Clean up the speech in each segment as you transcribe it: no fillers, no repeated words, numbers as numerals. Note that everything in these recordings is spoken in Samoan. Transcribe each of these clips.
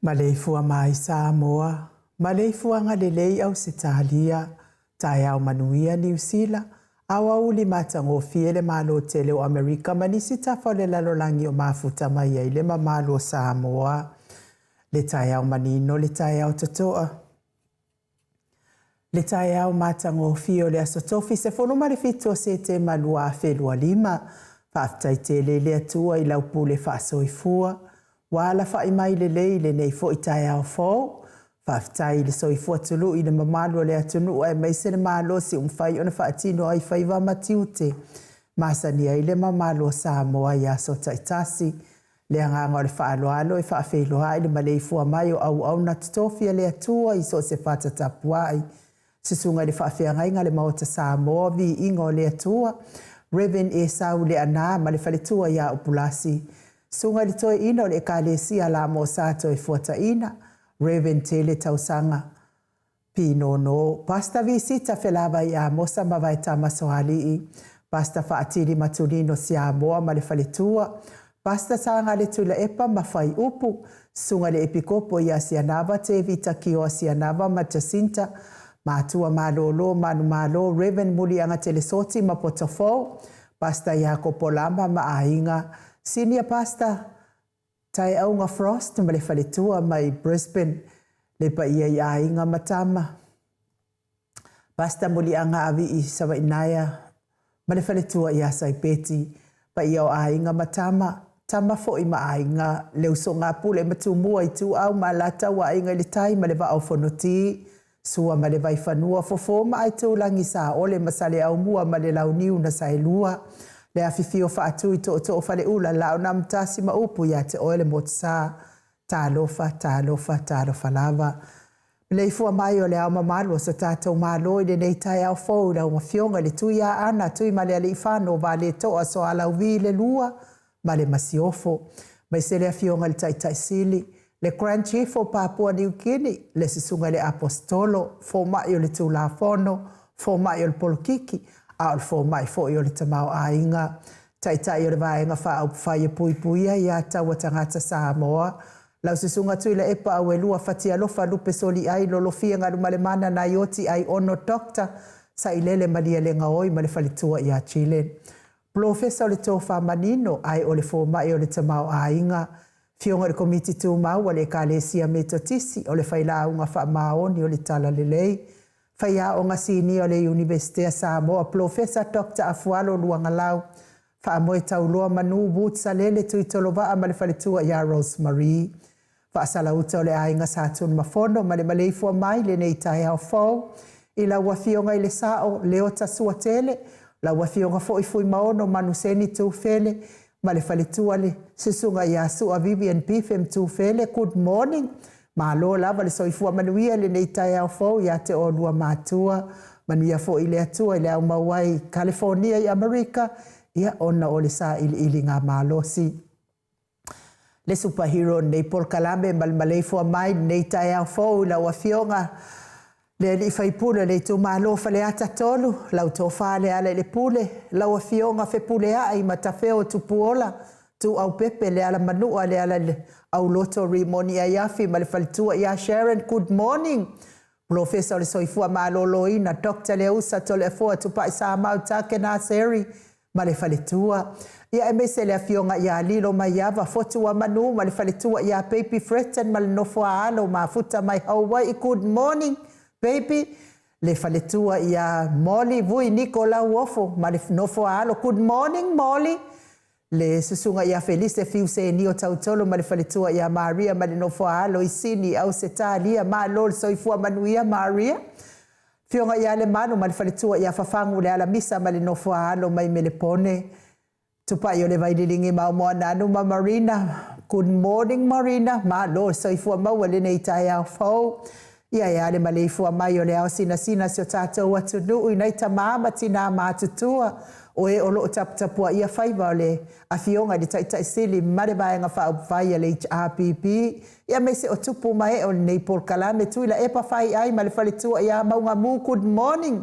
Maleifua mai Samoa, maleifuaga lelei Ausetalia, taeao manuia Niu Sila, aoauli matagofie le Malo tele o Amerika ma nisi tafa o le lalolagi o mafuta mai ai le mamalu o Samoa. Le taeao manino, le taeao totoa. Le taeao matagofie o le Aso Tofi 17 o Setema 2025. Faafetai tele i le Atua i lau pule faasoifua, ua alafai mai lelei i lenei foi taeao fou. Faafetai i le soifua tului i le mamalu o le atunuu aemaise le malosi ua mafai ona faatino ai faiva ma tiute masani ai le mamalu o Samoa i aso taitasi. Le agaga o le faaaloalo e faafeiloai le maleifua mai o auauna totofi a le Atua i so o se fata tapuai. Susuga i le Faafeagaiga a le Maota Samoa, Viiga o le Atua, Rev. Esau Leaana ma le faletua ia Upulasi. Susuga i le Toeaina o le Ekalesia Lamosa Toefuataina, Rev. Tele Tausaga. Pinono, Pastor Visita Felavai Amosa ma Vaetama Soalii, Pastor Faatili Matulino Siamoa ma le faletua, Pastor Sagale Tuilaepa ma Faiupu, Susuga i le Epikopo ia Sianava Tevita Kioa Sianava ma Jacinta, Matua Malolo Manumalo Rev. Muliaga Telesoti ma Potofou, Pastor Iakopo Lama ma aiga, Senior Pastor Taeauga Frost ma le faletua mai Brisbane, le paia i aiga ma tama. Pastor Muliaga Avii Savainaea ma le faletua ia Saipeti, paia o aiga ma tama, tama foi ma aiga, le usoga a Pule ma Tumua, Ituau ma Alataua, Aiga i le Tai ma le Vaa o Fonoti, Sua ma le Vaifanua, Fofo ma Aitulagi, Saole ma Saleaaumua ma le Launiu na Saelua, le afifio faatui tootoo faleula, Laonamtasi ma upu ia te oe le Motusa. Talofa, talofa, talofa lava. Maleifua mai o le ao mamalu o so tatou Malo i lenei taeao fou i lau Afioga i le Tui Aana, Tuimalealiifano Vaaletoa Soalauvi le Lua ma le Masiofo. Aemaise le Afioga i le Taitai Sili, Le Grand Chief o Papua New Guinea, le Susuga i le Aposetolo, Fomai o le Tulafono, Fomai o le Polokiki, a o le Fomai foi o le Tamaoaiga, Taitai o le Vaega Faaupufai e Puipuia Ia Taua Tagata Samoa, lau Susuga Tuilaepa Auelua Fatialofa Lupe Soliai Lolofia Galumalemana Naioti Aiono Doctor Sailele Malielegaoi ma le faletua ia Chile. Polofesa o le Tofa Manino ae o le Fomai o le Tamaoaiga, Afioga i le Komiti Tumau a le Ekalesia Metotisi o le Failauga Faamaoni o le Talalelei, Faiaoga Sinia o le Iunivesite a Samoa, Polofesa Doctor Afualo Luagalau, Faamoe Tauloa Manu Woods Salele Tuitolovaa ma le faletua ia Rose Marie. Faasalauta o le Aiga Sa Tunumafono ma le maleifua mai lenei taeao fou i lau Afioga i le Sao Leota Suatele, lau Afioga foi Fuimaono Manuseni Tufele ma le faletua le Susuga ia Sua Vivian Bifem Tufele. Good morning. Malo lava le soifua manuia i lenei taeao fou ia te oulua matua. Manuia foi le Atua i le aumau ai i Kalifonia i Amerika, ia ona o le sailiiliga malosi. Le superhero o lenei polokalame ma le maleifua mai lenei taeao fou i lau Afioga le alii faipule o le itumalo Faleata 3, lau Tofa Lealailepule, lau Afioga Fepuleai Matafeo Tupuola, Tuuaupepe Lealamanua Lealaiauloto Rimoni Aiafi ma le faletua ia Sharon. Good morning. Polofesa o le Soifua Maloloina, Doctor Leausa Toleafoa Tupai Samau Takenaseri ma le faletua. Ia aemaise le afioga ia Lilo Maiava Fotuamanu ma le faletua ia Baby Fretton ma le nofo a alo mafuta mai Hawaii. Good morning, baby. Le faletua ia Molly Vui Niko Lauofo ma le nofo a alo. Good morning, Molly. Le susuga ia Felise Fiu Senio Tautolo ma le faletua ia Maria ma le nofo a alo i Sini, Ausetalia. Malo le soifua manuia, Maria. Afioga ia Lemanu ma le faletua ia Fafagu le Alamisa ma le nofo a alo mai Melepone. Tupai o le Vaililigi Maomoananu ma Marina. Good morning, Marina. Malo le soifua maua lenei taeao fou. Ia e a le maleifua mai o le ao sinasina si o tatou atunuu i nai tamā ma tinā matutua o e o loo taputapuaia faiva o le Afioga i le Taitai Sili ma le Vaega Faaupufai a le HRPP, ia aemaise o tupu ma ee o lenei polokalame Tuilaepa Faiai ma le faletua ia Maugamu. Good morning.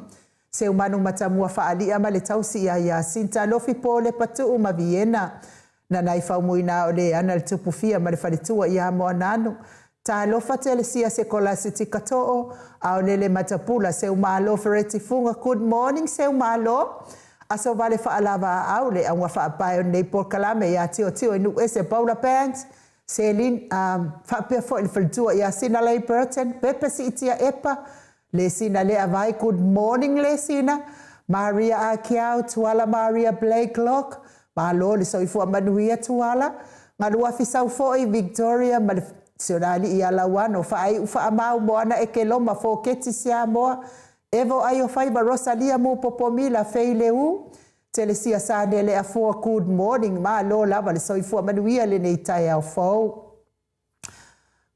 Seumanu Matamua Faalia ma le tausi ia Iasinta Lofi Polepa Tuu ma Viena Nanai Faumuina o le ana le Tupufia ma le faletua ia Moananu. Talofa Telesia Sekolasi Tikatoo, Aolele Matapula, Seumalo Fereti Fuga. Good morning, Seumalo. Aso Vale Faalava au le auga faapae o lenei polokalame ia Tiotio i Nuuese Paula Banks, Selin, faapea foi le faletua ia Sinalei Burton, Pepe Siitia Epa, Le Sina Lea Vai. Good morning, Le Sina. Maria Akiau, Tuala Maria Blake Locke, malo le soifua manuia Tuala. Galua Fisau foi Victoria ma le Sionalii ia Lauano, Faaiu Faamau Moana Ekeloma Foketi Siamoa, Evo Aio Faiva Rosalia Mupopomila Feileu, Telesia Sanele Afoa. Good morning, malo lava le soifua manuia lenei taeao fou.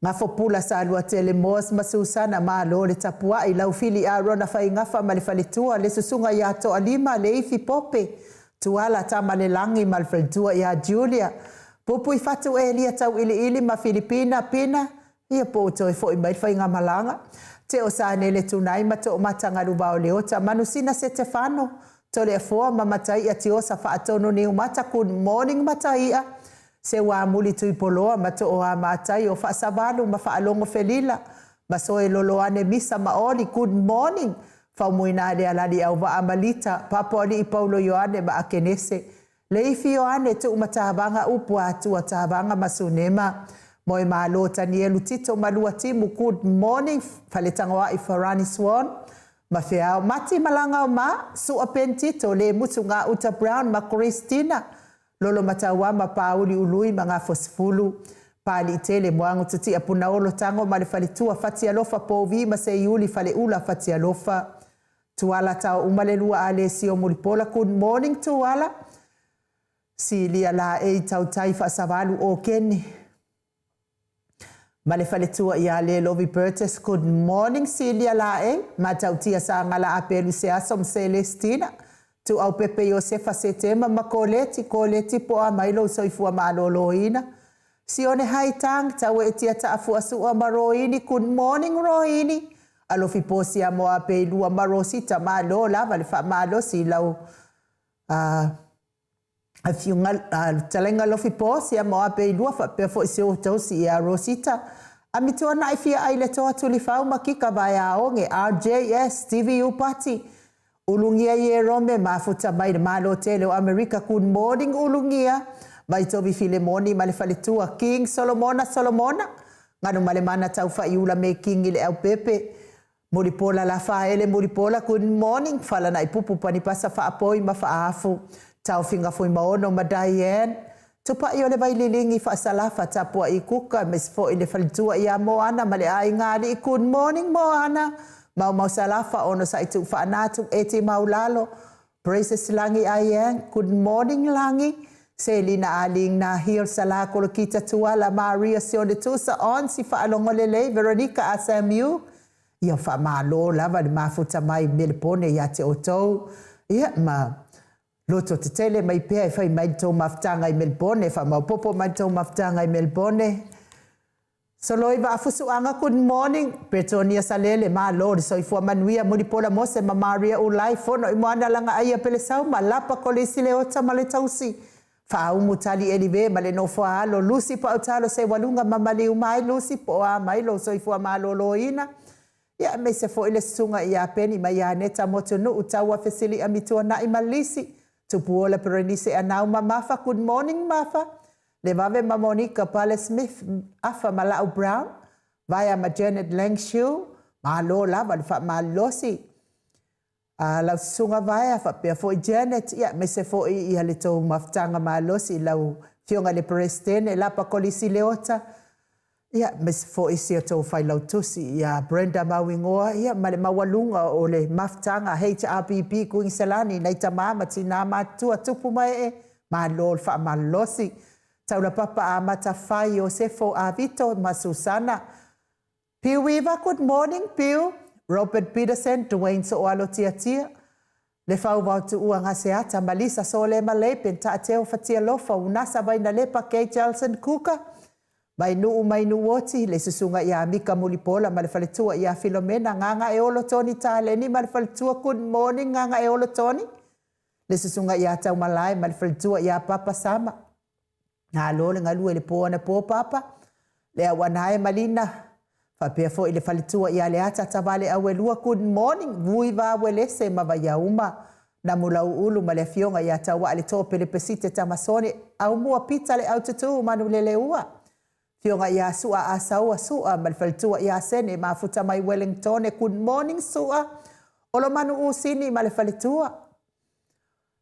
Gafopula Saluatele Moas ma Susana, malo le tapuai. Laufili Arona Faigafa ma le faletua, le susuga ia Toalima Leifi Pope, Tuala Tamalelagi ma le faletua ia Julia, Pupui Fatu Elia Tauiliili ma Filipina Pina, ia po ua toe foi mai le faigamalaga. Teo Sanele Tunai ma Toomata Galuvao Leota, Manusina Setefano, Toleafoa ma Mataia Tiosa Faatonu Niumata. Good morning, Mataia. Seuamuli Tuipoloa ma Tooa Matai o Faasavalu ma Faalogo Felila ma Soe Loloane Misa ma Oli. Good morning. Faumuina le Alali Auvaa ma Lita, Papoalii Paulo Ioane ma Akenese, Leifi Ioane Tuumatavaga Upu Atua Tavaga ma Sunema, Moemalo Tanielu Tito Malua Timu. Good morning, Faletagoai Farani Swan ma Feao Mati Malaga o Ma, Sua Pentito Le Mutu Gauta Brown ma Christina Lolo Mataua ma Pauli Ului ma Gafosifulu, Paliitele Moago Titia Punaolo Tago ma le faletua Fatialofa Povi ma Seiuli Faleula Fatialofa, Tuala Tao uma le lua Alesio Mulipola. Good morning, Tuala. Silia Laei Tautai Faasavalu o Keni ma le faletua ia Le Lovi Burgess. Good morning, Silia Laei. Matautia Sagala Apelu Seaso ma Celestina Tuuaupepe Iosefa Setema ma Koleti. Koleti, po a mai lou soifua maloloina. Sione Haitang, Taueetia Taafuasua ma Roini, good morning Roini. Alofi Posia Moapeilua ma Rosita, malo lava le faamalosi i lau afioga fetalaiga Alofi Posia Moapeilua faapea foi si ou tausi ia Rosita. Amituanai Fia Ai le Toa Tulifau ma Kika Vaeaoge, RJS, Stevie Upati, Ulugia Ierome mafuta mai le Malo tele o Amerika, good morning Ulugia, Vaitovi Filemoni ma le faletua, King Solomona Solomona, Galumalemana Taufaiula me King i le Aupepe, Mulipola Lafaele Mulipola, good morning, Falanaipupu Panipasa Faapoi ma Faaafu, Taofiga Fuimaono ma Diane, Tupai o le Vaililigi Faasalafa Tapuai Kuka aemaise foi le faletua ia Moana ma le aiga alii, good morning Moana, Maumau Salafa Onosai Tuufaanatu Eti Maulalo, Praises Lagi Aiang, good morning Lagi, Selina Aling Nahil Sala Kolokita Tuala Maria Sione Tusa Onsi Faalogo Lelei Veronica Asamu, Ia faamalo lava le mafuta mai Melepone ia te outou, ia ma loto tetele mai pea e fai mai le tou mafutaga i Melebone, faamaopopo mai le tou mafutaga i Melebone. Soloi Vaafusuaga, good morning. Bretonia Salele, malo le soifua manuia. Mulipola Mose ma Maria Ulai, Fono i Moana Lagaaia Pelesau ma Lapa Kolisi Leota ma le Tausi. Faaumu Tali Elive ma le nofo a alo Lucy Pautalo Seualuga ma maliu mai Lucy po o a mai lou soifua maloloina. Ia aemaise foi le susuga ia Peni ma ia Aneta Motunuu Taua Fesili'a Mituana'i ma Lisi Tupuola Perenise Anau ma Mafa Good morning Mafa Levave ma Monica Pale Smith Afa ma La'u Brown Vaea ma Janet Langshu Malo lava le faamalosi a lau susuga Vaea faapea foi Janet ia aemaise foi ia le tou mafutaga malosi i lau afioga i le Peresetene Lapa Kolisi Leota ia aemaise foi si a tou failautusi ia Brenda Mauigoa ia ma le maualuga o le mafutaga HRPP Kuiniselani nai tama ma tina matutua tupu ma ee malo le faamalosi Taulapapa Amata Fai Iosefo Avito ma Susana Piu Weaver, good morning Piu, Robert Peterson, Duane Sooalo Tiatia, Lefau Vaotuua Gaseata, Malisa Solema Lapen, Taateo Fatialofa, Unasa Vainalepa, Kay Jelson Kuka, Mainuu Mainuoti, le susuga ia Mika Mulipola ma le faletua ia Filomena, Gagaeolo Tony Taleni ma le faletua, good morning Gagaeolo Tony, le susuga ia Taumalae ma le faletua ia Papa Sama. Malo le galue i le pō anapo Papa, le auanae ma Lina, faapea foi le faletua ia Leata Tavaleau e lua, good morning, Vui Va Uelese ma Vaiauma, Namulauulu ma le afioga ia Tauaaletoo Pelepesite Tamasone, Aumua Pita le Aututu Manuleleua, afioga ia Sua Asaua Sua ma le faletua ia Sene Mafuta mai Wellingtone, good morning Sua, Olomanu Usini ma le faletua.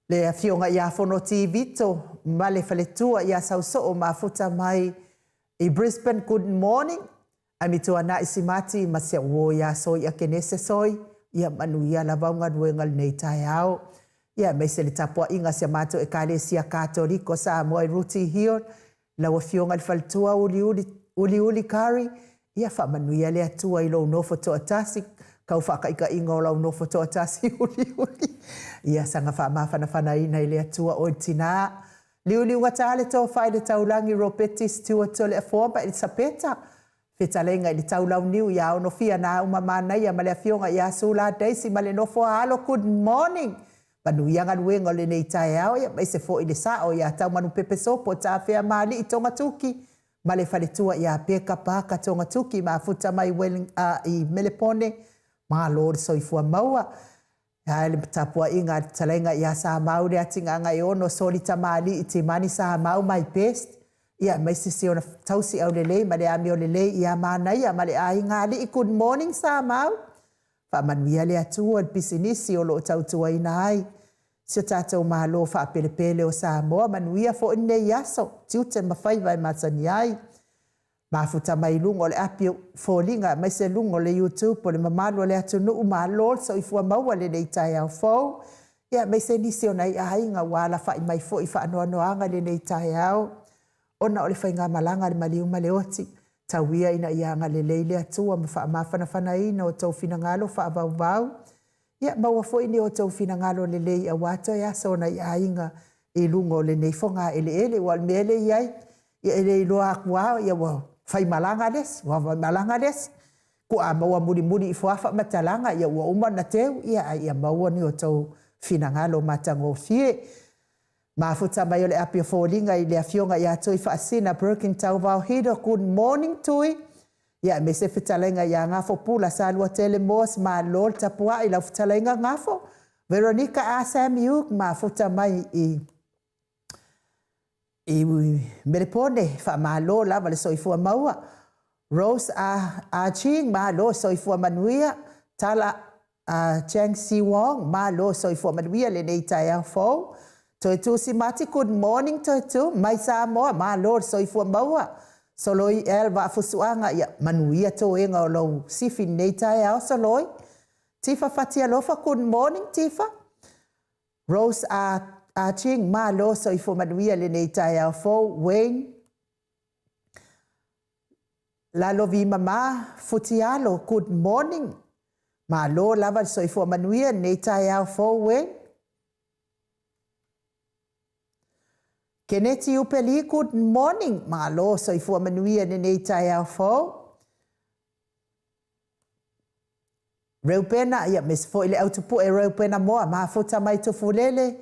Le Afioga ia Fonoti Vito ma le faletua ia Sausoo mafuta mai i Brisbane good morning Amituanai Simati ma si au uo ia Soia Kenese Soi ia manuia lava au galuega i lenei taeao ia aemaise le tapuaiga a si a matou Ekalesia Katoliko Samoa i Rooty Hill Lau Afioga i le Faletua Uliuli, Uliuli Curry, ia faamanuia le Atua i lou nofo toatasi, kau faakaikaiga o lau nofo toatasi Uliuli. Ia saga faamafanafanaina i le Atua oe le tina. Liuliugata le tofa i le taulagi Ropeti Stewart Toleafoa ma Elisapeta Fetalaiga i le Taulauniu ia Onofia Naauma Manaia ma le Afioga ia Sula Daisy ma le nofo a alo Good morning Manuia galuega o lenei taeao ia aemaise foi le sao ia Taumanupepe Sopo Tafea Maali'i Togatuki ma le faletua ia Peka Parker Togatuki mafuta mai i Melepone Malo le soifua maua Ae le tapuaiga a le fetalaiga ia Samau le Atigagaeono Soli Tamalii Timani Samau my best ia aemaise si ona tausi aulelei ma le amio lelei ia Manaia ma le aiga alii good morning Samau faamanuia le Atua i le pisinisi o lo o tautuaina ai si o tatou Malo faapelepele o Samoa manuia foi lenei aso tiute ma faiva e masani ai Mafuta mai i luga o le api o foliga aemaise luga o le YouTube o le mamalu o le atunuu malo le soifua maua i lenei taeao fou ia aemaise nisi o nai aiga ua alafai mai foi i faanoanoaga i lenei taeao ona o le faigamalaga a le maliu ma le oti. Tau ia ina ia agalelei le Atua ma faamafanafanaina outou finagalo faavauvau Ia maua foi ni outou finagalo lelei aua toe aso o nai aiga i luga o lenei fogaeleele. Aua o le mea lea e i ai, Ia e le iloa atu lava ia ua faimalaga le isi, ua faimalaga le isi. Tu'a maua mulimuli ifo lava faamatalaga ia ua uma ona teu, ia ae ia maua ni outou finagalo matagofie. Mafuta mai o le api o foliga i le afioga ia Tuifaasisina Broken Tauvao Hido, good morning Tui. Ia aemaise fetalaiga ia Gafo Pula Saluatele Moss, malo le tapuai i lau fetalaiga Gafo. Veronica A. Samiuk, mafuta mai i i Melepone, faamalo lava le soifua maua. Rose A. A. Ching, malo soifua manuia. Tala a Chang Si Wong, malo soifua manuia lenei taeao fou. Toetu Simati, good morning Toetu, mai Samoa, malo le soifua maua. Soloi L. Vaafusuaga, ia manuia toega o lou sifi i lenei taeao Soloi. Tifa Fatialofa, good morning Tifa. Rose A. A. Ching, malo soifua manuia lenei taeao fou. Wayne Lalovimama Futialo, good morning. Malo lava le soifua manuia lenei taeao fou Wayne. Keneti Upeli, good morning. Malo soifua manuia lenei taeao fou. Reupena, ia aemaise foi le autupue Reupena Moa, mafuta mai Tufulele.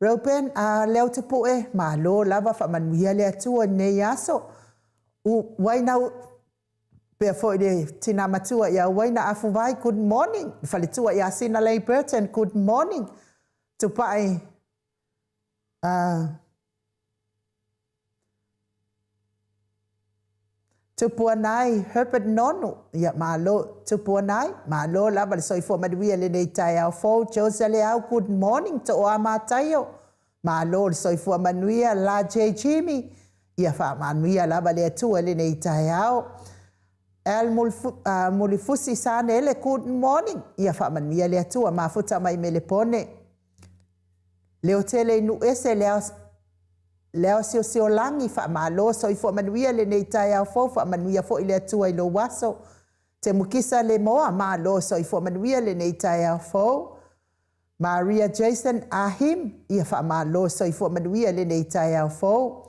Reuben, a le autupue, malo lava faamanuia le Atua i lenei aso. U, Uaina, pea foi le tina matua ia Uaina Afuvai, good morning. Le faletua ia Sina Lei Burton, good morning. Tupai, Tupuanai Herbert Nonu, ia malo Tupuanai, malo lava le soifua manuia i lenei taeao fou. Josa Leau, good morning, Tooa Mataio, malo le soifua manuia. La J Jimmy, ia faamanuia lava le Atua i lenei taeao. Al Mulifusi Sanele, good morning, ia faamanuia le Atua, mafuta mai Melepone. Leotele i Nuuese, Le Aosiosiolagi, faamalo soifua manuia lenei taeao fou, faamanuia foi le Atua i lou aso. Temukisa Lemoa, malo soifua manuia lenei taeao fou. Maria Jason Ahim, ia faamalo soifua manuia lenei taeao fou.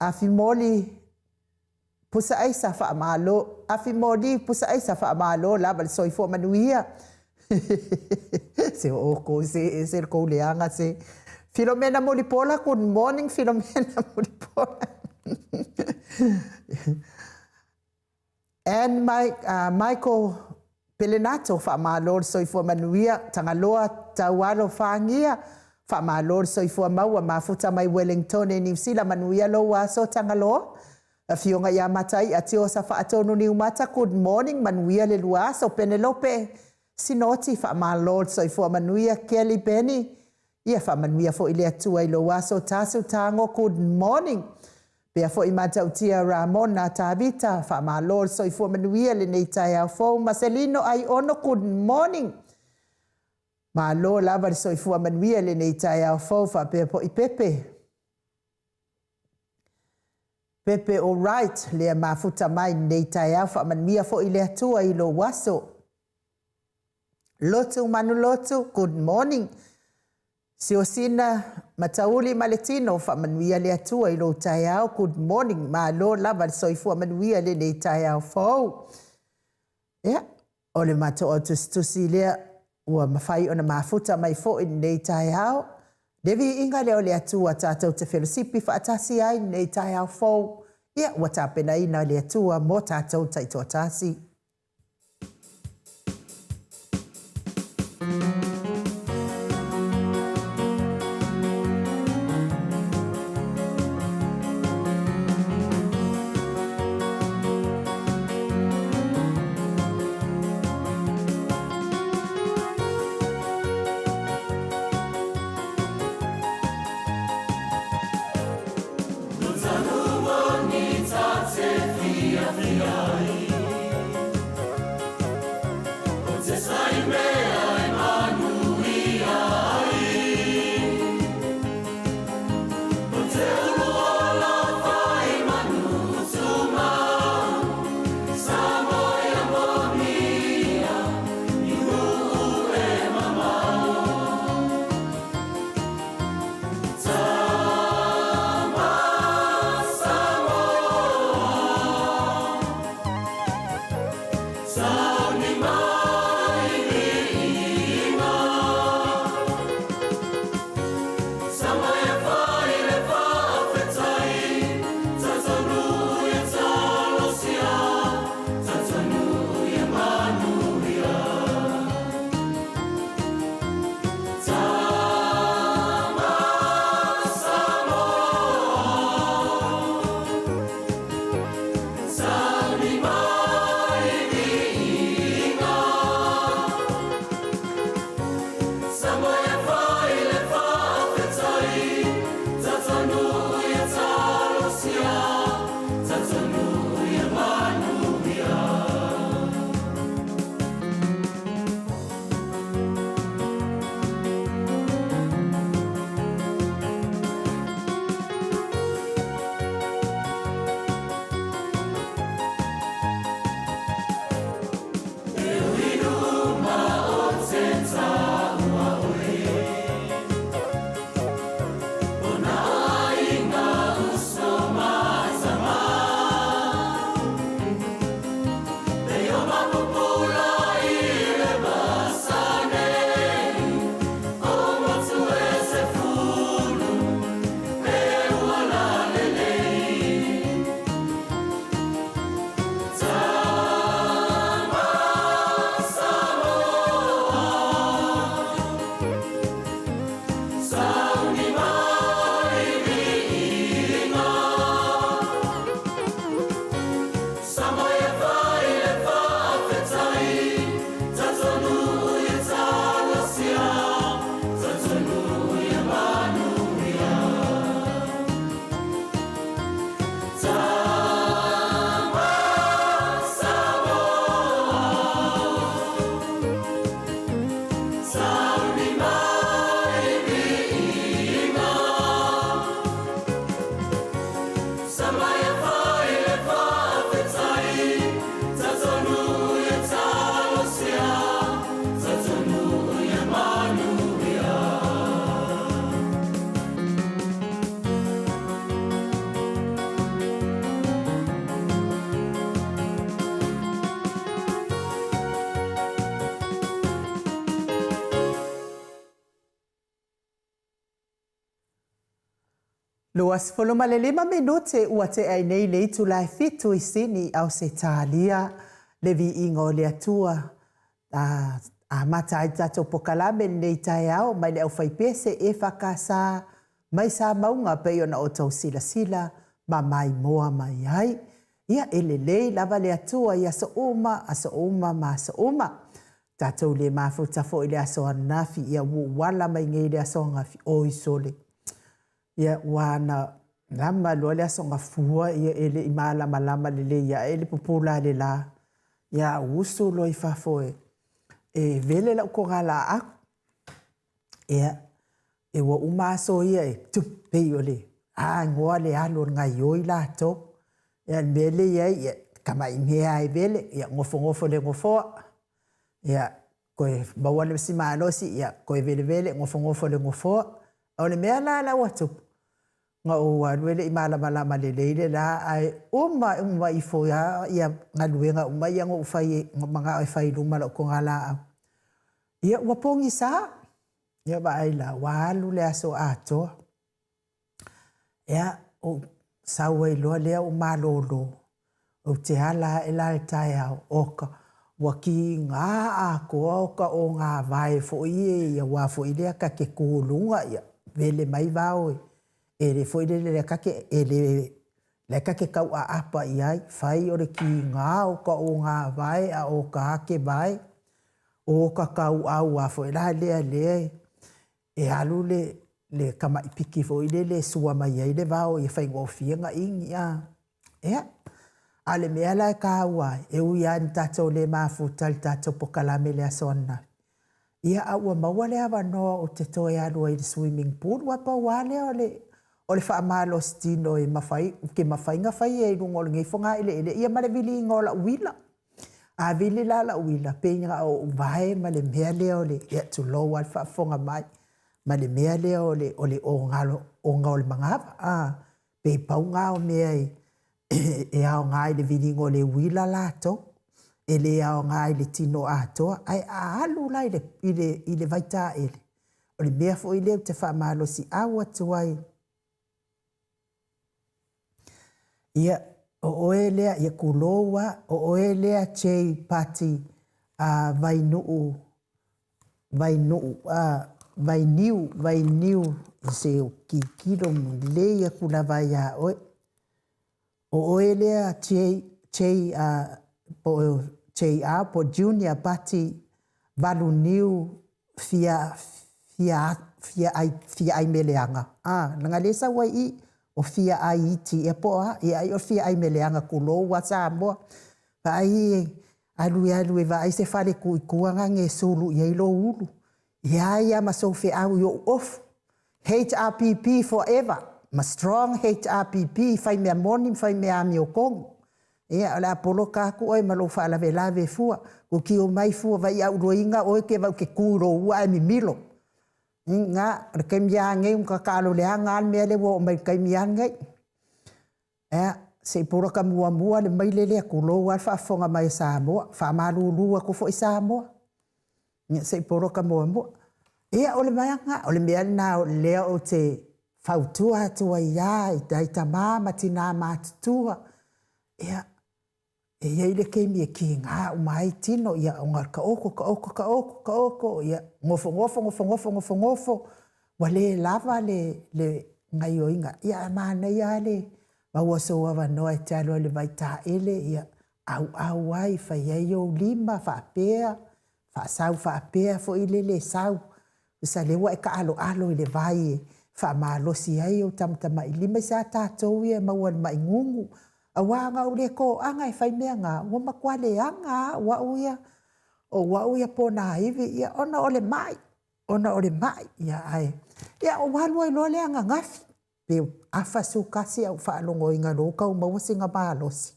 Afimoli Pusaaisa faamalo, Afimoli Pusaaisa faamalo lava le soifua manuia. Se o outou se ese le tou leaga se. Filomena Mulipola, good morning Filomena Mulipola. And my, Michael Pelenato, faamalo le soifua manuia. Tagaloa Taualo Fagia, faamalo le soifua maua. Mafuta mai Wellingtone, Niu Sila, manuia lou aso Tagaloa. Afioga ia Mataia Tiosa Faatonu Niumata, good morning, manuia le lua aso. Penelope Sinoti, faamalo le soifua manuia. Kelly Benny, ia faamanuia foi le Atua i lou aso. Tasu Tago, good morning. Pea foi Matautia Ramona Tavita, faamalo le soifua manuia lenei taeao fou. Maselino Aiono, good morning. Malo lava le soifua manuia lenei taeao fou, faapea foi Pepe. Pepe all right, lea mafuta mai lenei taeao, faamanuia foi le Atua i lou aso. Lotu Manulotu, good morning. Siosina Matauli ma le tino, faamanuia le Atua i lou taeao, good morning, malo lava le soifua manuia lenei taeao fou. Ia, o le matou autusitusi lea ua mafai ona mafuta mai foi lenei taeao. Le viiga lea o le Atua tatou te felosipi faatasi ai lenei taeao fou. Ia, ua tapenaina le Atua mo tatou taitoatasi. 25 minute ua tea ai nei le itula e fitu i Sini, Ausetalia, le viiga o le Atua. A amata ai le tatou pokalame lenei taeao mai le aufaipese EFKS mai Samauga pei ona outou silasila ma maimoa mai ai. Ia, e lelei lava le Atua i aso uma, aso uma ma aso uma. Tatou le mafuta foi i le aso ananafi, ia ua ou ala mai nei i le aso ananafi, oi sole, ia ua ana lama loa le aso gafua, ia e le i malamalama lelei ae le pupula a le la, ia a ou usu loa i fafo e e vele lau togalaau. Ia, e ua uma aso ia e tu, pei o le a goa le alu o le gaioi latou. Ia, le mea lea i ai, ia, tamai mea lava e vele, ia nofonofo i le nofoa, ia, toe maua le isi malosi, ia, toe velevele, nofonofo i le nofoa. O le mea la la ua tupu, na ou alu e le i malamalama lelei le la, ae uma uma ifo lava ia galuega uma ia na ou fai, na manao e fai i luma o lau togalaau. Ia ua pogisa, ia vaai la, ua alu le aso atoa. Ia, ou sau ai loa lea ou malolo, ou te ala ae la i le taeao, oka, ua kiga atoa oka ogāvae foi ia aua foi lea ta te tu i luga, ia, vele mai vao e le foi lele lea ta te, e le, la e ta te tauaapa i ai, fai o le kiga o ka ogāvae a o ka akevae, o ka tauau a foi la lea lea e alu le le tama'i piki foi lele e sua mai ai le vao ia faigofie ona igi a. Ia, a o le mea la e taua ai, e ui lava ina tatou le mafuta i le tatou pokalame i le aso ananafi, ia a ua maua le avanoa ou te toe alu ai i le swimming pool, aua pau lava lea o le o le faamalositino e mafai, ou te mafai ona faia i luga o lenei fogaeleele, ia ma le viliina o lau uila. A vili la lau uila, pei na o ou vae ma le mea lea o le, ia tulou lava le faafofoga mai, ma le mea lea o le o le oga o le manava, a, pei pau na o mea e, e aoga i le viliga o le uila latou, e le aoga i le tino atoa. Ae a alu la i le, i le, i le vaitaele, o le mea foi lea ou te faamalosiau atu ai Ia, o oe lea, ia tulou lava, o oe lea Jay Pati a Vainuu, Vainuu, a, Vainiu, Vainiu, se o tilotilo lelei atu lava ia oe. O oe lea Jay, Jay a, po o JR po o Junior Pati Valuniu fia, fia, fia ai, fia ai meleaga. A, leaga lea e sau ai i, o fia ai iti ea po o a, ia ai o fia ai meleaga tulou a Samoa. Vaai alu alu e vaai se fale tu i tua na e sulu i ai lou ulu. Ia ai a ma sou feau i ou ofu. HRPP forever, ma strong HRPP, fai mea moni ma fai mea amiotonu. Ia, o le a poloka atu oe ma lou faalavelave fua. Kutio mai fua, vai auluaina oe ke vau ke ku i lou ua ae mimilo. Nga, o le taimi lava nei ua tatalo leaga lava le mea lea ua oo mai i le taimi lava lenei. Ia, se i poloka muamua le maile lea, tulou lava le faafofoga mai a Samoa. Faamalulu atu foi Samoa. Ia, se i poloka muamua. Ia, o le mea lena, o le mea lena lea ou te fautua atu ai lava i nai tama ma tina matutua, ia, e i ai le taimi e kiga uma ai tino, ia, ona taoto, taoto, taoto, taoto, ia, nofonofo, nofonofo, nofonofo, ua le lava le, le gaioiga. Ia, ae manaia lava le maua o sou avanoa e te alu ai i le vaitaele, ia, auau ai, fai ai ou lima faapea, faasau faapea foi lele sau, tusa lea ua e taaloalo i le vai e faamalosi ai ou tamatamailima. I se a tatou ia e maua i le mai gugu, aua ana ou le toaga e fai mea na, ua matua leaga lava au au ia, o au ia ponaivi, ia ona o le mai, ona o le mai, ia ae, ia ou alu ai loa lea ananafi, Pe afa sukasi ae ou faalogoina loa ua tau maua sina malosi,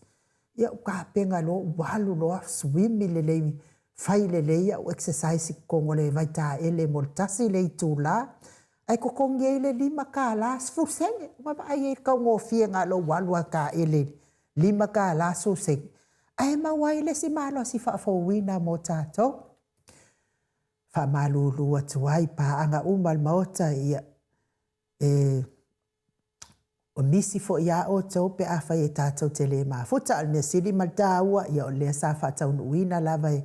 ia ou tapena loa ou alu loa swim lelei, fai lelei au exercise i totonu o le vaitaele mo le tasi le itula, ae totogi ai le $5 10 sene. Ua vaai ai i le taugofie na o lou alu lava e taele i le $5 10 sene, ae maua ai le isi malosi faafouina mo tatou. Faamalulu atu ai i paaga uma a le Maota, ia, e Ua misi foi iā outou pe afai e tatou te lē mafuta. A o le mea sili ma le tāua, ia o lea sa faataunuuina lava e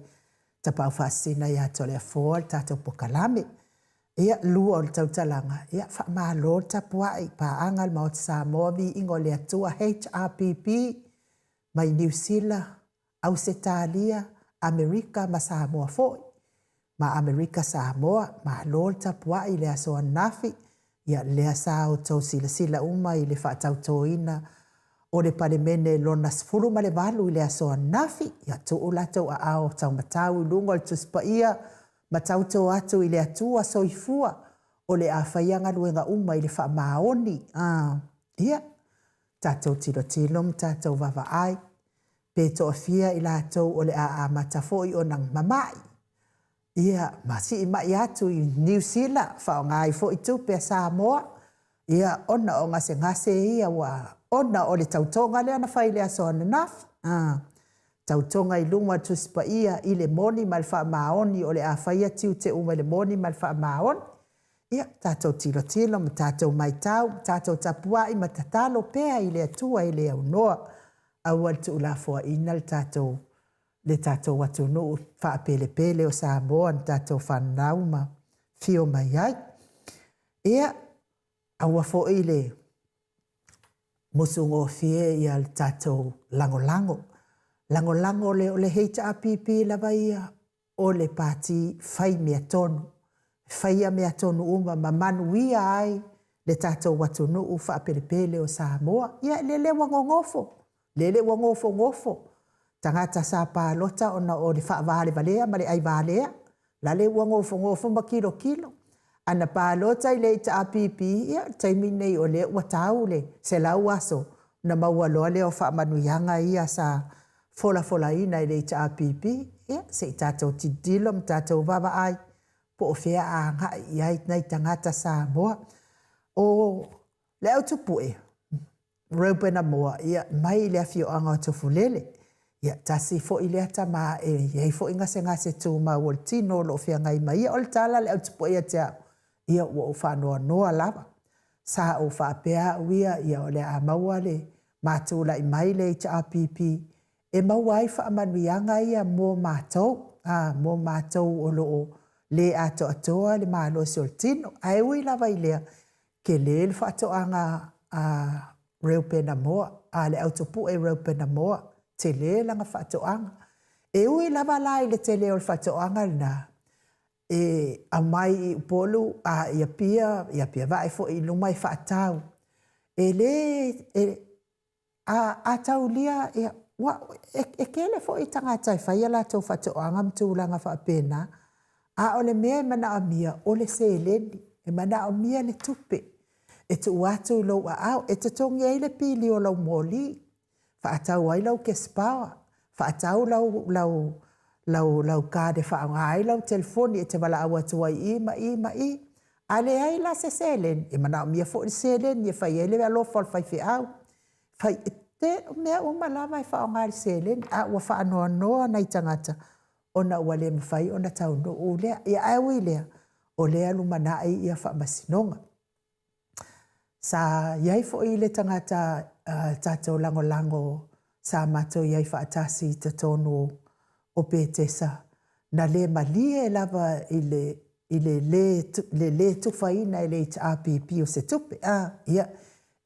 Tapaau Faasisina ia Toleafoa le tatou pokalame. Ia, lua o le tautalaga, ia, faamalo le tapuai, paaga a le Maota Samoa, Viiga o le Atua, HRPP, mai Niu Sila, Ausetalia, Amerika ma Samoa foi, ma Amerika Samoa. Malo le tapuai i le aso ananafi, ia lea sa outou silasila uma i le faatautoina o le Palemene lona 18 i le aso ananafi, ia tuu latou aao taumatau i luga o le Tusi Paia ma tauto atu i le Atua Soifua o le a faia galuega uma i le faamaoni. A, ia, tatou tilotilo ma tatou vaavaai pe toafia i latou o le a amata foi ona mama'i, ia, ma sii ma'i atu i Niu Sila, faaaoga ai foi tupe a Samoa, ia, ona o gasegase ia ua, ona o le tautoga lea na fai i le aso ananafi, a, tautoga i luma o le Tusi Paia i le moni ma le faamaoni o le a faia tiute uma i le moni ma le faamaoni. Ia, tatou tilotilo ma tatou matau, ma tatou tapuai ma tatalo pea i le Atua e le aunoa. Aua le tuulafoaiina le tatou, le tatou atunuu faapelepele o Samoa na tatou fanau ma fio mai ai. Ia, aua foi le musugofie ia le tatou lagolago. Lagolago le, o le HRPP lava ia o le pati fai mea tonu, faia mea tonu uma ma manuia ai le tatou atunuu faapelepele o Samoa. Ia, lele ua gogofo, lele ua gofogofo tagata sa palota ona o le faavalevalea ma le aivalea, lale ua gofogofo ma kilokilo. Ana palota i le HRPP, ia, o le taimi lenei o lea ua tau le 100 aso ona maua loa lea o faamanuiaga ia sa folafolaina e le HRPP, ia, se i tatou tilotilo ma tatou vaavaai po o fea a agai i ai nai tagata Samoa. O le au tupue, Reuben Amoa, ia, mai le afioaga o Tufulele, ia, tasi foi lea tama e i ai foi gasegase tumau o le tino o lo o feagai ma ia. O le tala a le au tupue ia te au, ia, ua ou faanoanoa lava. Sa ou faapea au ia, ia o le a maua le ma tulai mai le HRPP e maua ai faamanuiaga ia mo matou, a, mo matou o lo o le atoatoa le malosi o le tino. Ae ui lava i lea, tele le faatoaga a Reuben Amoa, a le au tupue Reuben Amoa, tele lana faatoaga. E ui lava la i le tele o le faatoaga lena, e aumai i Upolu a i Apia, i Apia Vae foi i luma e faatau. E le, e, a, a taulia, ia, ua, e, e tele foi tagata e fai a latou faatoaga ma tulaga faapena, a o le mea e manaomia, o le seleni, e manaomia le tupe e tuu atu i lou aao, e totogi ai le pili o lau moli, faatau ai lau cash power, faatau lau, lau, lau, lau card e faaaoga ai lau telefoni e te valaau atu ai i ma i ma i. A leai la se seleni, e manaomia foi le seleni e fai ai le alofa o le faifeau. Fai, te, mea uma lava e faaaoga i le seleni, a ua faanoanoa nai tagata ona ua le mafai ona taunuu lea. Ia ae ui i lea, o lea lumanai ia faamasinoga. Sa i ai foi le tagata tatou lagolago sa matou i ai faatasi i totonu o Petesa, na le malie lava i le i le le le le tufaina e le HRPP o se tupe. A, ia,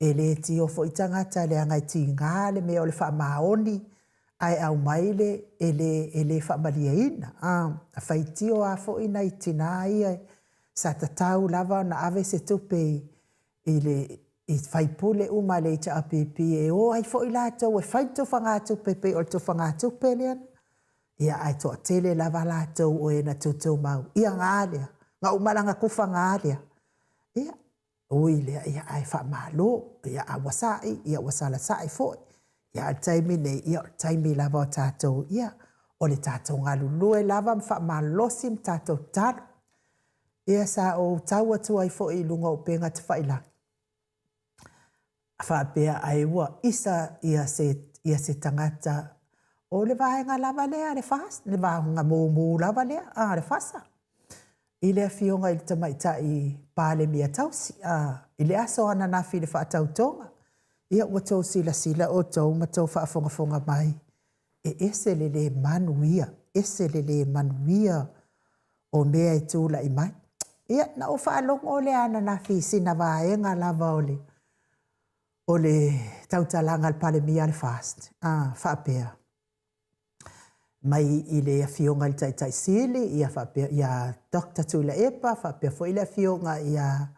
e le tio foi tagata leaga e tiga le mea o le faamaoni ae aumai le e le e le faamalieina. A, na faitio lava foi nai tina ia Sa tatau lava ona ave se tupe i le i faipule uma a le HRPP e o ai foi latou e fai le tufagatupe pei o le tufagatupe lea. Ia ae toatele lava latou o e na tutumau. Ia ga lea, na uma lana tufa ga lea. Ia, ui lea, ia ae faamalo, ia a ua sa'i, ia ua sala sa'i foi. Ia a o le taimi nei, ia o le taimi lava o tatou, ia, o le tatou galulue lava ma faamalosi ma tatou tatalo. Ia sa ou tau atu ai foi i luga o upega tafailagi, faapea ai ua isa ia se, ia se tagata o le vaega lava lea a le FAST, le vaega mumu lava lea a le FASA, i le afioga i le tamaitai Palemia tausi, a, i le aso ananafi i le faatautoga. Ia ua tou silasila outou ma tou faafogafoga mai, e ese le le manuia, ese le le manuia o mea e tulai mai. Ia, na ou faalogo lea ananafi i sina vaega lava o le o le tautalaga a le Palemia a le FAST, a faapea mai i le Afioga i le Taitai Sili, ia faapea ia Dr. Tuilaepa, faapea foi le Afioga ia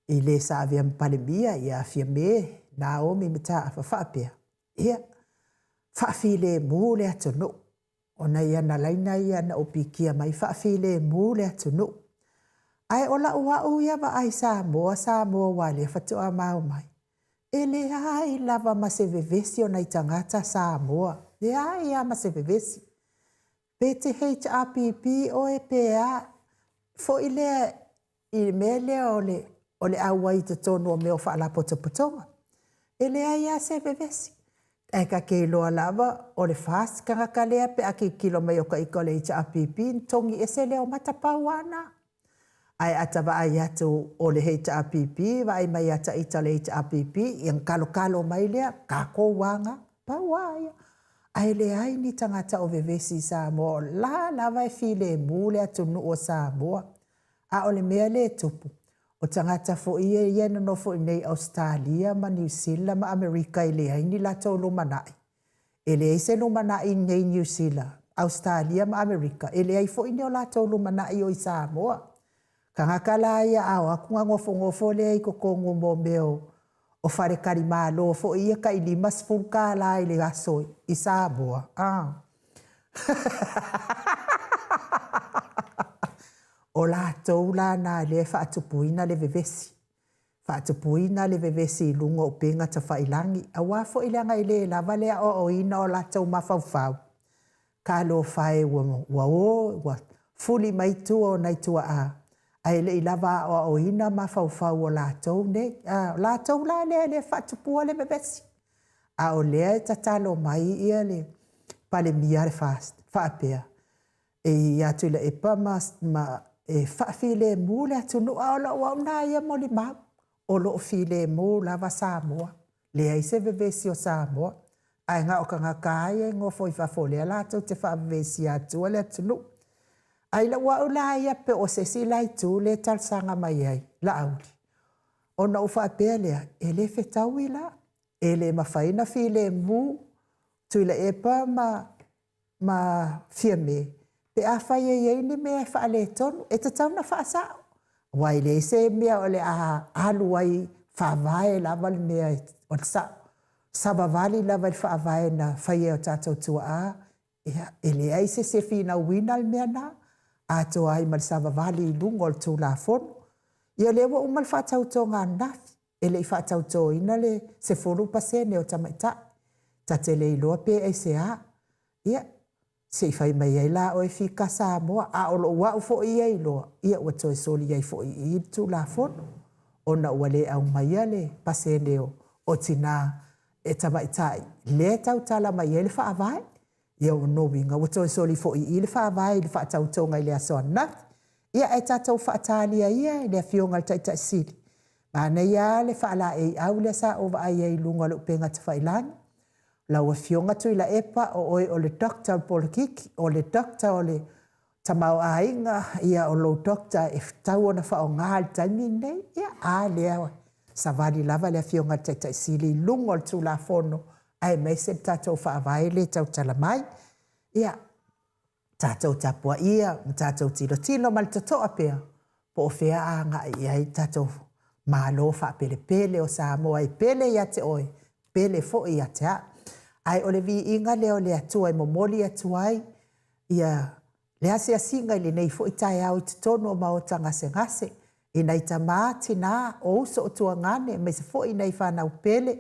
i le sa avea ma Palemia ia Fiame Naomi Mataafa, faapea, ia, faafilemu le atunuu. O nai ana laina ia na ou pikia mai, faafilemu le atunuu. Ae o lau au ia vaai Samoa, Samoa aua lea faatoa ma omai. E leai lava ma se vevesi o nai tagata Samoa. Leai lava ma se vevesi. Pe te HRPP oe pe a, foi lea i le mea lea o le, o le auai i totonu o mea o faalapotopotoga. E leai lava se vevesi. Ae ta te iloa lava o le FAST tagata lea pe a tilotilo mai o ta ita o le HRPP ona togi ese lea o mata pau lava na. Ae a ta vaai atu o le HRPP vaai mai ia ta ita o le HRPP ia ona talotalo mai lea, tatou lava na. Pau lava ia. Ae leai ni tagata o vevesi i Samoa o la lava e filemu le atunuu o Samoa. A o le mea lea e tupu, o tagata foi ia e nonofo i inei i Ausetalia ma Niu Sila ma Amerika e leai ni latou lumanai. E leai se lumanai i inei i Niu Sila, Ausetalia ma Amerika, e leai foi ni o latou lumanai o i Samoa. Tagata la ia a o atu ona nofonofo lea i totonu mo mea o faletalimalo foi ia tai $50 i le aso i Samoa, a. O latou la na lea e faatupuina le vevesi, faatupuina le vevesi i luga o upega tafailagi, aua foi leaga e le lava le aoaoina o latou mafaufau. Talofa e ua o ua fuli mai tua o nai tuaa, ae le i lava aoaoina mafaufau o latou nei. A, o latou la lea e faatupua le vevesi. A o lea e tatalo mai ia le Palemia a le FAST faapea, e ia Tuilaepa ma, ma e faafilemu le atunuu, a o lau au na ia molimau, o lo o filemu lava Samoa. Leai se vevesi o Samoa, ae na o tagata lava ia e nofo i fafo o lea latou te faavevesia atua le atunuu. Ae i lou au la ia pe o se isi la itu lea e talosaga mai ai Laauli, ona ou faapea lea, e le fetaui la, e le mafai ona filemu Tuilaepa ma ma Fiame, pe afai e i ai ni mea e faaletonu, e tatau ona faasao. Aua e leai se mea o le a alu ai faavae lava le mea o le sao. Savavali lava i le faavae na faia e o tatou tuaa, ia, e leai se isi e finauina le mea lena, atoa ai ma le savavali i luga o le Tulafono. Ia o lea ua uma le faatautoga ananafi, e le i faatautoina le 10% o tamaitai. Ta te le iloa pe aisea. Ia, se i fai mai ai la oe Fika Samoa, a o lou au foi ia iloa, ia ua toe soli ai foi i i le Tulafono, ona ua le aumaia le pasene o tina e tamaitai lea e tautala mai ai le Faavae. Ia o lona uiga ua toe soli foi i i le Faavae i le faatautoga i le aso ananafi. Ia ae tatou faatalia ia i le Afioga i le Taitai Sili, manaia lava le faalaeiau lea sa ou vaai ai i luga o le upega tafailagi, Lau Afioga Tuilaepa, o oe o le Doctor o le polokiki, o le Doctor o le tamaoaiga, ia o lou Doctor e tatau ona faaaoga i le taimi lenei. Ia, a lea, savali lava le Afioga i le Taitai Sili i luga o le Tulafono aemaise le tatou Faavae lea e tautala mai. Ia, tatou tapuaia ma tatou tilotilo ma le totoa pea po o fea a agai i ai le tatou Malo faapelepele o Samoa e pele ia te oe, pele foi ia te au. Ae o le viiga lea o le Atua e momoli atu ai ia le asiasiga i lenei foi taeao i totonu o maota gasegase, i nai tama, tina, o uso o tuagane, aemaise foi nai fanau pele,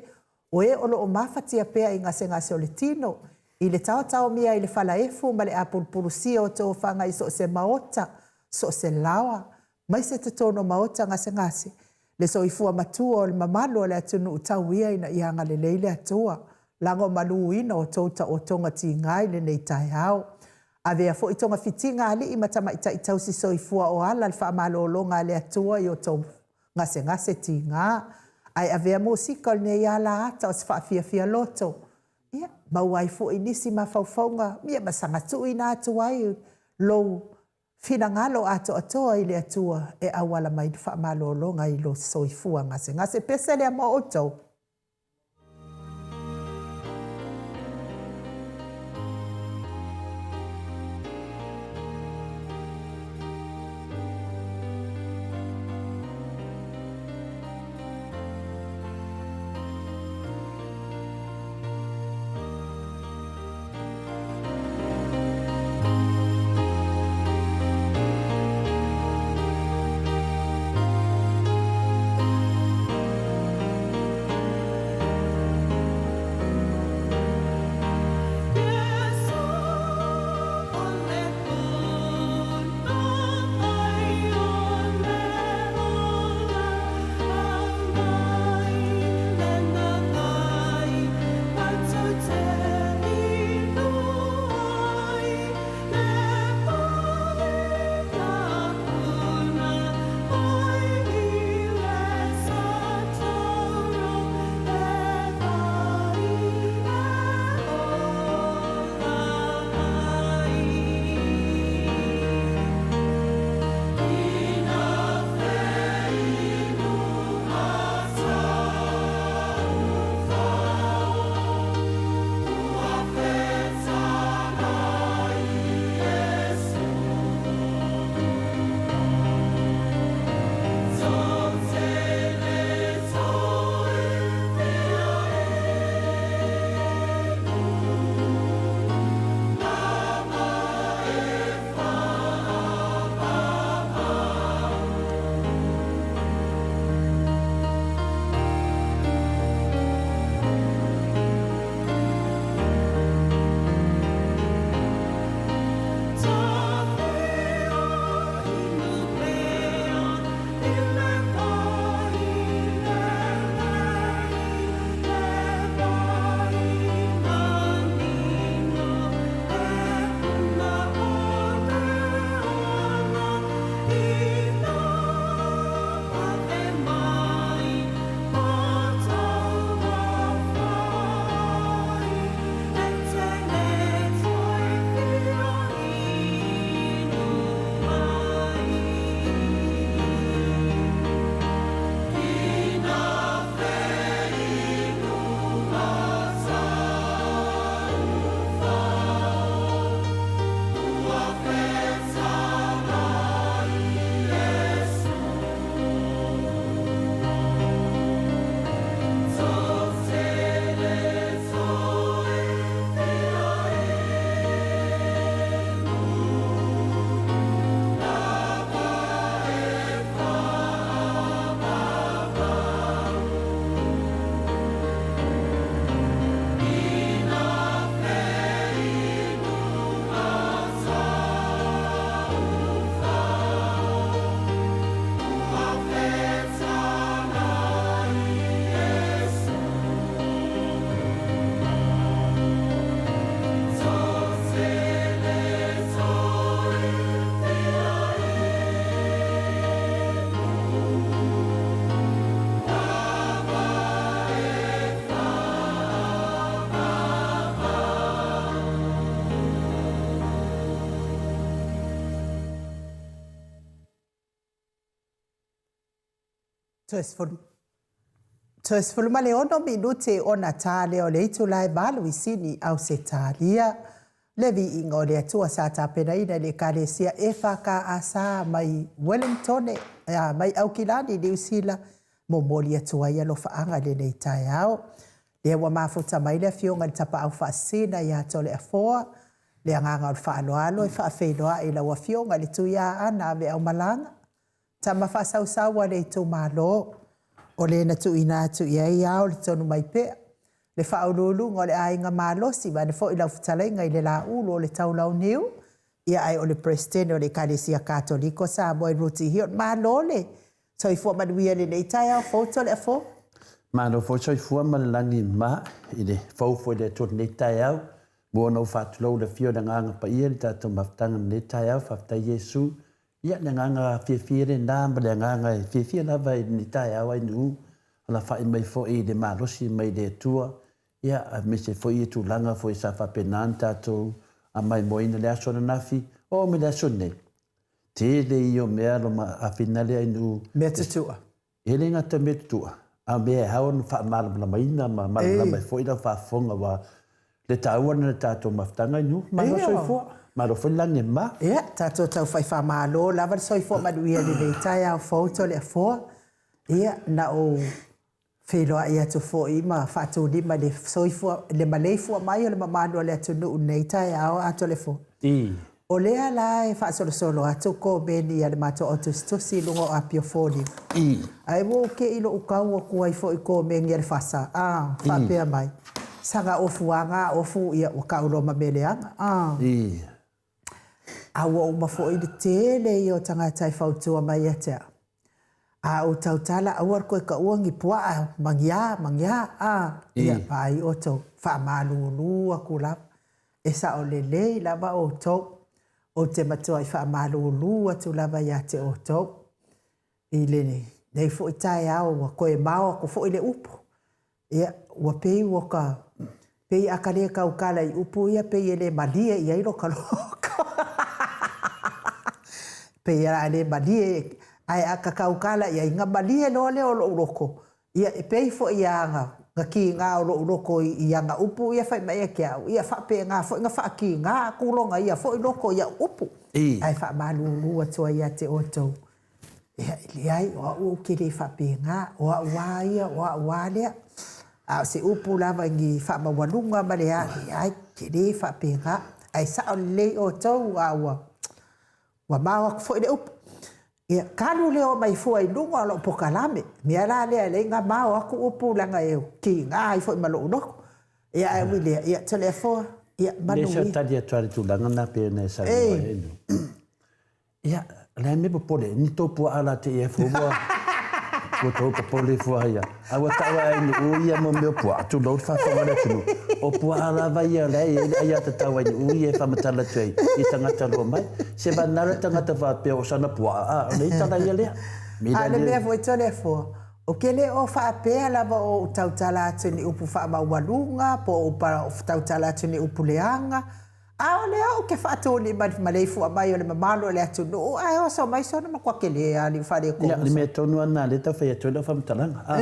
o e o lo o mafatia pea i gasegase o le tino, i le taotaomia i le falaefu ma le apulupulusia o tofaga i so o se maota, so o se laoa, maise totonu o maota gasegase, le soifua matua o le mamalu o le atunuu tau ia ina ia agalelei le Atua, lagomaluina outou taotoga tiga i lenei taeao. Avea foi togafitiga a alii ma tamaitai tausi soifua o ala le faamalologa a le Atua i outou gasegase tiga. Ae avea musika o lenei ala ata o se faafiafia loto, ia, maua ai foi nisi mafaufauga, ia ma saga tuuina atu ai lou finagalo atoatoa i le Atua e auala mai le faamalologa i lo soifua gasegase. Pese lea mo outou. Toe 16 minute ona ta lea o le itula e 8 i Sini, Ausetalia. Le viiga o le Atua sa tapenaina e le Ekalesia EFKS mai Wellingtone, mai Aukilani, Niu Sila, momoli atu ai alofaaga i lenei taeao. Lea ua mafuta mai le Afioga i le Tapaau Faasisina ia Toleafoa, le agaga o le faaaloalo e faafeiloai i lau Afioga i le Tuiaana Aveaumalaga, tama faasausau a le itumalo, o le na tuuina atu i ai ao le tonu mai pea, le faauluuluga o le aiga malosi, vaeane foi lau fetalaiga i le Laulu o le Taulauniu, ia ae o le Peresetene o le Ekalesia Katoliko Samoa i Ruti Hill. Malo le soifua manuia i lenei taeao fou Toleafoa. Malo foi soifua ma le lagi ma i le fou foi le Atua i lenei taeao. Mua ona ou faatulou i le afio o le Agaga Paia i le tatou mafutaga i lenei taeao. Faafetai Iesu. Ia, le agaga fiafia lena ma le agaga e fiafia lava i lenei taeao ainiu. Alafa'i mai foi i le malosi mai le Atua, ia, aemaise foi i tulaga foi sa faapena ona tatou amaimoaina le aso ananafi, oo mai le aso nei. Tele ia o mea loma afina lea inu. Mea tutua. E le gata mea tutua, a o mea e ao ona faamalamalamaina ma malamalama ai foi lau faafofoga aua le taua lena o le tatou mafutaga inu. Malo soifua, malo foi le lagi e mama. Ia, tatou tau fai faamalo lava le soifua manuia i lenei taeao fou Toleafoa. Ia, na ou feiloai atu foi ma faatulima i le soifua, le maleifua mai o le mamalu o le atunuu i lenei taeao a Toleafoa. O lea la e faasolosolo atu komeni a le matou autusitusi i luga o Apiofoliu. Ae ua ou te i lou tau atu ai foi i komeni a le FASA, a, faapea mai, saga ofu a na ofu, ia ua tau loa ma mea leaga, a. A ua uma foi le tele ia o tagata e fautua mai ia te au, a ou tautala aua le toe taua ni puaa ma ni a ma ni a, a, ia vaai outou, faamalulu atu lava, e sao lelei lava outou, ou te matuai faamalulu atu lava ia te outou. I lenei foi taeao ua toe mao atu foi le upu, ia, ua pei ua ta, pei a ta le tautala i upu ia pei e le malie i ai lota loto. Pei a le malie, ae a ta tautala i ai, na malie loa lea o lou loto, ia, e pei foi a na kiga o lou loto i ana upu ia fai mai ia te au, ia faapena foi na faakiga atu lona ia foi loto i au upu, ae faamalulu atu ai ia te outou. Ia, e leai, o au ou te le faapena, o au a ia, o au a lea. A o se upu lava i ni faamaualuga ma le a, leai, te le faapena. Ae sao lelei outou, a ua, ua mao atu foi le upu. Ia, talu le omai fua i luga o lou pokalame, mea la lea e leai na mao atu upu leaga e kiga ai foi ma lou loto. Ia, ae ui lea, ia, Toleafoa, ia, manuia. Leai, se tali atu lava i le tulaga lena pei ona e saunoa ai. Ia, o le a mea popole, ni tou puaa la te ia fua ua ua tou popole fua ia. A ua tau ai ni u ia mo mea o puaa, tulou le faafofoga a le atunuu. O puaa lava ia o la e i ai le aiatatau ai ni u ia e faamatala atu ai i tagata loa mai. Se vanala le tagata faapea o sana puaa, a o le itala ia lea. A o le mea foi Toleafoa, ou te le o faapea lava o ou tautala atu i ni upu faamaualuga po o ou tautala atu i ni upu leaga, A o lea ou te faatulima i le maleifua mai o le mamalu o le atunuu, ae oso mai sona matua tele lava le faaletonu. Ia, o le mea tonu lava lena lea e tau fai atu ai lau faamatalaga. A,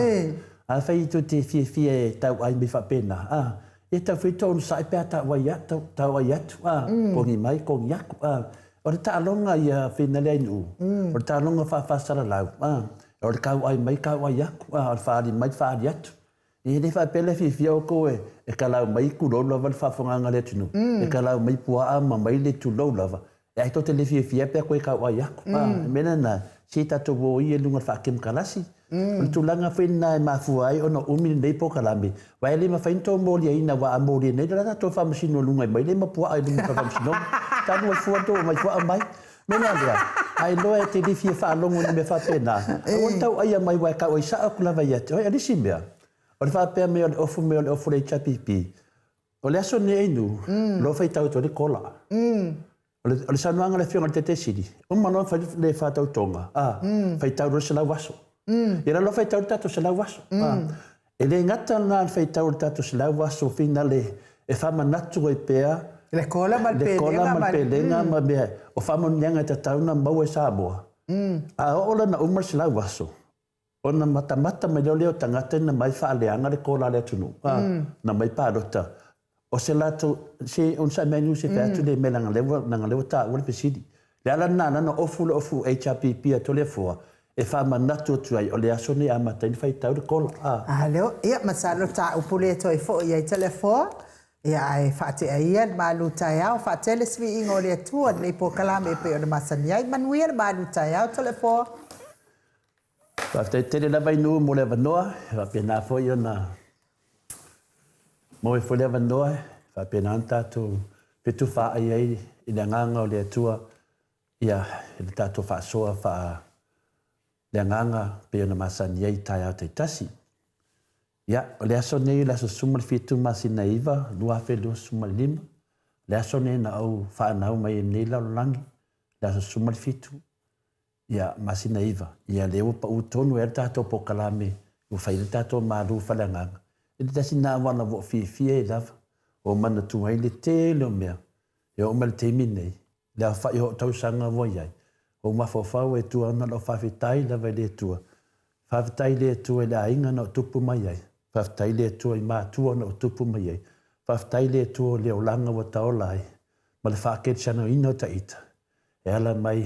afai tou te fiafia e tauai mai faapena, a, ia tau fai tou onosai pe a tauai atu, tauai atu, a, kogi mai, kogi aku, a. O le taaloga ia Finale Ainuu, o le taaloga faafaasalalau, a, o le kauai mai, kauai aku, a, o le faaali mai, faaali atu. E le faapea le fiafia outou e kalau mai tulou lava le faafofogaaga a le atunuu, e kalau mai puaa ma mai le tulou lava, ae tou te le fiafia pe a toe tauai aku. A, o le mea lena, se i tatou o ia i luga o le faakemokalasi. O le tulaga foi lena e mafua ai ona umi lenei polokalame, aua e le mafai ona outou moliaina, aua a molia nei, o le a tatou faamasino i luga mai le ma puaa i luga o le faamasinoga. Talu ai fua tou omai fua aumai. O le mea la lea, a iloa e te le fia faalogo i ni mea faapena, aua le tauaia mai aua e tauai sao atu lava ia te oe. O le isi mea, o le faapea mai o le ofu mai o le ofu o le HRPP, o le aso lenei Ainuu, o lo o faitau atu ai le kola. O le, o le saunoaga a le Afioga i le Taitaifono, uma loa ona fai le faatautoga, a, faitau loa le 100 aso. Ia la loa faitau le tatou 100 aso. E le gata lena i le faitau o le tatou 100 aso finale e faamanatu ai pea le kola ma le pelega ma le pelega ma mea o faamanuiaga e tatau ona maua e Samoa. A oo la ina uma le 100 aso, ona matamata mai loa lea o tagata ina mai faaleaga le kola a le atunuu, na mai palota. O se latou, se onosai mai nu se fai atu le mea leaga lea ua, leaga lea ua taua le fesili. Le ala lena na ofu le ofu HRPP a Toleafoa e faamanatu atu ai o le aso lenei e amata ai ona faitau le kola. A. A lea, ia masalo ta upu le toe foi ai Toleafoa, ia ae faatea ia le malu taeao, faatele se viiga o le Atua i lenei polokalame e pei ona masani ai. Manuia le malu taeao Toleafoa. Faafetai tele lava i nuu mo le avanoa, e faapena foi ona maua ai foi le avanoa e faapena ona tatou fetufaai ai i le agaga o le Atua, ia, i le tatou faasoa faa le agaga pei ona masani ai i taeao taitasi. Ia, o le aso nei o le aso 17 masina e 9, 2025, le aso nei na ou faanau mai ai i lenei lalolagi, le aso 17, Ia, masina 9, ia lea ua pau tonu ai le tatou polokalame Ua fai le tatou malu faleagaga i le tasi lena auala ua ou fiafia ai lava, ua ou manatua ai le tele o mea e oo mai le taimi lenei, le aofai o au tausaga ua i ai, ua ou mafaufau ai tua ona o lau faafetai lava i le Atua. Faafetai i le Atua i le aiga na ou tupu mai ai, faafetai i le Atua i matua na ou tupu mai ai, faafetai i le Atua i le olaga ua taola ai ma le faakerisianoina o ta ita e ala mai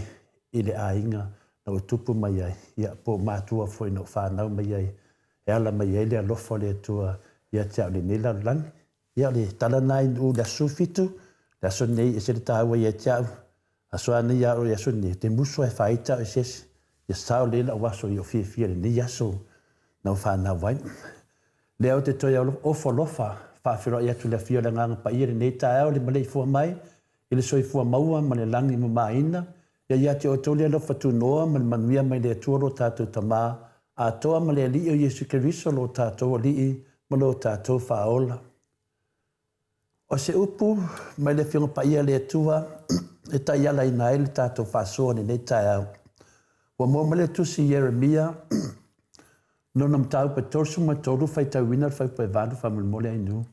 i le aiga na ou tupu mai ai, ia, po o matua foi na ou fanau mai ai, e ala mai ai le alofa o le Atua ia te au i lenei lalolagi. Ia, o le tala lena i Nu'u i le aso 17, le aso lenei e ese le taua ia te au, aso a nei a oe i aso nei, ou te musu lava e faaita au e se isi, ia sao lelei la'u aso ia ou fiafia i lenei aso na ou fanau ai. Lea ou te toe ofo alofa faafeiloai atu i le Afio o le Agaga Paia i lenei taeao i le maleifua mai i le soifua maua ma le lagi mamaina, ia ia te outou le alofa tunoa ma le manuia mai le Atua lo tatou Tama atoa ma le Alii o Iesu Keriso lo tatou Alii ma lo tatou Faaola. O se upu mai le Afioga Paia a le Atua e taialaina ai le tatou faasoa i lenei taeao. Ua maua mai le tusi i Ieremia, lona mataupu e 33, faitauina le fuaiupu e 8, faamolemole Ainuu.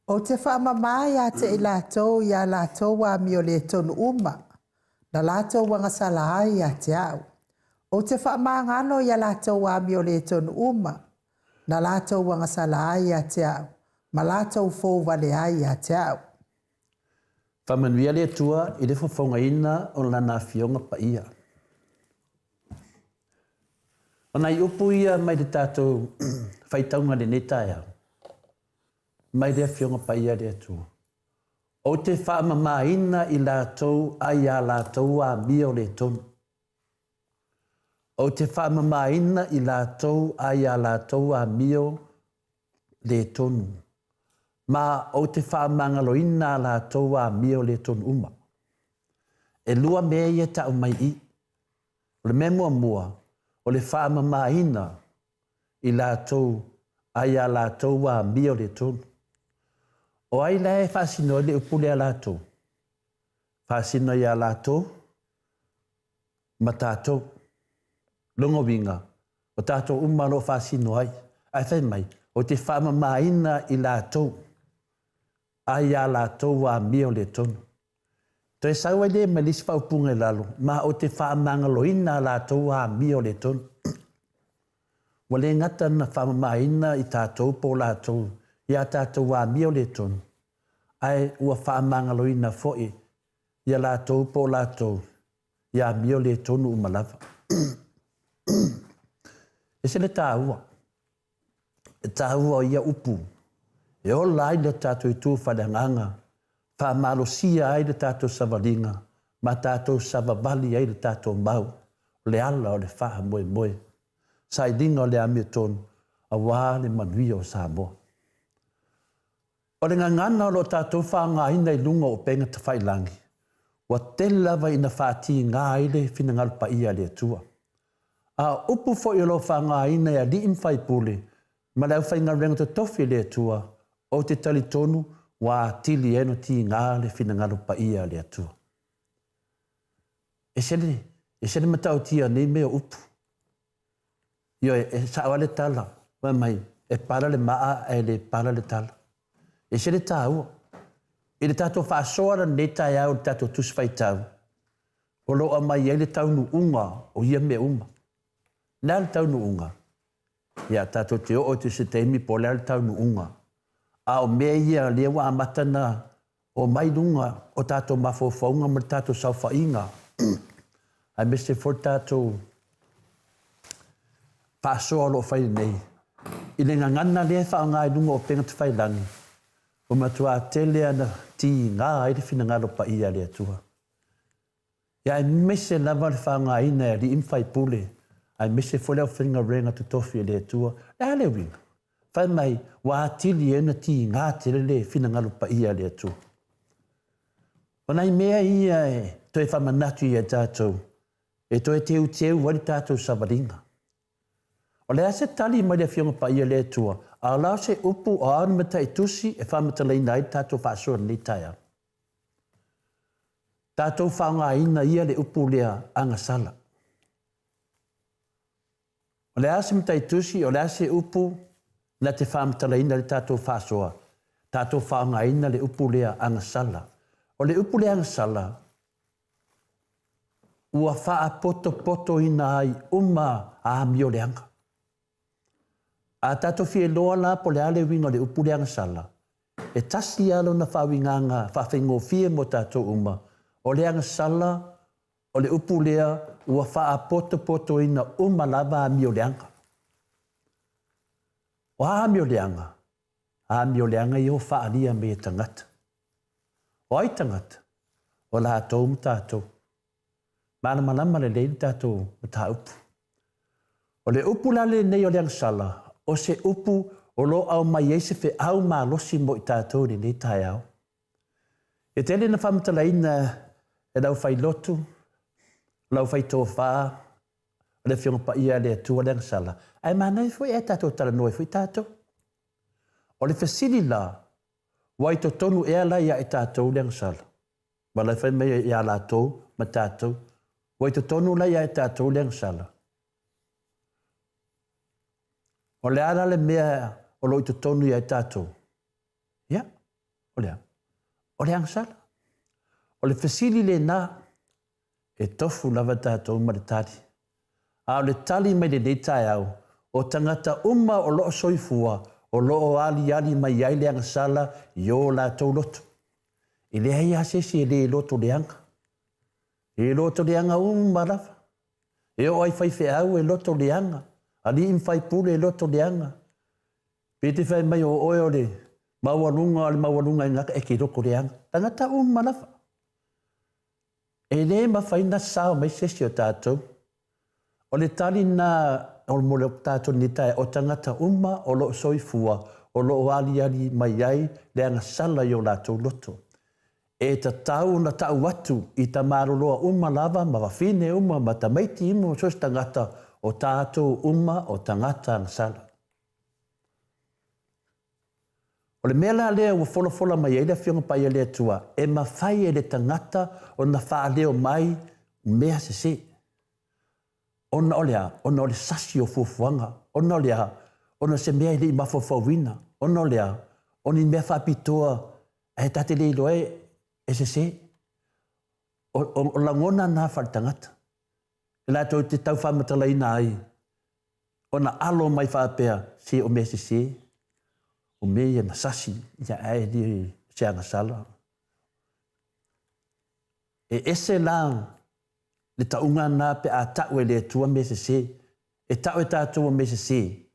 Ou te faamama ia te i latou i a latou amio le tonu uma, na latou agasala ai ia te au. Ou te faamagalo i a latou amio le tonu uma, na latou agasala ai ia te au, ma latou fou vale ai ia te au. Faamanuia le Atua i le fofogaina o Lana Afioga Paia. O nai upu ia mai le tatou faitauga i lenei taeao, mai le Afioga Paia a le Atua. Ou te faamamaina i latou ai a latou amio le tonu. Ou te faamamaina i latou ai a latou amio le tonu, ma ou te faamagaloina a latou amio le tonu uma. E lua mea ia e tau mai i. O le mea muamua, o le faamamaina i latou ai a latou amio le tonu. O ai la e faasino ai le upu lea latou? Faasino iā latou ma tatou. Lona uiga, o tatou uma o lo o faasino ai. Ae fai mai, ou te faamamaina i latou, ai a latou amio le tonu. Toe sau ai lea ma le isi faaupuga i lalo, ma ou te faamagaloina a latou amio le tonu. Ua le gata na faamamaina i tatou po o latou i a tatou amio le tonu, ae ua faamagaloina foi ia latou po o latou i amio le tonu uma lava. Ese le taua, e taua o ia upu e ola ai le tatou itu faaleagaga, faamalosia ai le tatou savaliga ma tatou savavali ai le tatou mau, o le ala o le faamoemoe, sailiga o le amiotonu aua le manuia o Samoa. O le gagana o lo o tatou faaaogaina i luga o upega tafailangi, ua tele lava ina faatiga ai le finagalo paia a le Atua. A o upu foi o lo o faaaogaina e alii ma faipule ma le aufaigaluega totofi a le Atua, ou te talitonu ua atili ai ona tiga le finagalo paia a le Atua. E ese le, ese le matautia o nei mea o upu. Ioe, e sao lava le tala, fai mai, e pala le maa ae le pala le tala. E ese le taua. I le tatou faasoa la lenei taeao i le tatou Tusi Faitau, o lo o aumai ai le taunuuga o ia mea uma. O le a le taunuuga? Ia, tatou te oo atu i se taimi po o le a le taunuuga. A o mea ia lea ua amata ona omai i luga o tatou mafaufauga ma le tatou saofaiga, aemaise foi le tatou faasoa o lo o fai nei. I le gagana lea e faaaoga i luga o upega tafailagi, ua matua tele lava ona tiga ai le finagalo paia a le Atua. Ia aemaise lava le faaaogaina e alii ma faipule, aemaise foi le aufaigaluega totofi e le Atua. O le a le uiga? Fai mai, ua atili ai ona tiga tele le finagalo paia a le Atua. O nai mea ia e toe faamanatu ia tatou, e toe teuteu ai le tatou savaliga. O le a se tali mai le Afioga Paia le Atua, a o le a se upu o a ni mataitusi e faamatalaina ai le tatou faasoa i lenei taeao? Tatou faaaogaina ia le upu lea agasala. O le a se mataitusi, o le a se upu na te faamatalaina le tatou faasoa, tatou faaaogaina le upu lea agasala. O le upu lea agasala, ua faapotopotoina ai uma amioleaga. A tatou fia iloa la po o le a le uiga o le upu lea agasala, e tasi lava lona faauigaga faafaigofie mo tatou uma, o le agasala o le upu lea ua faapotopotoina uma lava amioleaga. O a amioleaga? Amioleaga ia ua faaalia mai e tagata. O ai tagata? O latou ma tatou. Malamalama lelei le tatou mataupu. O le upu la lenei o le agasala, o se upu o lo o aumai ai se feau malosi mo i tatou i lenei taeao. E tele ina faamatalaina e le aufailotu, le aufaitofa, o le Afioga Paia a le Atua le agasala, ae manaia foi ae tatou talanoa ai foi tatou. O le fesili la, ua i totonu ea la ia i tatou le agasala? Ma la e fai mai ia latou ma tatou, ua i totonu la ia i tatou le agasala? O le a la le mea o lo o i totonu ia i tatou? Ia, o le a? O le agasala. O le fesili lena, e tofu lava tatou ma le tali. A o le tali mai lenei taeao, o tagata uma o lo o soifua, o lo o aliali mai ai le agasala i ō latou loto. E leai lava se isi e le loto leaga. E loto leaga uma lava. E oo lava i faifeau e loto leaga, alii ma faipule e loto leaga. Pe te fai mai o oe o le maualuga o le maualuga i gata, e te loto leaga. Tagata uma lava. E le mafai ona sao mai se isi o tatou. O le tali lena mo le tatou nei taeao, o tagata uma o lo o soifua, o lo o aliali mai ai le agasala i o latou loto. E tatau ona tau atu i tamaloloa uma lava ma wafine uma ma tamaiti uma ma so o se tagata, o tatou uma o tagata agasala. O le mea la lea ua folafola mai ai le Afioga Paia le Atua, e mafai e le tagata ona faaleo mai mea sese. Ona o le a? Ona o le sasi o fuafuaga. Ona o le a? Ona o se mea e le i mafaufauina. Ona o le a? O ni mea faapitoa ae ta te le iloa e sese. O, o, o lagona na faaletagata. E latou te tau faamatalaina ai ona alo mai faapea, se o mea sese, o mea ia na sasi, ia ae le se agasala. E ese la le tauga na pe a tau e le Atua mea sese. E tau e tatou o mea sese,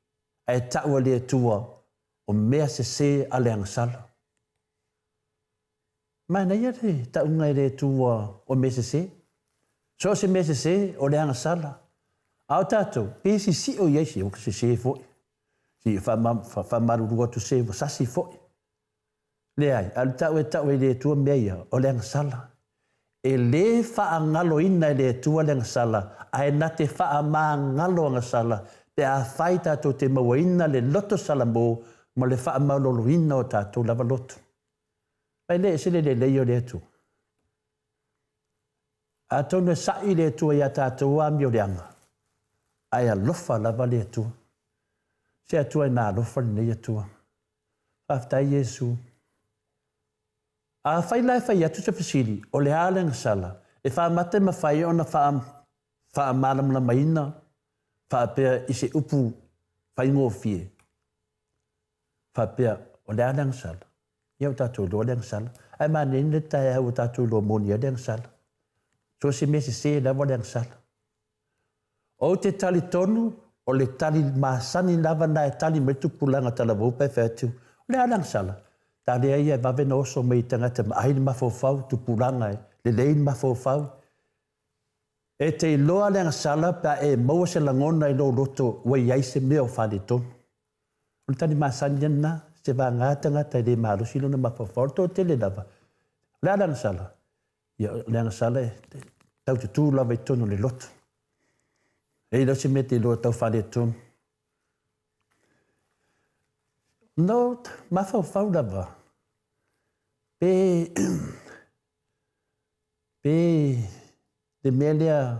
ae tau e le Atua o mea sese a le agasala. Manaia le tauga e le Atua o mea sese. So o se mea sese, o le agasala. A o tatou, pe sisio i ai se, ua sese foi. Si faamalulu atu se, ua sasi foi. Leai, a o le tau e tau e le Atua mea ia, o le agasala. E lē faagaloina e le Atua le agasala, ae na te faamagalo agasala pe afai tatou te mauaina le loto salamo ma le faamaualaloina o tatou lava loto. E le ese le lelei o le Atua. Atonu e saʻi le Atua iā tatou amioleaga, ae alofa lava le Atua. Se Atua e na alofa lenei Atua. Faafetai Iesu. Afai la e fai atu se fesili, o le a le agasala, e faamata e mafai ona faamalamalamaina faapea i se upu faigofie, faapea, o le a le agasala? Ia ua tatou iloa le agasala. Ae manaia le taeao ua tatou iloa moni ai le agasala. So o se mea sese lava le agasala. Ou te talitonu o le tali masani lava na e tali mai tupulaga talavou pe fai atu, o le a le agasala? Talia ia e vave na oso mai i tagata ma ai le mafaufau, tupulaga e lelei le mafaufau. E te iloa le agasala pe a e maua se lagona i lou loto ua i ai se mea o faaletonu. O le tali masani lena, se vagā tagata e le malosi lona mafaufau, o le toatele lava. O le a le agasala? Ia, o le agasala e tau tutū lava i totonu o le loto. E le o se mea te iloa tau faaletonu. No, mafaufau lava, pe, pe le mea lea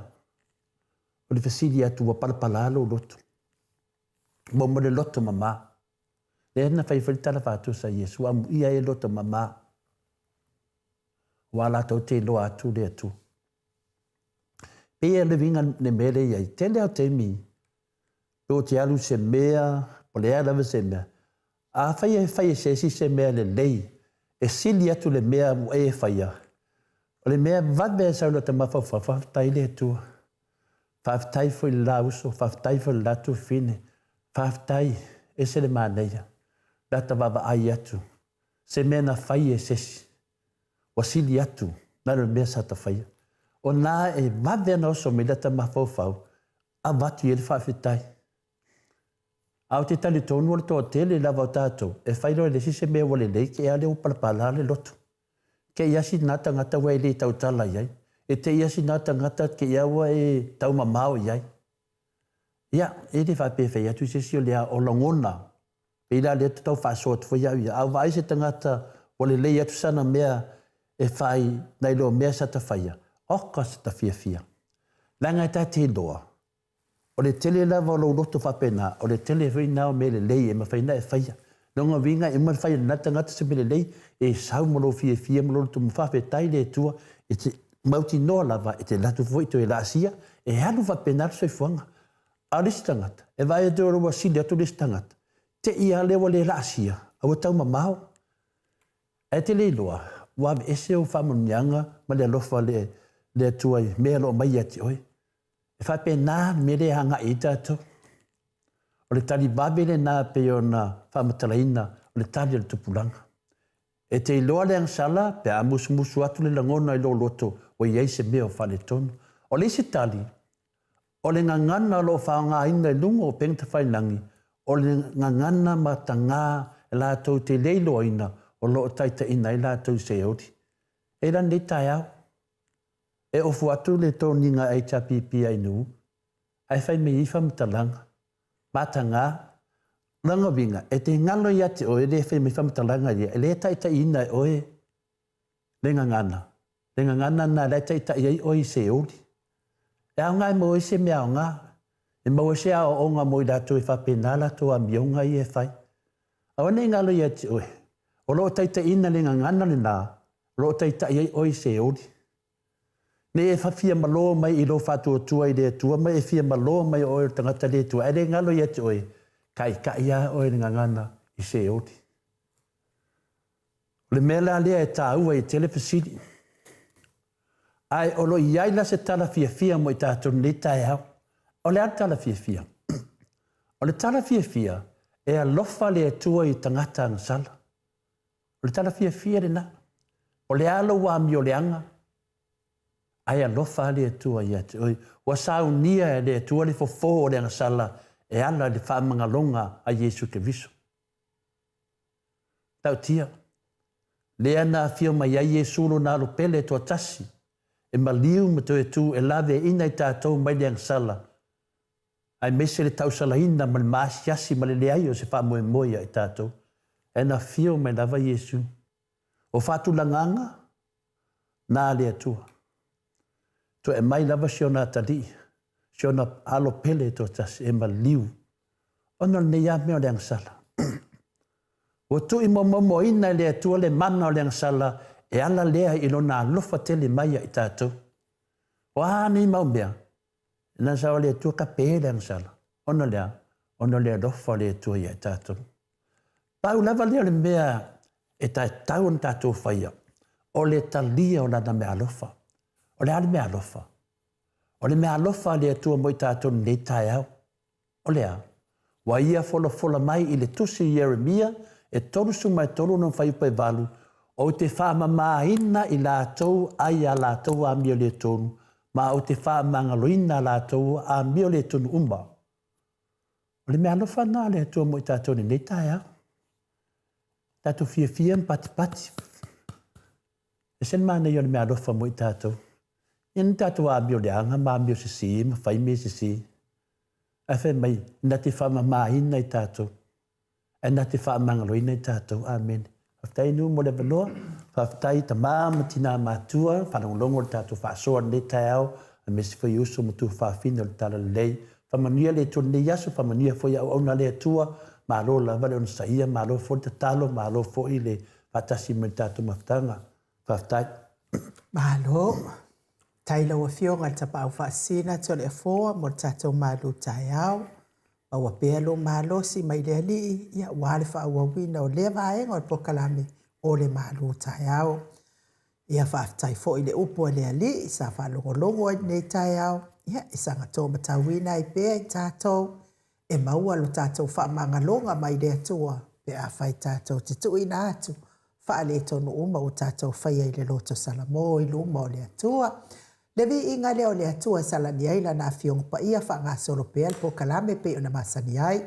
o le fesili atu ua palapala lou loto. Mo le loto mama. Lea na fai foi le tala faatusa a Iesu, amuia e loto mama, aua latou te iloa atu le Atua. Pei e le uiga le mea lea e i ai, tele lava o taimi pe ou te alu i se mea, po o le a lava se mea, afai e fai e se isi se mea lelei e sili atu i le mea ua e faia, o le mea vave e sau i lota mafaufau, faafetai i le Atua, faafetai foi i le la uso, faafetai foi i le la tuafafine, faafetai, ese le manaia, lata vaavaai atu, se mea na fai e se isi, ua sili atu na lo le mea sa ta faia. O na e vave ona oso mai lata mafaufau, avatu i ai le faafetai. A ou te talitonu o le toatele lava o tatou e fai loa e le isi se mea ua lelei, te i lava lea ua palapala le loto. Te i lava sina tagata ua e le tautala i ai. E te i lava sina tagata te i lava ua e taumamao i ai. Ia, e le faapea e fai atu se isi o le o lagona, pei la lea te tau faasoa atu foi au ia. A ou vaai se tagata ua lelei atu sana mea e fai nai lo mea sa ta faia, oka se ta fiafia. Leaga e ta te iloa, O le tele lava o lou loto faapena, o le tele foi lena o mea lelei e mafai ona e faia. Lona uiga e uma ona fai e lena tagata se mea lelei, e sau ma lou fiafia ma lou loto faafetai i le Atua, e te mautinoa lava e te alu atu foi toe laasia, e alu faapena le soifuaga. A o le isi tagata, e vaai atu ua sili atu le isi tagata, te i lava lea ua le laasia, a ua taumamao. Ae te le iloa, ua aveese ou faamanuiaga ma le alofa o le Atua i mea o lo o mai ia te oe. E faapena le mea lea e agai ai tatou. O le tali vave lena e pei ona faamatalaina o le tali a le tupulaga. E te iloa le agasala pe a musumusu atu le lagona i lou loto ua i ai se mea o faaletonu. O le isi tali, o le gagana o lo o faaaogaina i luga o upega tafailagi, o le gagana matagā latou te le iloaina o lo o taitaiina ai latou i Seoli. E la lenei taeao, E ofu atu le toniga HRPP a Inu, ae fai mai ai faamatalaga, mataga, lona uiga, e te galo ia te oe le fai mai faamatalaga ia, e le taitaiina e oe le gagana, le gagana lena la e taitai ai oe i Seoli. E aoga e maua ai se mea aoga, e maua ai se aoaoga mo i latou e faapena latou amioga ia e fai. Aua ne i galo ia te oe, o lo o taitaiina le gagana lena o lo o taitai ai oe i Seoli. Nei e fia malo mai i lou faatuatua i le Atua ma e fia malo mai o oe o le tagata le Atua, ae le galo ia te oe, kaikaʻi lava oe i le gagana i Seoli. O le mea la lea e taua ai tele fesili. Ae o lo o i ai la se tala fiafia mo i tatou i lenei taeao. O le a le tala fiafia? O le tala fiafia, e alofa le Atua i tagata agasala. O le tala fiafia lena. O le a lou amioleaga, ae alofa lava le Atua ia te oe. Ua saunia e le Atua le fofo o le agasala e ala i le faamagaloga a Iesu Keriso. Ta'utia, lea na afio mai ai Iesu lona alo pele toatasi, e maliu ma toe tu e laveaina i tatou mai le agasala, aemaise le tausalaina ma le maasiasi ma le leai o se faamoemoe ia i tatou. Ae na afio mai lava Iesu. O faatulagaga na le Atua. Toe aumai lava si ona atalii, si ona alo pele toatasi e maliu, ona o lenei lava mea o le agasala. Ua tuuimomoimoina e le Atua le mana o le agasala e ala lea i lona alofa tele mai ia i tatou. O a nei mau mea, na sao le Atua ka pe le agasala, ona o le a? Ona o le alofa o le Atua ia i tatou. Pau lava lea o le mea e tatau ona tatou faia, o le talia o Lana meaalofa. O le a le meaalofa? O le meaalofa a le Atua mo i tatou i lenei taeao. O le a? Ua Ia folafola mai i le tusi i Ieremia e 33 lona fuaiupu e 8, Ou te faamamaina i latou ai a latou amioletonu, ma ou te faamagaloina a latou amioletonu uma. O le meaalofa lena a le Atua mo i tatou i lenei taeao. Tatou fiafia ma patipati. Ese le manaia o le meaalofa mo i tatou. Ia ni tatou amio leaga ma amio sisi ma fai mea sisi. Ae fai mai, na te faamamaina i tatou. Ae na te faamagaloina i tatou. Amene. Faafetai Nu mo le avanoa. Faafetai tama ma tina matua, faalogologo i le tatou faasoa i lenei taeao, aemaise foi uso ma tuafafine o le Talalelei. Faamanuia le Atua i lenei aso, faamanuia foi auauna a le Atua, malo lava le onosaia, malo foi le tatalo, malo foi le faatasi mai i le tatou mafutaga. Faafetai. Malo. Faafetai i lau Afioga i le Tapaau Faasisina Toleafoa mo le tatou malu taeao. Maua pea lou malosi mai le Alii ia aua le faaauauina o lea vaega o le polokalame o le malu taeao. Ia faafetai foi i le upu a le Alii sa faalogologo ai i lenei taeao, ia e saga tomatauina ai pea i tatou e maua lo tatou faamagaloga mai le Atua pe afai tatou te tuuina atu faaletonu uma ua tatou faia i le loto salamo i luma o le Atua. Le viiga lea o le Atua e salani ai Lana Afioga Paia faagasolo pea le polokalame pei ona masani ai.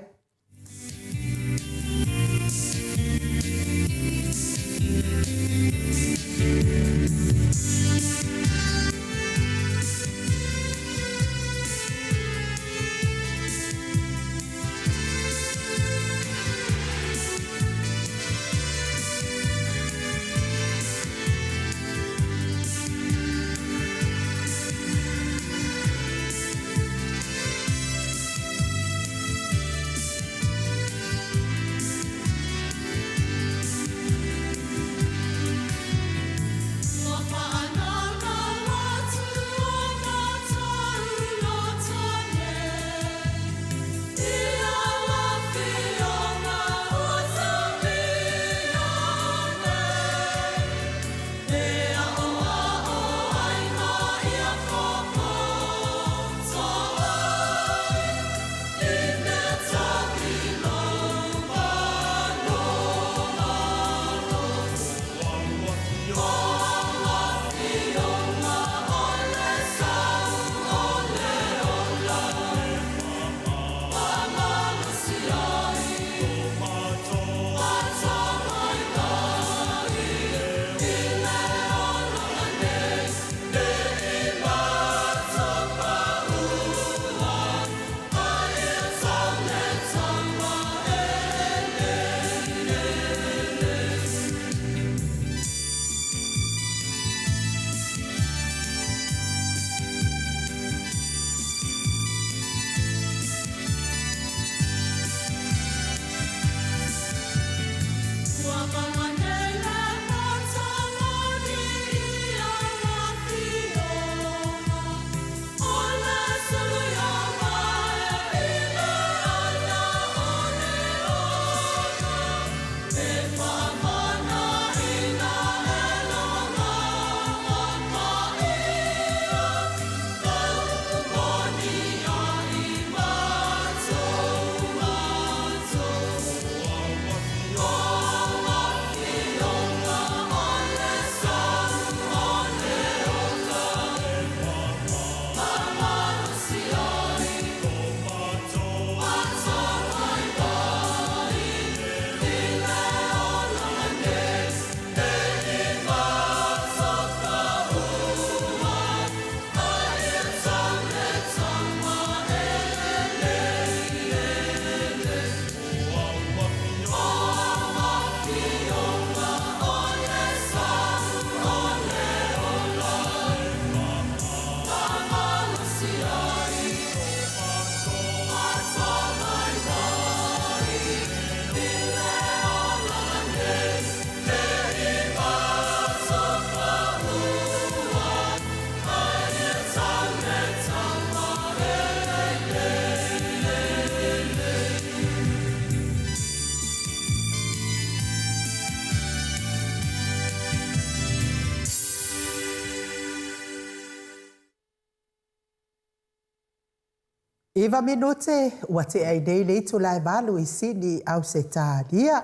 Iva minute ua tea ai nei le itula e valu i Sini, Ausetalia.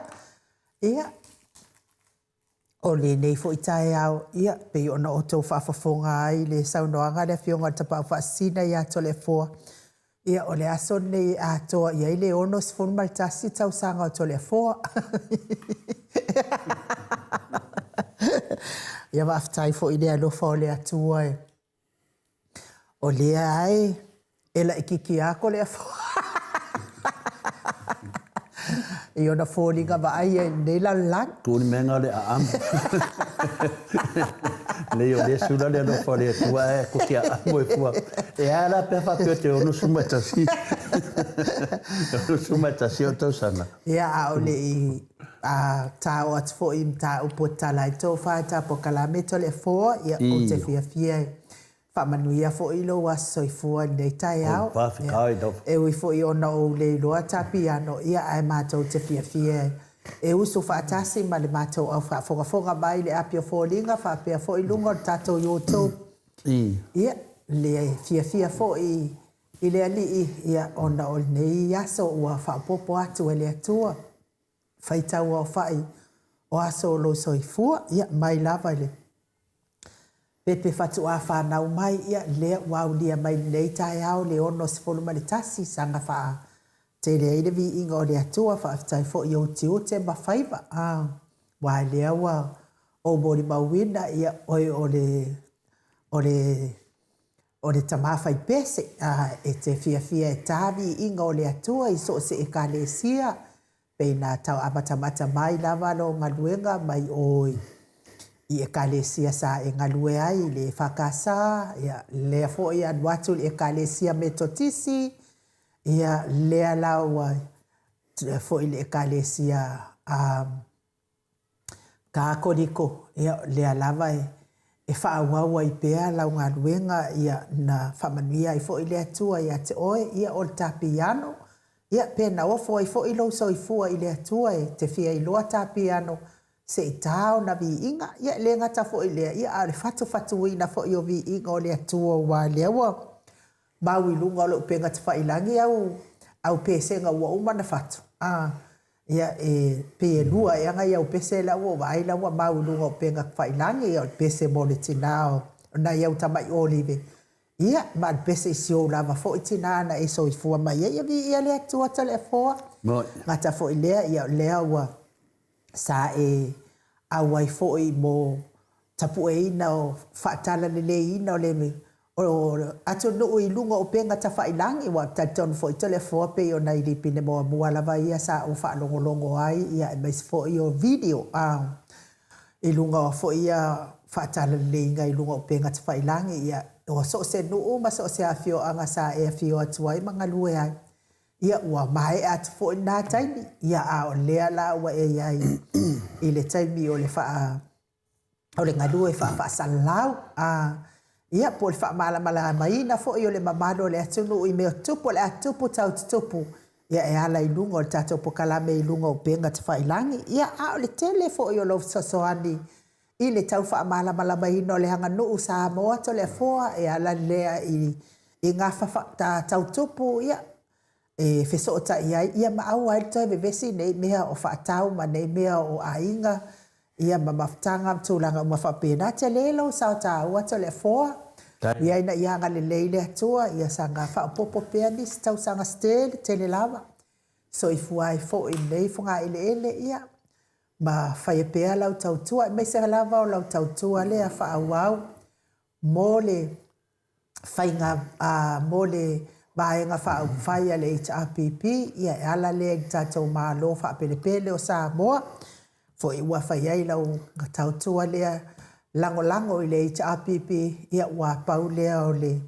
Ia, o lenei foi taeao, ia, pei ona outou faafofoga ai i le saunoaga a le Afioga i le Tapaau Faasisina ia Toleafoa, ia, o le aso lenei e atoa i ai le 61 tausaga o Toleafoa. Ia, faafetai foi i le alofa o le Atua e O lea e e laitiiti lava Toleafoa i ona foliga vaaia i lenei lalolagi. Tu le mea lena o le aamo. Leai o lea sula le alofa o le Atua ae tou te aamo e fua. E a la pe a faapea te 61. 61 ou tausaga. Ia, a o le i tao atu foi i mataupu e tatala ai tofa i ta polokalame Toleafoa, ia, ou te fiafia e Faamanuia foi lou aso soifua i lenei taeao. Faafetai lava. E ui foi ona ou le iloa ta piano, ia ae matou te fiafia e usu faatasi ma le matou au faafogafoga mai i le api o foliga faapea foi luga o le tatou YouTube. Ia, le fiafia foi i le Alii, ia ona o lenei aso ua faaopoopo atu e le Atua. Faitau aofai o aso o lou soifua, ia, mai lava i le pepe fatuā fanau mai, ia, lea ua aulia mai lenei taeao le 61, saga faatele ai le viiga o le Atua, faafetai foi i ou tiute ma faiva, a, aua lea ua ou molimauina, ia, oe o le, o le, o le tama fai pese, a, e te fiafia e ta viiga o le Atua i so o se Ekalesia, Pei na tau amatamata mai lava lou galuega mai o i Ekalesia sa e galue ai i le EFKS, ia, lea foi e alu atu i le Ekalesia Metotisi, ia, lea la ua foi i le Ekalesia a Kakoliko, ia, lea lava e faaauau ai pea lau galuega, ia, na faamanuia ai foi le Atua ia te oe, ia, o le ta piano, ia, pe na ofo ai foi lou soifua i le Atua e te fia iloa ta piano se i ta ona viiga, ia, e le gata foi i lea, ia, a o le fatufatuina foi o viiga o le Atua, aua o lea ua mau i luga o le upega tafailagi au au pesega ua uma ona fatu, a, ia, e pei e lua ea nai au pese la ua ou vaai la ua mau i luga o upega tafailagi, ia o le pese mo le tina o nai au tamai olive, ia, ma le pese i si ou lava foi tina na e soifua mai ai. Ia viia le Atua Toleafoa. Gata foi lea, ia o lea ua sa e auai foi mo tapueina o faatalaleleiina o le atunuu i luga o upega tafailagi, aua ou te talitonu foi Toleafoa pei o nai lipine muamua lava ia sa ou faalogologo ai, ia aemaise foi o video i luga o foi ia faatalaleiga i luga o upega tafailagi, ia o so o se nuu ma so o se afioaga sa e afio atu ai ma galue ai. Ia ua maea atu foi lena taimi, ia a o lea la ua e i ai i le taimi o le faa o le galue faafaasalalau, a, ia, po o le faamalamalamaina foi o le mamalu o le atunuu i mea o tutupu, o le a tutupu tau tutupu, ia, e ala i luga o le tatou polokalame i luga o upega tafailagi. Ia, a o le tele foi o lou fesoasoani i le tau faamalamalamaina o le aganuu Samoa Toleafoa e ala lea i, i gafa tau tupu, ia, e fesootai ai, ia ma aua ai le toe vevesi nei mea o faatau ma nei mea o aiga, ia ma mafutaga ma tulaga uma faapena. Tele lou sao taua Toleafoa, ia ina ia agalelei le Atua, ia saga faaopoopo pea nisi tausaga se tele, tele lava. Soifua ai foi i lenei fogaeleele, ia ma faia pea lau tautua, aemaise lava o lau tautua lea faaauau mo le faiga mo le Vaega Faaupufai a le HRPP, ia e ala lea i le tatou Malo faapelepele o Samoa, foi ua fai ai lau tautua lea lagolago i le HRPP, ia ua pau lea o le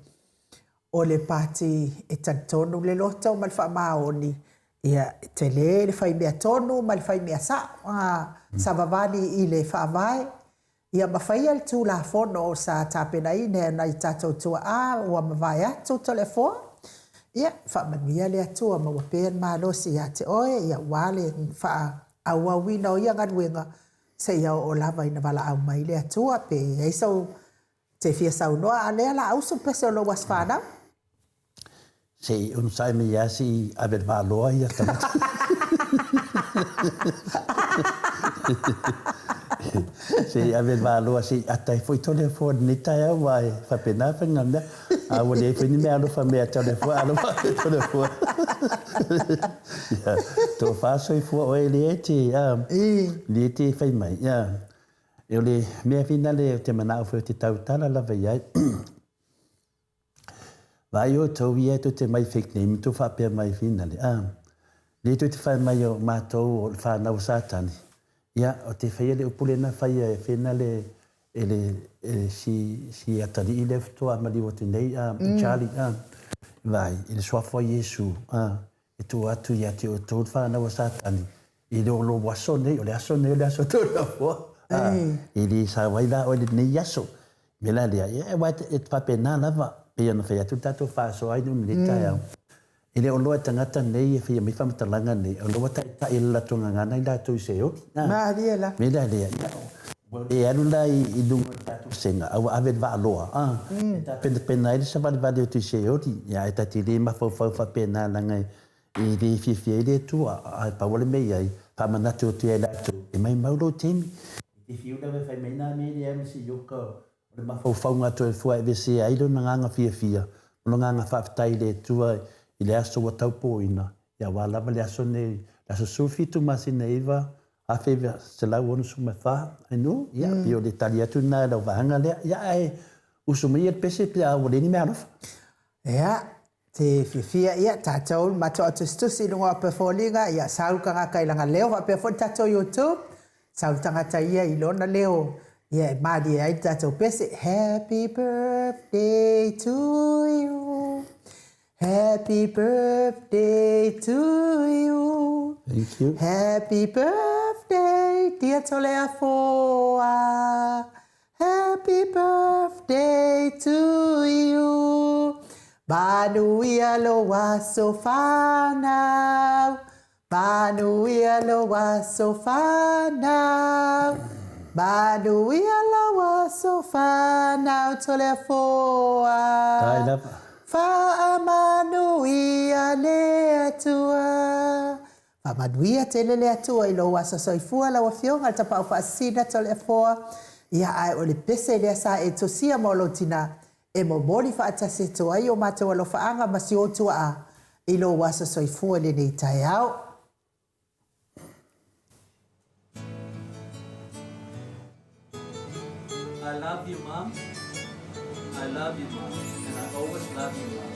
o le pati e talitonu le loto ma le faamaoni, ia e tele le fai mea tonu ma le fai mea sao, a savavali i le faavae, Ia ma faia le Tulafono sa tapenaina e nai tatou tuaa ua mavae atu Toleafoa. Ia, faamanuia le Atua maua pea le malosi ia te oe, ia aua le faaauauina o ia galuega seia oo lava ina valaau mai le Atua. Pe i ai sou te fia saunoa, a o lea o le a usu le pese o lou aso fanau. Se i onosai mai lava se i ave le valoa ia tagata. Se i ave le valoa se i ata ai foi Toleafoa i lenei taeao aua e faapena faiga mea. A ua leai foi ni mea alofa mai ia Toleafoa, alofa atu Toleafoa. Ia, tofa soifua oe lea e te, lea e te fai mai. Ia, o le mea finale ou te manao foi ou te tautala lava i ai. Vaai outou ia tou te mai fake name tou faapea mai finale a lea tou te fai mai o matou o le fanau a Satani ia o te faia le upu lena faia e finale e le e si si atalii lea faatoa maliu atu nei a Charlie a vaai i le suafa o Iesu a e tua atu ia te outou le fanau a Satani i le o lou aso nei o le aso nei o le aso Toleafoa a e le sao ai la oe i lenei aso. O le mea la lea ia aua e faapena lava pei ona fai atu le tatou faasoa ai lenei taeao. E le o loa e tagata nei e faia mai faamatalaga nei, o lea ua taitai e le latou gagana i latou i Seoli. A, Malie la. mea la lea, ia, ua le alu la i luga o le tatou sega, a ua ave i le vaaloa, a, e tapenapena ai le savalivali atu i Seoli. Ia, ae ta te le mafaufau faapena leaga e le fiafia ai le Atua. Ae pau lava le mea i ai, faamanatu atu ia i latou, e maumau lou taimi. E te fiu lava e fai mai nā mea e leai ma se ioka O le mafaufauga Toefua e aveesea ai lona agaga fiafia ma lona agaga faafetai i le Atua i le aso ua taupōina, ia aua lava le aso nei, le aso 17 masina 9, 1964, Ainu, ia, pei o le tali atu lena i lau vaega lea. Ia, ae usu mai ia le pese pe a ua leai ni mea alofa. Ia, te fiafia ia tatou le matou tusitusi i luga o Pefoliga, ia sau tagata i lana leo faapea foi le tatou YouTube, sau le tagata ia i lona leo ia e malie ai le tatou pese. Happy birthday to you. Happy birthday to you. Thank you. Happy birthday dear Toleafoa. Happy birthday to you Manuia lou aso fanau Manuia lou aso fanau Manuia lou aso fanau Toleafoa Tai lava. Faamanuia le Atua Faamanuia tele le Atua i lou aso soifua lau Afioga le Tapaau Faasisina Toleafoa, ia ae o le pese lea sa e tosia mo lou tina e momoli faatasi atu ai o matou alofaaga ma si ou tuaa i lou aso soifua i lenei taeao. I love you mom I love you mom and I always love you mom.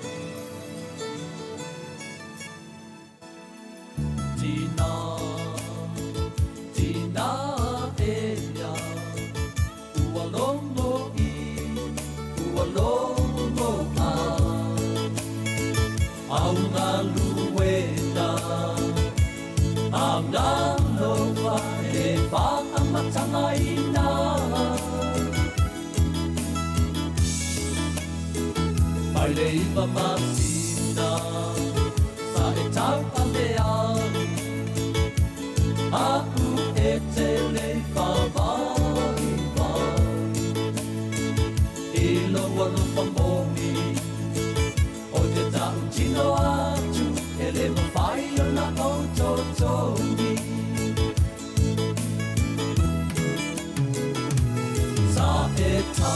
Tina, tina ea, ua logo i, ua logo a, au galuega, Agalofa e whaamatagaina. Mai le iwa masina sa e tau ave ai, Aʻu e tele i whawaiwai. I lou alofa moni, O te taʻu tino atu, e le mawhai ona ou totogi. Sa e ta,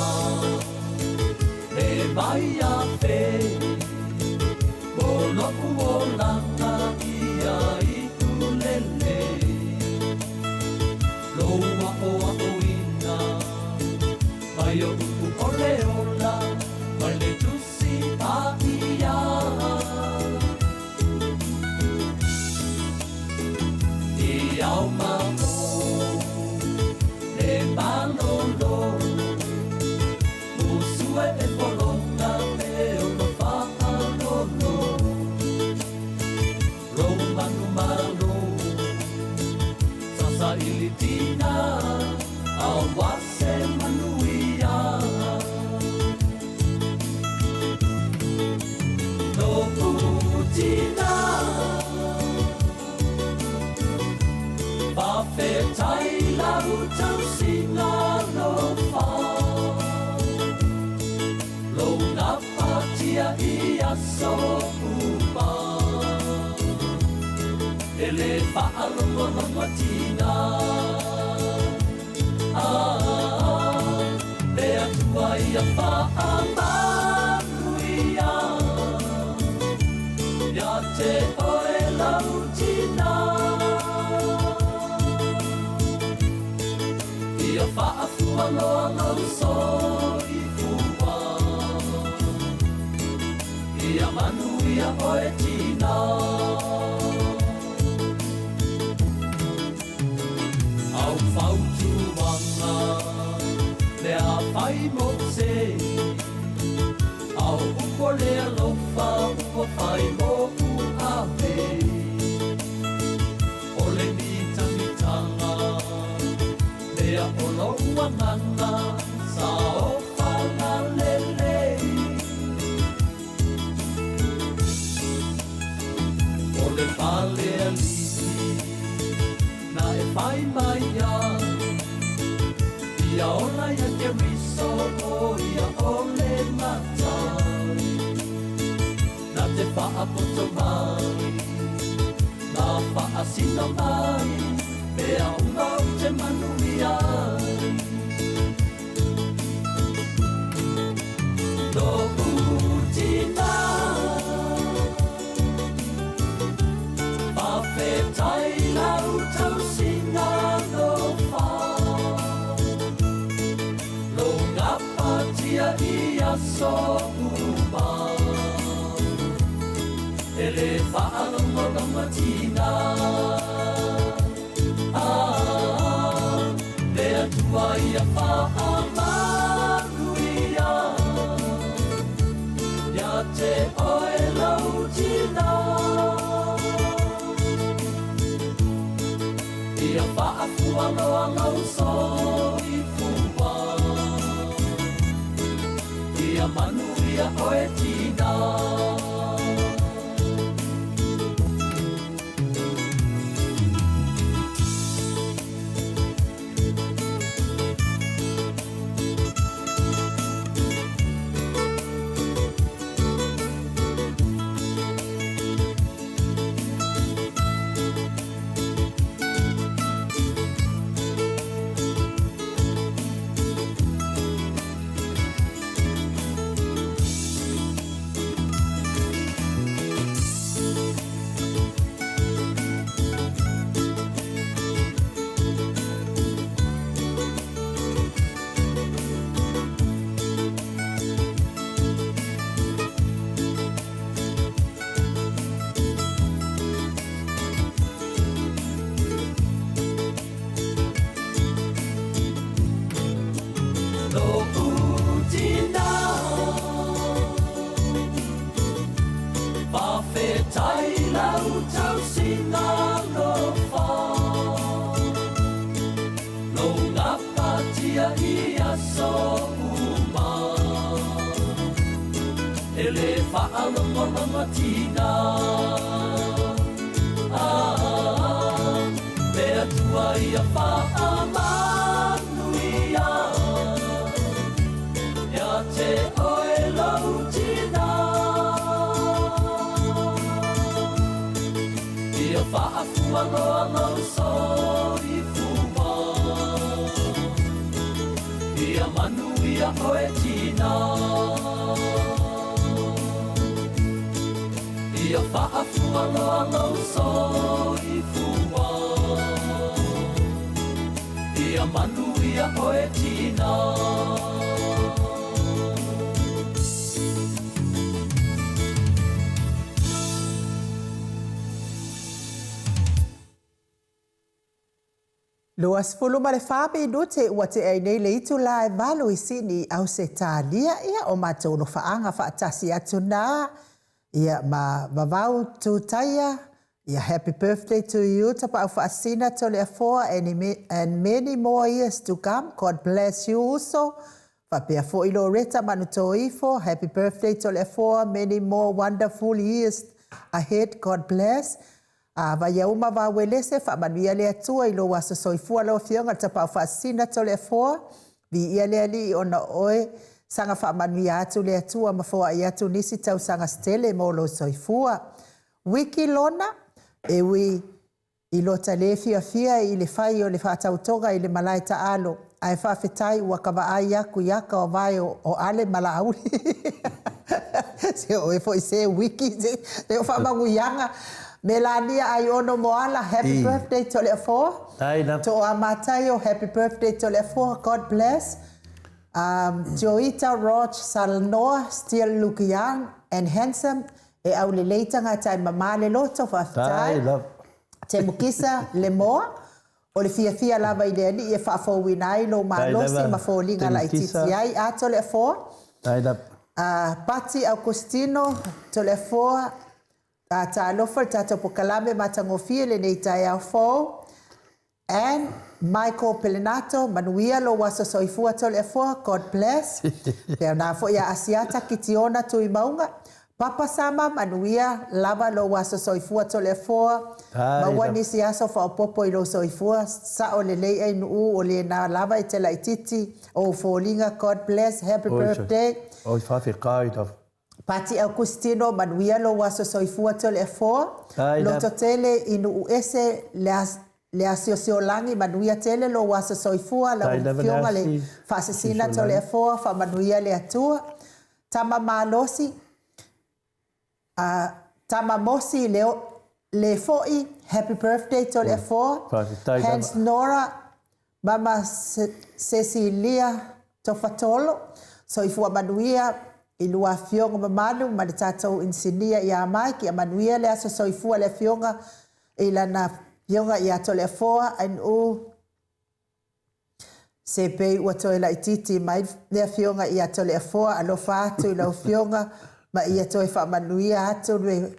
le mai a fe, Mo loʻu olaga ia i ulele. Lou aʻoaʻoina, mai oʻu ʻole ola, mai le Tusi Paʻia. I ao ma o le malolo, Musue e poloka e ono whaalolo. Lou manu malo, sasa ili tina, awa se manuia. Noʻu tina, Faafetai lau tausiga alofa, Lou gapatia i aso uma, E le faalogologo tina. Ah, le Atua ia faamanuia ia te oe lau tina. Ia faafua loa lou soifua, Ia manuia oe tina. Au fautuaga le Le afai moʻu se A o upu o le alofa ua fai moʻu ave O le mitagitaga lea o lou agaga Sa ofaga lelei O le fale alii na e fai mai ai Ia ola ia Keriso o ia o le Matai Na te faapoto mai Na faasino mai Mea uma ou te manuia ai Lo'u tina Faafetai lau tausiga alofa Lou gapatia i aso uma E le faalogologotiga Ah, le Atua ia faamanuia Ia te oe lou tina Ia faafualoa lou soifua Ia manuia oe tina. Lo'u tina Faafetai lau tausiga alofa Lou gapatia i aso uma E le faalogologotiga Ah, le Atua ia faamanuia Ia te oe lou tina Ia faafualoa lou soifua Ia manuia oe tina Ia faafualoa lou soifua Ia manuia oe tina. 24 minute ua tea ai nei le itula e valu i Sini, Ausetalia, ia o matou alofaaga faatasi atu na, ia ma Vavau Tutaia, ia happy birthday to you Tapaau Faasina Toleafoa and many more years to come, God bless you uso, faapea foi Loretta Manutoifo, happy birthday Toleafoa, many more wonderful years ahead, God bless. A Vaiauma Vauelese, faamanuia le Atua i lou aso soifua lau Afioga le Tapaau Faasisina Toleafoa, viia le Alii ona o oe, saga faamanuia atu le Atua ma foai atu nisi tausaga se tele mo lou soifua. Wiki Lona, e ui i lota le fiafia i le fai o le faatautoga i le malae taalo, ae faafetai ua ka vaai aku i aka o vae o Ale ma Laauli. Se o oe foi se wiki se se o faamanuiaga Melania Aiono Moala happy birthday Toleafoa Toa Mataio happy birthday Toleafoa God bless um, Joita Roch Salanoa still look young and handsome e aulelei tagata e mama le loto faafetai Temukisa Lemoa. O le fiafia lava i le Alii e faafouina ai lou malosi ma foliga laitiiti ai. A Toleafoa, a Pati Aukositino Toleafoa, a talofa i le tatou pokalame matagofie i lenei taeao fou. Ann Michael Pelenato, manuia lou aso soifua Toleafoa, God bless. Faapena foi ia Asiata Kitiona Tuimauga, Papa Sama, manuia lava lou aso soifua Toleafoa, maua nisi aso faaopoopo i lou soifua, sao lelei Ainuu o lena lava e te laitiiti ou foliga, God bless, happy birthday. Oi faafetai lava. Pati Aukustino, manuia lou aso soifua Toleafoa, loto tele i nuu ese le asiosiolagi, manuia tele lou aso soifua, lau afioga le Faasisina Toleafoa, faamanuia le Atua. Tama malosi, a Tama Mosi le le foi, happy birthday Toleafoa, Hans Nora, Mama Cecilia Tofatolo, soifua manuia i lua afioga mamalu ma le tatou inisinia ia Mike, ia manuia le aso soifua le afioga i lana afioga ia Toleafoa Ainuu Se pei ua toe laitiiti mai le Afioga ia Toleafoa, alofa atu i lau Afioga ma ia toe faamanuia atu le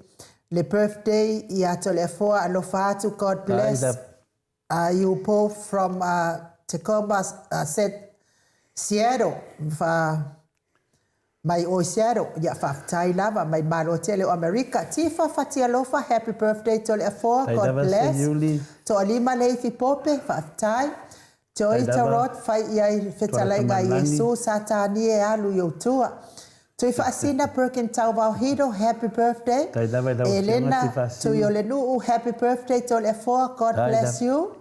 le birthday ia Toleafoa, alofa atu, God bless you both from Tacoma, Seattle, Mai o i Seattle, ia faafetai lava mai Malo tele o Amerika. Tifa Fatialofa happy birthday Toleafoa God bless. Toalima Leifi Pope faafetai. Joita Rod fai i ai fetalaiga a Iesu Satani e alu i ou tua. Tuifaasina Perkin Tauvao Hito happy birthday. Elena Tuiolenuu happy birthday Toleafoa God bless you.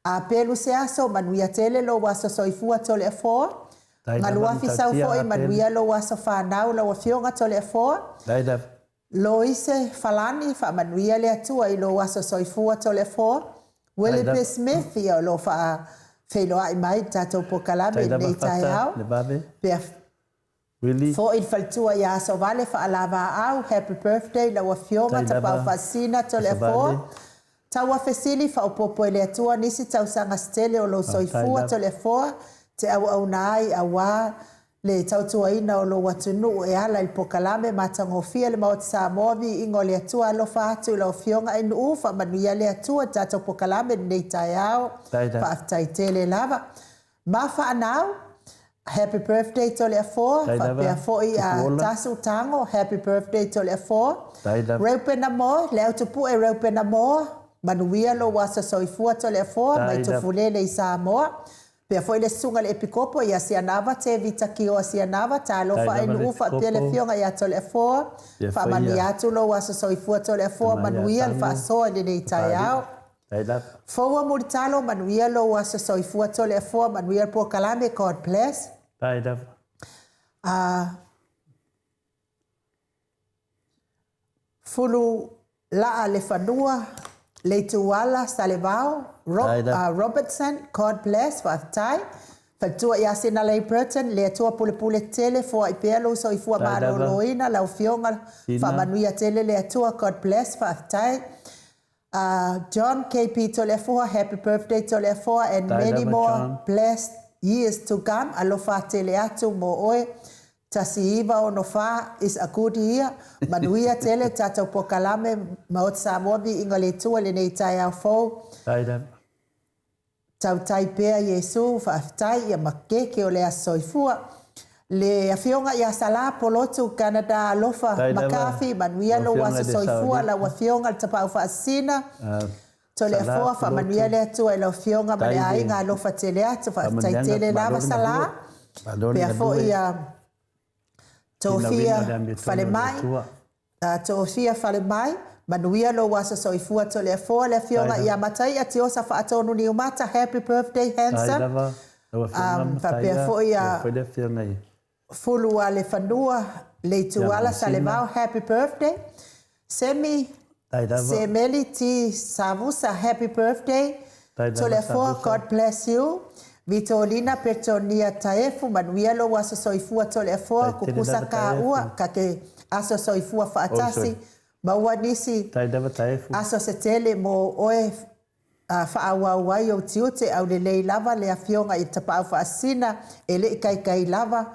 Apelu Seaso manuia tele lou aso soifua Toleafoa. Galuafi sau foi manuia lou aso fanau lau afioga Toleafoa. Loise Falani faamanuia le Atua i lou aso soifua Toleafoa. Willie P Smith ia o lo o faafeiloai mai i le tatou pokalame i lenei taeao. Pea foi le faletua ia Asovale Faalavaau happy birthday lau afioga Tapaau Faasisina Toleafoa. Taua fesili faaopoopo e le Atua nisi tausaga se tele o lou soifua Toleafoa te auauna ai aua le tautuaina o lou atunuu e ala i le pokalame matagofie le Maota Samoa viiga o le Atua alofa atu i lau Afioga Ainuu faamanuia le Atua i le tatou pokalame i lenei taeao faafetai tele lava Ma Faanau, Happy birthday Toleafoa, faapea foi a Tasu Tago, Happy birthday Toleafoa, Reupena Moe, Le Autupue Reupena Moa, Manuia lou aso soifua Toleafoa, mai Tufulele i Samoa, faapea foi le Susuga i le Epikopo ia Sianava Tevita Kioa Sianava, Talofa Ainuu faapea le Afioga ia Toleafoa, faamanuia atu lou aso soifua Toleafoa, manuia le faasoa i lenei taeao. Foua Mulitalo manuia lou aso soifua Toleafoa manuia le polokalame God bless. Fulu Laa Lefanua Leituala Salevao Robertson God bless faafetai. Faletua ia Sinalei Burton le Atua pulepule tele foai pea lou soifua maloloina lau afioga faamanuia tele le Atua God bless faafetai. John KP Toleafoa happy birthday Toleafoa and many more blessed years to come alofa tele atu mo oe 1964 is a good year manuia tele tatou pokalame Maota Samoa viiga le Atua i lenei taeao fou Tautai pea Iesu, faafetai ia makeke o le aso soifua. Le Afioga ia Sala Polotu Canada alofa McCarthy manuia lou aso soifua lau Afioga le Tapaau Faasisina Toleafoa faamanuia le Atua i lau Afioga ma le aiga alofa tele atu faafetai tele lava Sala pea foi ia Tofia Falemai Tofia Falemai, manuia lou aso soifua Toleafoa le afioga ia Mataia Tiosa Faatonu Niumata happy birthday handsome faapea foi ia Fulualefanua Leituala Salevao happy birthday Semi Semeli T Savusa happy birthday Toleafoa God bless you Vitolina Petonia Taefu manuia lou aso soifua Toleafoa kukusa ka ua ka te aso soifua faatasi maua nisi aso se tele mo oe. Faaauau ai ou tiute, aulelei lava le Afioga i le Tapaau Faasisina, e le i kaikai lava.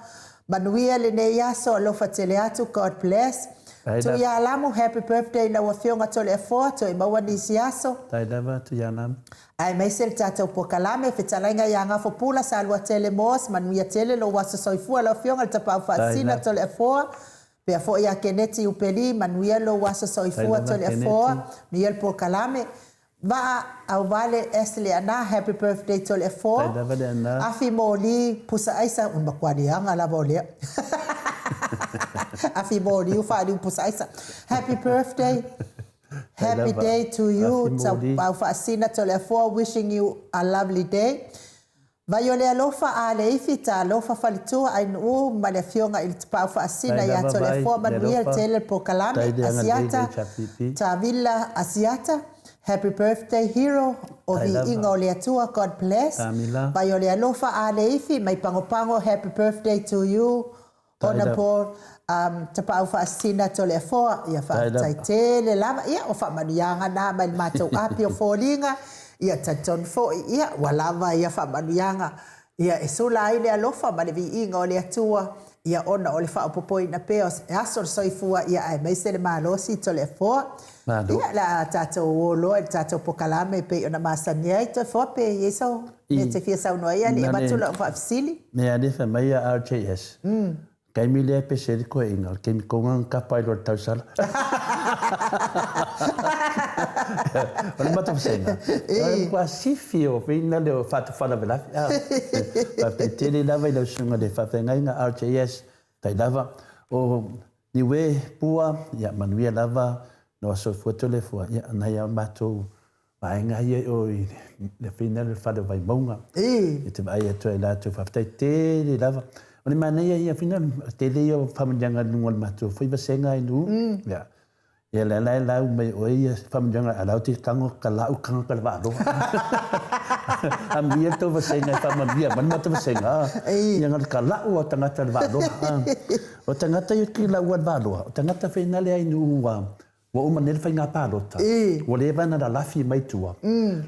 Manuia lenei aso, alofa tele atu, God bless. Tuialamu, happy birthday i lau Afioga Toleafoa, toe maua nisi aso. Faafetai lava Tuialamu. Aemaise le tatou pokalame, fetalaiga ia Gafo Pula, Saluatele Moss, manuia tele lou aso soifua lau Afioga i le Tapaau Faasisina Toleafoa. Pea foi ia Keneti Upeli, manuia lou aso soifua Toleafoa, manuia le polokalame. Vaa Auvale S Leaana, happy birthday Toleafoa. Afi Moli Pusa Aisa, ua matua leaga lava o lea. Afi Moli ua faaliu pusa aisa. Happy birthday. Happy day to you. Tapaau Faasina Toleafoa wishing you a lovely day. Vai o le alofa a Leifi, talofa faletua Ainuu ma le afioga i le Tapaau Faasina ia Toleafoa Manuia le tele le polokalame Asiata Tavilla Asiata Happy birthday hero o viiga o le Atua God bless Vai o le alofa a Leifi mai Pagopago Happy birthday to you Honourable Tapaau Faasisina Toleafoa, ia faafetai tele lava. Ia, o faamanuiaga na mai le matou api o foliga, ia talitonu foi, ia, ua lava ia faamanuiaga, ia, e sula ai le alofa ma le viiga o le Atua, ia, ona o le faaopoopoina pea o aso o le soifua, ia, aemaise le malosi Toleafoa. Ia, o le a tatou o loa i le tatou pokalame e pei ona masani ai. Toleafoa, pe i ai sau mea e te fia saunoa ai, a ne i avatu lau faafesili. Mea lea fai mai a RJS, taimi lea e pese ai le toeaina, o le taimi tonu lava na tapa ai loa i le tausala. O le matou vasega, o le matua sifi o feina lea o fatu faalavelave. Faafetai tele lava i lau susuga i le faafeagaiga RJS, faafetai lava. O Niue, Pua, ia manuia lava, noa soifua Toleafoa, ia nai a matou vaega ia i o i le afina le fale o Vaimauga. I te vaai atu ai latou faafetai tele lava. O le manaia ia afina, tele ia o faamanuiaga i luga o le matou foi vasega i Nuu. Ia, ia lea la e lau mai oe ia faamanuiaga a lau te tago ka lau tagata le vaaloa. Amuia le tou vasega e faamanuia mai le matou vasega. Ia na ka lau o tagata le vaaloa. O tagata ia ki lau le vaaloa, o tagata whena lea i Nuu ua uma nei le faiga palota, ua leva ona lalafi mai tua.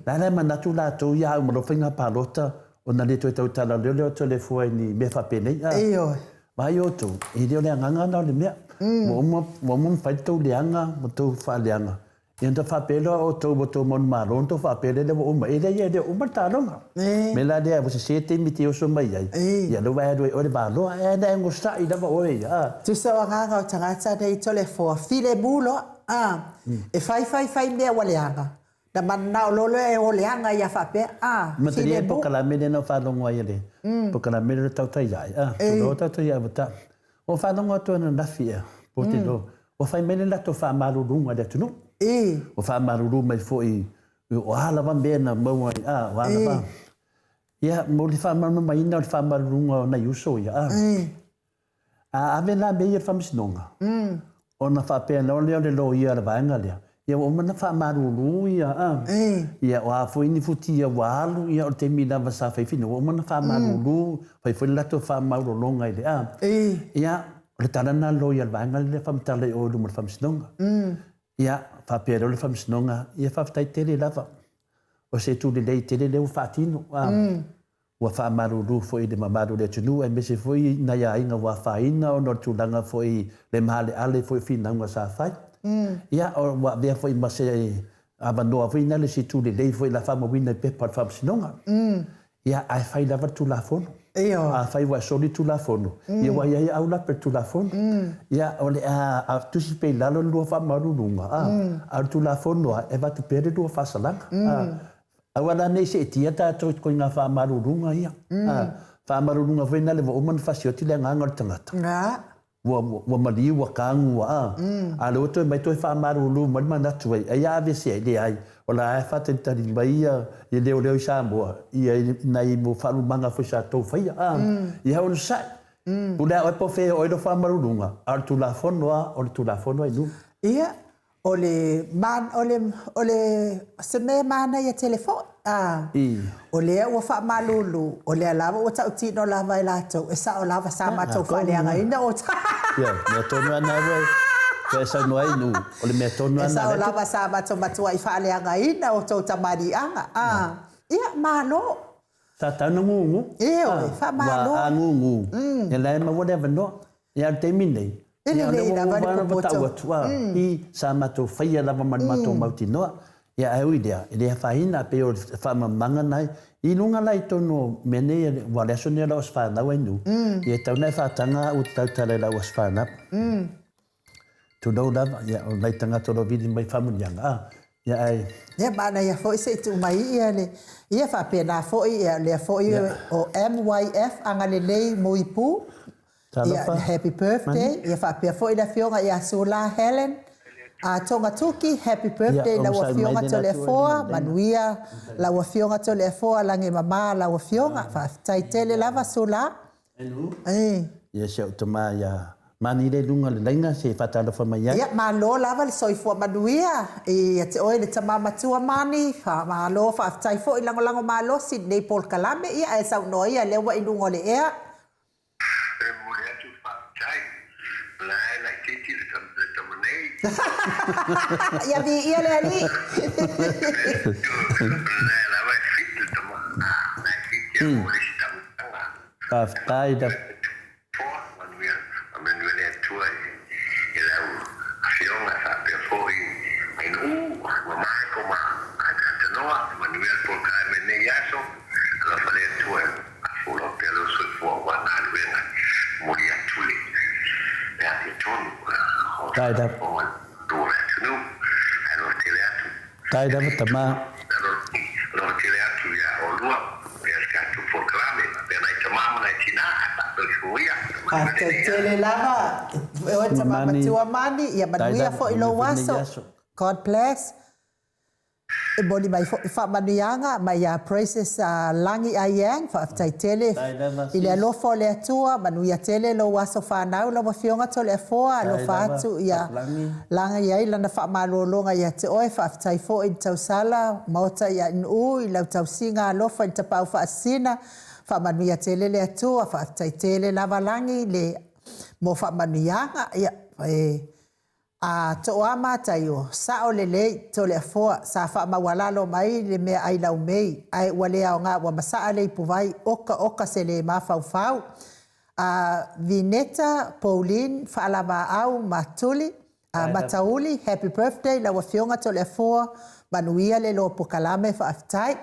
La la e manatu latou ia a uma loa faiga palota ona le toe tautala lea o Toleafoa i ni mea faapenei. Ioe. Vaai outou, e le o le agaga lena o le mea. Ua uma ua uma ona fai le tou leaga ma tou faaleaga, ia ona faapea lea o outou ua tou manumalo ona tou faapea lea ua uma. E leai e le o uma le taaloga. O le mea la lea ua sese taimi e te oso mai ai, ia lea ua e alu ai oe le valoa, ae na e onosai lava oe ia, a. Tusa o agaga o tagata nei Toleafoa, filemu loa, a, e fai fai fai mea ua leaga, na mananao loa lea e o leaga ia faapea, a, filemu. Matalia le polokalame lea na ou faalogo ai i le polokalame lea o le Tautai Ae, a, tulou Tautai Ae ua ta. Ua ou faalogo atu ananafi ea, po te iloa, ua fai mai le latou faamaluluga i le atunuu. Ua faamalulu mai foi O a lava mea na maua ai, a, o a lava. Ia, mo le faamalamalamaina o le faamaluluga o nai uso ia, a. A ave la mea ia i le faamasinoga, ona faapea loa lea o le loia a le vaega lea, ia ua uma ona faamalulu ia, a. Ia, o a foi ni futia ua alu, ia o le taimi lava sa fai faiga, ua uma ona faamalulu, fai foi le latou faamaulologa i le, a. Ia, o le tala lena a le loia a le vaega lea e faamatala i o i luma o le faamasinoga. Ia, faapea loa le Faamasinoga, ia faafetai tele lava. O se itu lelei tele lea ua faatino. Ua faamalulu foi i le mamalu o le atunuu aemaise foi nai aiga ua afaina ona o le tulaga foi le maaleale foi o finauga sa fai. Ia, ua avea foi ma se avanoa foi na le se itu lelei foi o le a faamauina i pepa o le Faamasinoga. Ia, ae fai lava le Tulafono. Ioe. Afai ua e soli le Tulafono, ia ua i ai aulape i le Tulafono. Ia, o le a tusi pea i lalo le lua faamaualuluga, a, a o le Tulafono lava, e avatu pea le lua faasalaga. A, aua la ne i seetia tatou i ituaiga faamaualuluga ia. A, faamaualuluga foi na ua uma ona fasioti le agaga o le tagata. Ua, ua maliu, ua kagu, ua a. A o lea ua toe mai toe faamalulu mai le manatu ai, ai a aveese ai? Leai. O la e faatalitali mai ia, ia leoleo i Samoa, ia nai mo faalumaga foi sa tou faia, a. Ia onosai. Pule a oe po o fea oe lou faamaluluga, a o le Tulafono a, o le Tulafono a i luma. Ia, O le, o le, o le, se mea manaia tele foi, a, o lea ua faamalulu, o lea lava ua tautino lava e latou, e sao lava sa matou faaleagaina o Ia, mea tonu lava na ua. Toe saunoa ai nu, o le mea tonu lava lena. E sao lava sa matou matuai faaleagaina outou tamaliiaga. A, ia, malo. Sa tau na gugu. Ioe, faamalo. Aua a gugu, ia la e maua le avanoa. Ia a o le taimi lenei, E lelei lava le popoto. Tau atu, a, i, sa matou faia lava ma le matou mautinoa. Ia ae ui i lea, e le afaina, pei o le faamalamalamaga lena i luga la i totonu o mea nei, aua o le aso lenei o lau aso fanau Ainuu, ia e tatau ona e faataga au ou te tautala i lau aso fanau. Tulou lava, ia o nai tagata o lo o vili mai faamanuiaga, a, ia ae. Ia manaia foi se i tuu mai ia le, ia faapena foi ia lea foi o MYF Agalelei Muipu, Ia, happy birthday. Ia faapea foi le afioga ia Sula Helen a Togatuki, happy birthday i lau afioga Toleafoa, manuia lau afioga Toleafoa, lagi e mama lau afioga. Faafetai tele lava Sula. Ia si au tama ia Mani lea i luga o le laina se i faatalofa mai ai. Ia, malo lava le soifua manuia ia te oe le tama matua Mani, malo faafetai foi lagolago malosi i lenei polokalame, ia ae saunoa ia lea ua i luga o le ea. E momoli atu le faafetai, o la e laitiiti le tama nei. Ia viia le Alii. O la e lava e fit le tama, o la e fit ia mo le isi tausaga. Faafetai lava. Foa, manuia, manuia le Atua i lau Afioga faapea foi Ainuu, mamae koma Tanoa, manuia le polokalame i lenei aso. Alofa le Atua e Folau pea lou soifua aua galuega e momoli atu le amiotonu o le faafofoga a le atunuu. Ae alofa tele atu. Tai lava tama. Alofa tele atu ia oulua pea le tatou polokalame faapea nai tama ma nai tina ae faasoifua ia. Faafetai tele lava e oe tama matua Mani, ia manuia foi lou aso. God bless. E moni mai foi faamanuiaga mai ia Praises Lagi Aiyang, faafetai tele i le alofa o le Atua, manuia tele lou aso fanau lau Afioga Toleafoa, alofa atu ia lagi ai lana faamalologa ia te oe, faafetai foi i le tausala Maota ia Nuu i lau tausiga alofa i le Tapaau Faasisina, faamanuia tele le Atua, faafetai tele lava Lagi le mo faamanuiaga, ia e A Tooa Mataio, Sao lelei, Toleafoa, sa faamaualalo mai le meaai laumei, ae ua le aoga ua masaa le ipuvai, oka oka se le mafaufau. A Vineta, Pauline, Faalavaau ma Tuli, a Matauli, Happy birthday lau Afioga Toleafoa, manuia le loa pokalame, faafetai.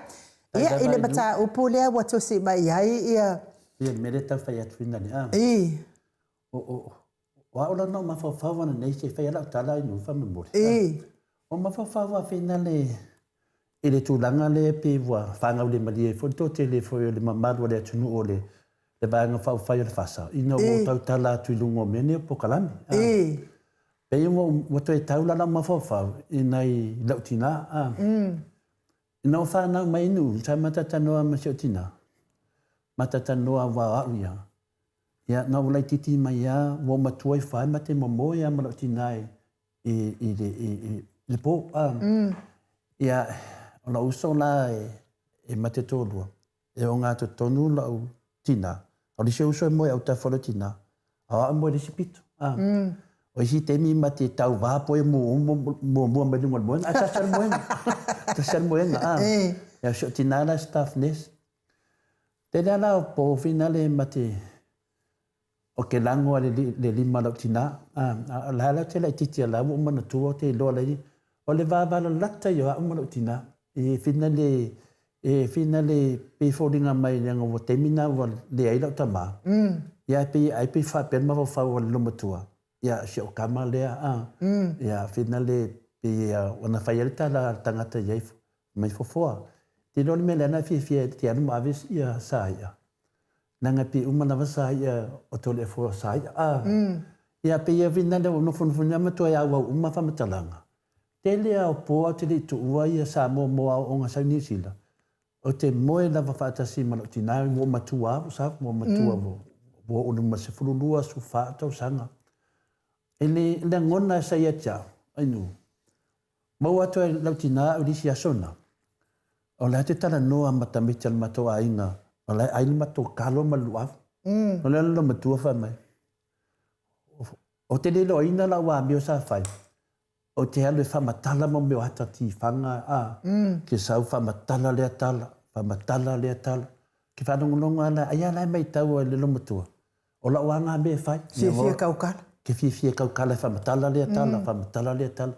Ia, i le mataupu lea ua tusi mai ai ia. Ia, le mea lea e tau fai atu ina ne a. I. O, o, o au la na ou mafaufau ananei se i fai lau tala i nuu faamolemole. I. O mafaufau a fina le i le tulaga lea pei ua faagaulemalie ai foi le toatele foi o le mamalu o le atunuu o le le Vaega Faaupufai o le FASA ina ua ou tautala atu i luga o mea nei o polokalame. I. Pei ua ua toe tau la lau mafaufau i nai lau tina. Ina ua fanau mai i nuu sa matatanoa ma si ou tina, matatanoa aua o au ia. Ia, na ou laitiiti mai lava, ua ou matua ifo lava ma te momoe lava ma lou tina i, i, i, le, i, i le po. A. Ia, o lou uso la e, e mate toalua, e ogatotonu lou tina. O le isi uso e moe autafa o lou tina, a o au e moe i le isi pito. A. O isi taimi ma te tauva poe muamua mai luga o le moega, ae tasi lava le moega. Tasi lava le moega. A. Ia, o si ou tina la e staff nurse. Tele a la o po finale ma te o ke lago a le lima o lau tina, a la la te laitiiti a la ua ou manatua ou te iloa lai o le vavalalata ia o a'u ma lou tina e finale e finale pei foliga mai leaga ua taimi na ua leai lau tama ia ae pei ai pei faapea le mafaufau o le loomatua ia si ou tama lea a ia finale pei ona fai ai le tala a le tagata i ai mai fofoa. Te iloa le mea lea na fiafia ai te alu ma ave ia sa ia. Leaga pei uma lava sa ia o Toleafoa sa ia. A, ia pei ia vina lea ua nofonofo nei ma toe auau uma faamatalaga. Tele a o po au te le i tuua ia Samoa mo aoaoga sau i Niu Sila. Ou te moe lava faatasi ma lou tina ua ou matua au sa ua matua ua oo i luma 12, 14 tausaga. E le lagona sa ia te au, ainu, Maua atu ai lau tina au i le isi aso na, o la e te talanoa ma tamaiti a le matou aiga, o la e ai le matou kalo ma le luau. O le lou matua fai mai, Ou te le iloaina lau amio sa fai, ou te alu e faamatala mo mea o ata tifaga, a, ke sau faamatala lea tala, faamatala lea tala. Ke faalogologo lava la, ai lava la e matau e le loomatua, o lau lava na mea e fai. Fiafia kaukala. Ke fiafia kaukala e faamatala lea tala, faamatala lea tala.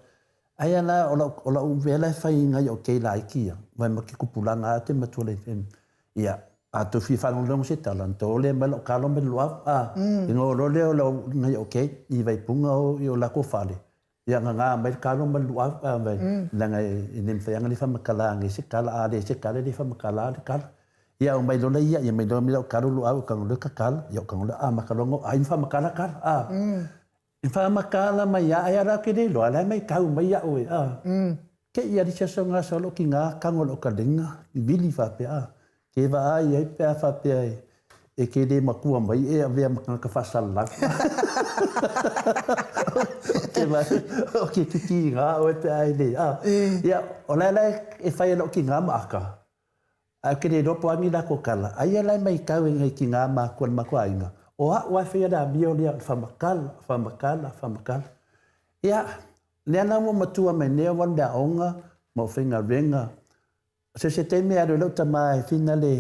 Ai lava la, o lau, o lau mea la e fai i nai o kei laiti ia, mai ma ke tupulaga lava ou te matua le, ia, a tou fia faalogologo se tala, ona tou o lea mai lau kalo ma le luau, a, ona o loa lea o lau nai o kei i Vaipuna o i o latou fale, ia gagā mai le kalo ma le luau, a, mai, leaga e le mafai lava ona le faamatala nei se tala, a leai se tala e le faamatala le tala. Ia aumai loa laia, ia aumai loa lau kalo luau, ou tago loa tatala, ia ou tago loa amata loa ona ai ma faamatala tala, a. E faamatala mai lava, ai la ou te le iloa, a o la e matau mai au e, a. Te i alisi aso gasa o lou tina tago i lou kaliga, vili faapea, a, ke vaai ai pe a faapea e te le matua mai e avea ma tagata faasalalau. Ou te vaai, ou te kikina oe pe a e le, a. Ia, o la e la e fai e lou tina ma aka, Ae ou te le iloa po o a ni latou tala, aia la e maitau e nai tina matua i le matou aiga, o au lava e faia le amio lea, o le faamatala, faamatala, faamatala. Ia, lea la ua matua mai nei au alu i le aoga ma ou faigaluega. So se taimi e alu ai lou tama e finale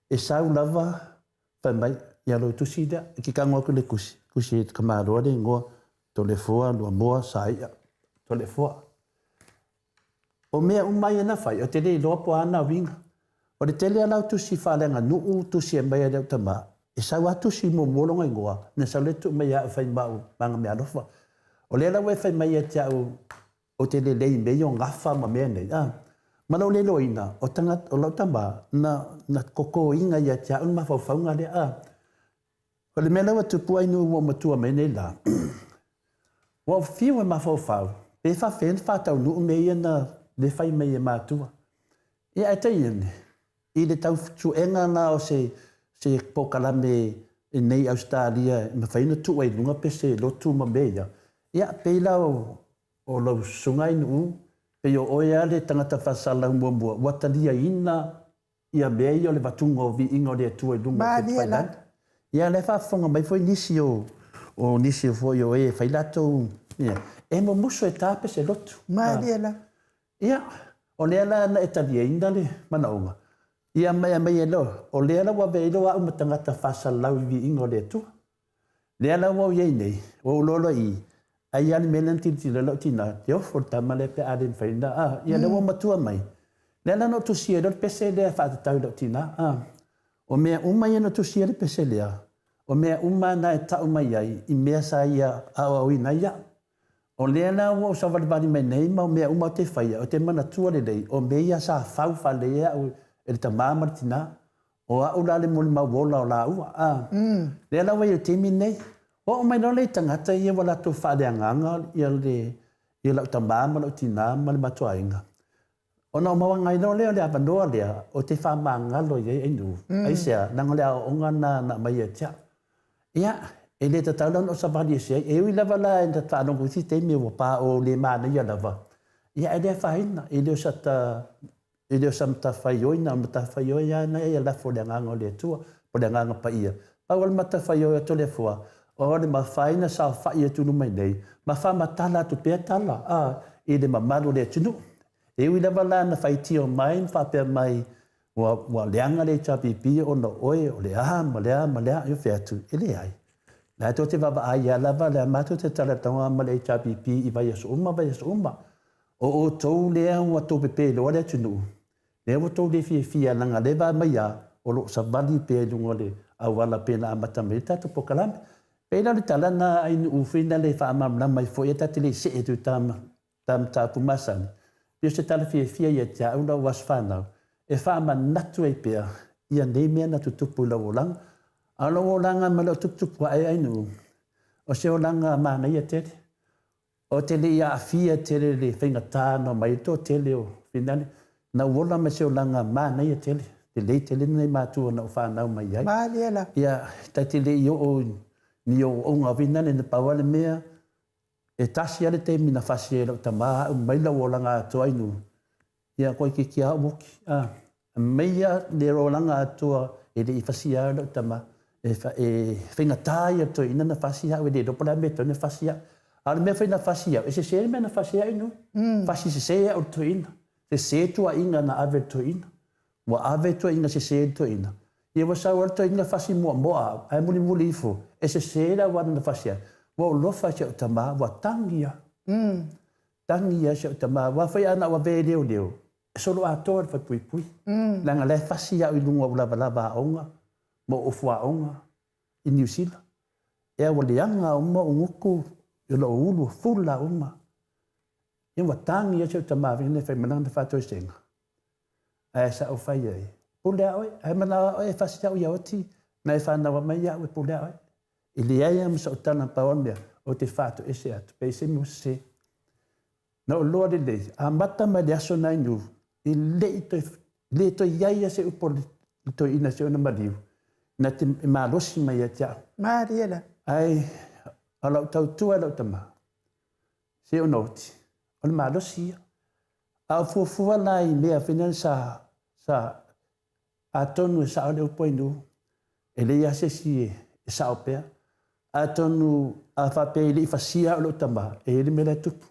e sau lava, fai mai, ia lou tusi lea, e te tago atu i le tusi, tusi e Tamaloa le igoa, Toleafoa, Luamoa, Saia, Toleafoa. O mea uma ia na fai, ou te le iloa po o a na uiga. O le tele o lau tusi faaleaganuu, tusi e aumai e lau tama, e sau lava tusi muamua lona igoa, na sau lea tuu mai ia au e fai ma au ma ana meaalofa. O lea la ua e fai mai ia te au, ou te lelei i mea ia o gafa ma mea nei, a. Ma lou le iloaina, o tagata, o lau tama, na, na totoina ia te au le mafaufauga lea, a. O le mea la ua tupu ai nuu ua matua mai nei la, ua ou fiu e mafaufau pe faafefea ona faataunuu mea ia na le fai mai e matua. Ia ae taimi ane, i le tau suega la o se se polokalame i nei Ausetalia e mafai ona tuu ai i luga pese lotu ma mea ia, ia pei la o o lau susuga ai nuu, pei o oe lava le tagata faasalalau muamua ua taliaina ia mea ia o le vatuga o viiga o le Atua i luga o Malie la. Ia la e faafofoga mai foi nisi o o nisi foi o e fai latou ia e mumusu e tape se lotu. Malie la. Ia o lea la na e taliaina le manaoga ia mai aumai e lo o lea la ua avea ai loa au ma tagata faasalalau i viiga o le Atua. Lea la ua ou i ai nei, ua ou loa loa i i, ai lava le mea lea na tilotilo ai lau tina, te ofo le tama lea pe a le mafai ona, a, ia lea ua matua mai. Lea la na ou tusia ai loa le pese lea e faatatau i lau tina, a. O mea uma ia na tusia ai le pese lea, o mea uma na e tau mai ai i mea sa ia aoaoina ai au. O lea la ua ou savalivali mai nei ma o mea uma ou te faia, ou te manatua lelei, o mea ia sa fau faalelei ai au e le tama ma le tina, O au la le molimau ola o lāua, a. Lea la ua i ai i le taimi lenei. Oo mai loa lea i tagata ia ua latou faaleagaga ia le, ia lau tama ma lau tinā ma le matou aiga. Ona ou maua ai loa lea o le avanoa lea ou te faamagalo i ai Ainuu. Aisea? Leaga o le aoaoga lena na aumai ia te au. Ia, e le tatau la ona ou savali ese ai. E ui lava la ina faalogo i isi taimi ua paʻo le manaia lava, ia ae le afaina, e le o sata E le o sa matafaioi, na o le matafaioi lava na ia lafo i le Agaga o le Atua, po o le Agaga Paia. Pau lava le matafaioi o Toleafoa, o le mafai ona saofai atu i luma i nei, ma faamatala atu pea tala, a, i le mamalu o le atunuu. E ui lava la na faitio mai ma faapea mai, ua, ua leaga le HRPP ona o oe, o le a ma le a ma le a, e fai atu, e leai. O la e tou te vaavaai lava lava, o lea matou te talanoa ma le HRPP i vaiaso uma vaiaso uma. O outou lea ua tou pepeloa le atunuu, lea ua tou le fiafia leaga lea vaai mai a o lo o savali pea i luga o le auala pei ona amata mai ai le tatou polokalame. Pei la o le tala lena a Inuu foi na le faamalamalama ai foi ae ta te le i see atu i ta ta mataupu masani. Pei o se tala fiafia ia te au lau aso fanau e faamanatu ai pea ia nei mea na tutupu i lau olaga. A o lou olaga ma lou tuputupu ae a Inuu, o se olaga manaia tele. Ou te le i aafia tele i le faigata na omai ai le toatele o Finale. Na ou ola ma se olaga manaia tele, lelei tele lenei matua na ou fanau mai ai. Malie la. Ia, ta te le i oo i ni ooooga Finale, na pau lava le mea, e tasi lava le taimi na fasi ai e lau tama au mai lau olaga atoa i nuu. Ia, koe ke kia au oki, a. Meia le olaga atoa e le i fasia ai lau tama. E, e faigata ia le toeaina na fasi au, e le iloa po o le a le mea e tatau ona fasi au. A o le mea foi na fasi au, e sese le mea na fasi ai au. Fasi sese au i le toeaina. Sese tuuaiga na ave i le toeaina. Ua ave tuuaiga sese i le toeaina. Ia ua sau ai le toeaina fasi muamoa au, ae mulimuli ifo, e sese le auala na fasi ai. Ua ou lofa i si au tama, ua tagi au. Tagi au i si au tama, aua foi a na ou avea i leoleo, e solo atoa le falepuipui. Leaga o la e fasi au i luga o ou lavalava aoga ma ou ofu aoga i Niu Sila. Ea ua leaga uma ou gutu i lou ulu, fula uma. Ia ua tagi ai si au tama vine fai mai lana faatoesega. Ae sa ou fai ai, pule a oe, ae manao a oe e fasi au ia oti, na e fanau mai iaʻu e pule a oe. E leai lava ma sou tala pau o le mea, ou te faatoese atu, pe i se mea sese. Na ou loa lelei, amata mai le aso na inu, e le i toe, le toe i ai lava se upu a le toeaina se ona maliu, na te malosi mai ia te au. Malie la. Ae o lau tautua i lau tama, se ona oti, o le malosi ia. A o fuafua la i mea foi na sa, sa, atonu e sao le upu a Inu, e leai lava se isi e sao pea. Atonu a faapea e le i fasia au e lou tama, e i ai le mea la e tupu.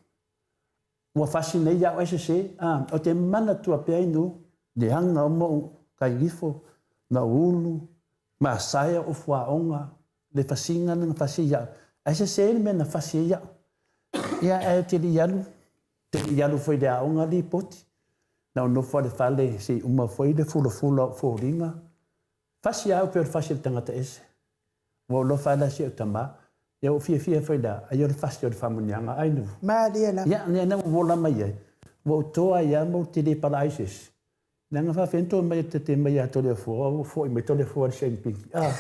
Ua fasi nei au ae sese, a, ou te manatua pea Inu, leaga uma ou kaigifo, na ou ulu, masae ou fuaoga, le fasiga lea na fasi ai au, ae sese le mea na fasi ai au. Ia, ae ou te le i alu, te le i alu foi i le aoga lipoti. Na ou nofo lava i le fale se i uma foi le fulafula o ou foliga. Fasi lava au pei o le fasi a le tagata ese. Ua ou alofa lava la i si ou tama. Ia ua ou fiafia foi la, ai o le fasi o le faamanuiaga ai nuu. Malie lava. Ia, lea na ua ola mai ai, ua ou toa ai lava ma ou te le pala ai se isi. Leaga faafetai to mai te te mai ia Toleafoa, ua foi mai Toleafoa i le Saint Pinky. Ah.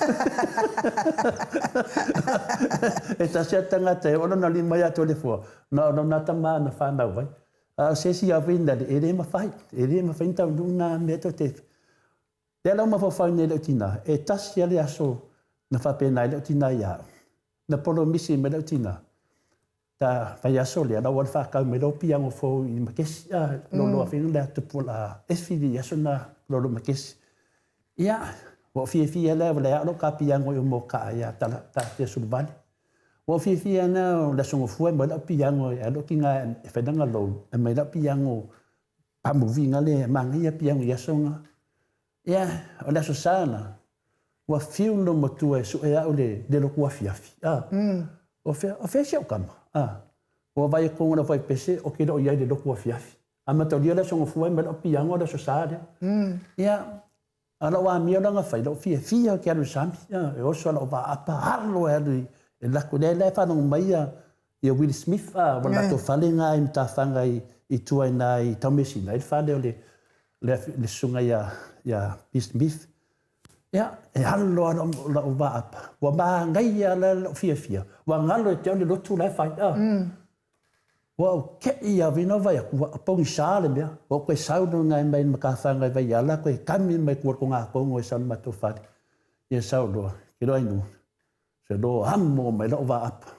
e tasi a tagata e oo lona lima ia Toleafoa, na o lona tama na whanau ai. A o se isi au inale, e le mawhai, e le mawhai ni taunuu nā mea to te. Lea lau mafaufau nei leu tina, e tasi a le aso na faapena ai leu tina ia au. Na polomisi mai leu tina, ta vaiaso lea, lau ale whakau mai lau piango fou i Makesi, a, lolo awhinga lea tupu la efi i aso na lolo Makesi. Ia, ua fiafia lea, ua lea alo ka piango i o mō ka ia tala, ta tia suluvale. Ua fiafia na o le aso gofua e mai lau piango e alo ki ngā e whainanga lou, e mai lau piango pamuvi nga le manaia piango i aso nga. Ia, o le Aso Sa la, ua fiu le matua e sue au le le lotu afiafi, a. O fea, o fea si au kama, a. Ua vaai atu ona fuaipese o ke le o i ai le lotu afiafi. A mataulia le aso gafua ai ma lau piango le Aso Sa lea. Ia, a o lau amio la na fai, lau fiafia ou te alu i le sami, a, e oso lau vaapa, alo e alu i e lako. Lea la e faalogo mai ia, ia Will Smith, a, ua latou fale na i Matafaga i, i tua i na i Taumeasina, ai le fale o le, le, le susuga ia, ia Will Smith. Ia, e alo lava lau, lau vaapa. Ua manaia la lau fiafia. Ua galo ia te au le lotu la e fai, a. Ua ou keʻi ia wina vai aku, ua pogisa le mea. Ua ou koe sau lona e mai Matafaga i Vaiala, koe kami mai kua ko ngā kongo e sau le matou fale. Ia sau loa, ke loa inu. Se loa amo mai lau vaapa.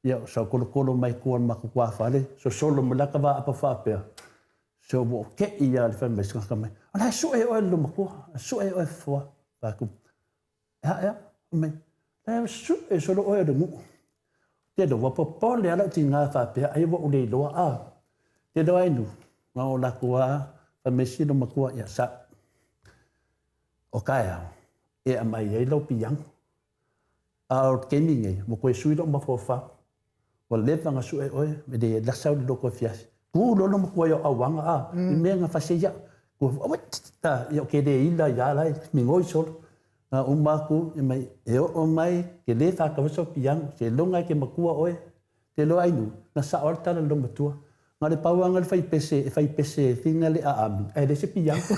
Ia, sau kolokolo mai kua le matou tuafale, sosolo mai la ka vaapa faapea. Se ua ou keʻi ia le fai mai se tagata mai, o la e sue oe le matua, e sue oe fofoa. Fai atu, e a ea, fai mai, la e sue solo oe o le nuu. Te loa, ua popole lava lau tiga faapea, ai ua ou le iloa a. Te loa ai nuu, na o latou a, fai mai si lou matua, ia sa, o taeao, e aumai ai lau piano. A o le taimi nei, ua toe sui lou mafaufau. Ua leva ona sue oe, e le lasa au i le loto afiafi. Tu loa lou matua i au auaga, a, i mea na fasi ai au. Ua, a, ia ou te le ila ia la e migoi solo. Na uma atu, e mai, e oo mai, ke le whakau sau piano, seiloga e ke matua oe, Te loa ai nu, na sao le tala lou matua. Na le pau anga le fai pese, e fai pese e finga le aami, ae le se piango.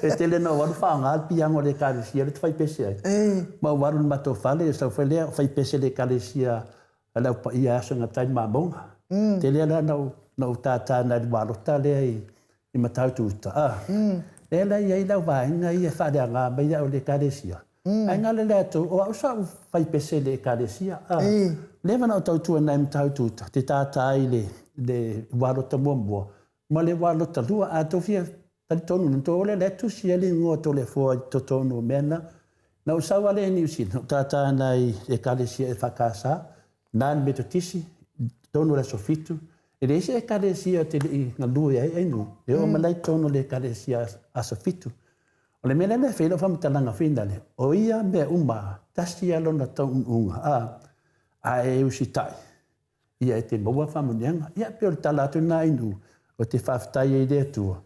E tele na ou alu whaanga le piango le ekalesia le te fai pese ai. Ma ou alu le matou fale, sau foi lea, fai pese le ekalesia a le au paia e aso na tai mamouga. Tele la na ou, na ou tātā nai le walota lea i, i Matautu uta. Ah. Lea la i ai lau vaega ia e faaleaga mai au le ekalesia. Ae galo le atu, o au sa ou fai pese i le Ekalesia, a leva na ou tautua nai Matautu uta, te tātā i le, le walota muamua ma le walota lua. A tou fia Talitonu, na tou ole lea tusi ai le igoa o Toleafoa i totonu o mea na. Na ou sau lava lea i Niu Sila, na ou tata ana i le Ekalesia EFKS, na le Metotisi, i totonu o le aso Fitu. E leai se Ekalesia ou te le i galue ai Ainuu, e oo mai la i totonu o le Ekalesia aso Fitu. O le mea lea na fai ai lau faamatalaga foi lale, o ia mea uma, tasi lava lona taunuuga, a, a e usitai, ia e te maua faamanuiaga. Ia pei o le tala atu lena Ainuu, ou te faafetai ai i le Atua,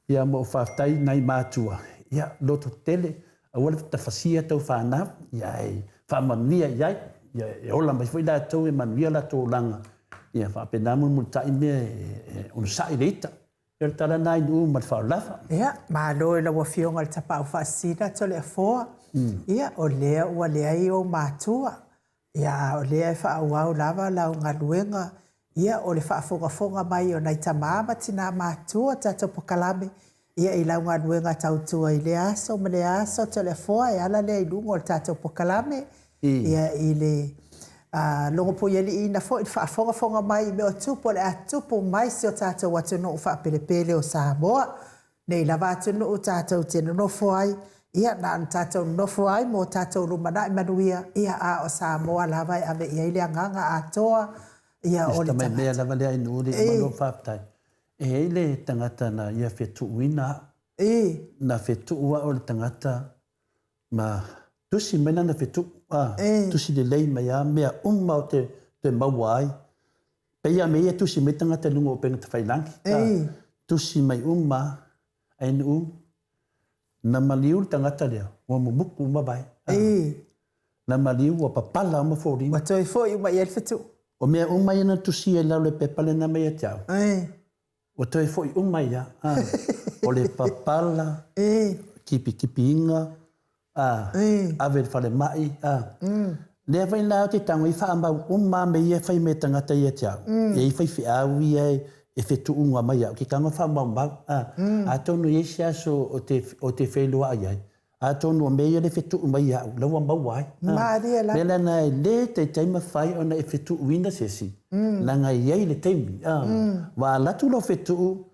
ia ma ou faafetai i nai matua, ia loto tele, aua le tafasia tou fanau, ia ae faamanuia i ai, ia e ola mai foi latou e manuia latou olaga, ia faapena mulimulitai mea e onosai le ita. Ia o le tala lena Ainuu ma le faaaloalo. Ia, malo i lau Afioga i le Tapaau Faasisina Toleafoa. Ia, o lea ua leai ou matua, Ia, a o lea e faaauau lava lau galuega, ia, o le faafogafoga mai o nai tama ma tina matutua tatou pokalame, ia, i lau galuega tautua i lea aso ma lea aso, Toleafoa, e ala lea i luga o le tatou pokalame, ia, i le logopuialiiina foi i le faafogafoga mai i mea o tupu o le a tupu mai si o tatou atunuu faapelepele o Samoa. Nei lava atunuu tatou te nonofo ai, ia na ona tatou nonofo ai mo tatou lumanai manuia, ia a o Samoa lava e ave i ai le agaga atoa, ia o le tagata. Mea lava lea i nuu le malo faafetai. E i ai le tagata na ia fetuuina au. Na fetuu au e le tagata ma tusi mai lana fetuu, a, tusi lelei mai a mea uma o te toe maua ai. Pei a mea ia tusi mai tagata i luga o upega tafailangi, a, tusi mai uma a, ae nuu, na maliu le tagata lea, ua mumuku uma vae, a, na maliu ua papala uma foliga. Ua toe foi uma i ai le fetuu. O mea uma ia na tusia i lalo o le pepa lena mai ia te au. Ua toe foi uma ia, a, o le papala, kipikipiina, a, ave i le falemai, a. Lea foi la ou te tago i faamau uma a mea ia e fai mai e tagata ia te au. E i ai faifeau ia e fetuunga mai au, ke tago faamaumau, a. Atonu e i ai se aso ou te feiloai ai, Atonu o mea ia le fetuu mai ia au, la ua maua ai. Malie la. Mea lena e le taitai mafai ona e fetuuina se isi, leaga e i ai le taimi. Ua alu atu lou fetuu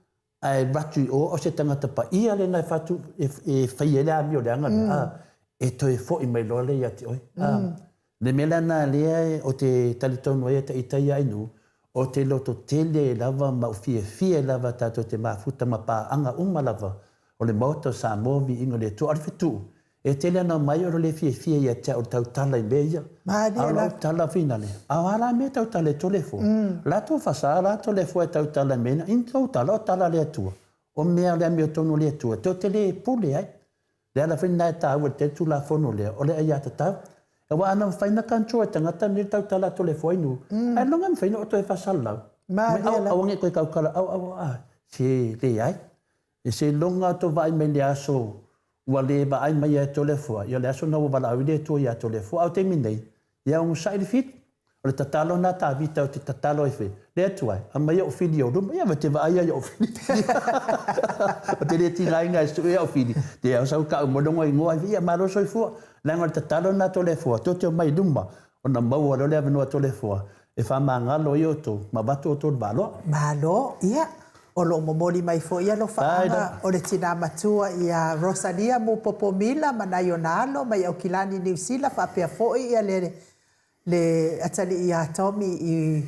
ae alu atu i o, o se tagata paia lena e fatu, e fai ai le amio leaga lea, e toe foi mai loa lea ia te oe. Le mea lena lea ou te talitonu ai e ita ia Ainuu, ou te loto tele lava ma ou fiafia lava tatou te mafuta ma paaga uma lava o le Maota o Samoa, viiga o le Atua. A o le fetuu, e tele ana mai o le le fiafia ia te au i le tautala i mea ia. A o lau tala finale, a o a la mea e tautala e Toleafoa? Latou fasa, latou Toleafoa e tautala i mea na, ini tautala o tala a le Atua. O mea o le amiotonu a le Atua, tou te le pule ai. Le ala foi lena e taua ai le Tulafono lea, o le aiatatau. Aua ana mafai ona control e tagata nei le tautala atu o le foai nuu, ai loga mafai ona toe faasalalau. Mai au, aua ne i toe tautala, au, au, a, se leai. E seiloga o tou vaai mai i le aso ua le vaai mai ia Toleafoa, ia o le aso lena ua valaau ai le Atua ia Toleafoa. A o taimi nei, ia onosai le fili. O le tatalo lena a Tavita ou te tatalo ai foi, Le Atua e, aumai ou fili i ou luma. Ia, ou te vaai lava i ou fili. Ou te le tigaina e sue au fili, te au sau tau mai lona igoa, ia malo soifua. Leaga o le tatalo lena a Toleafoa, tou te omai i luma, ona maua loa le avanoa a Toleafoa e faamagalo ai outou ma avatu outou i le valoa. Malo, ia, o lo o momoli mai foi alofaaga o le tina matua ia Rosalia Mupopo Mila ma nai ona alo mai Aukilani, Niu Sila faapea foi ia le le atalii ia Tommy i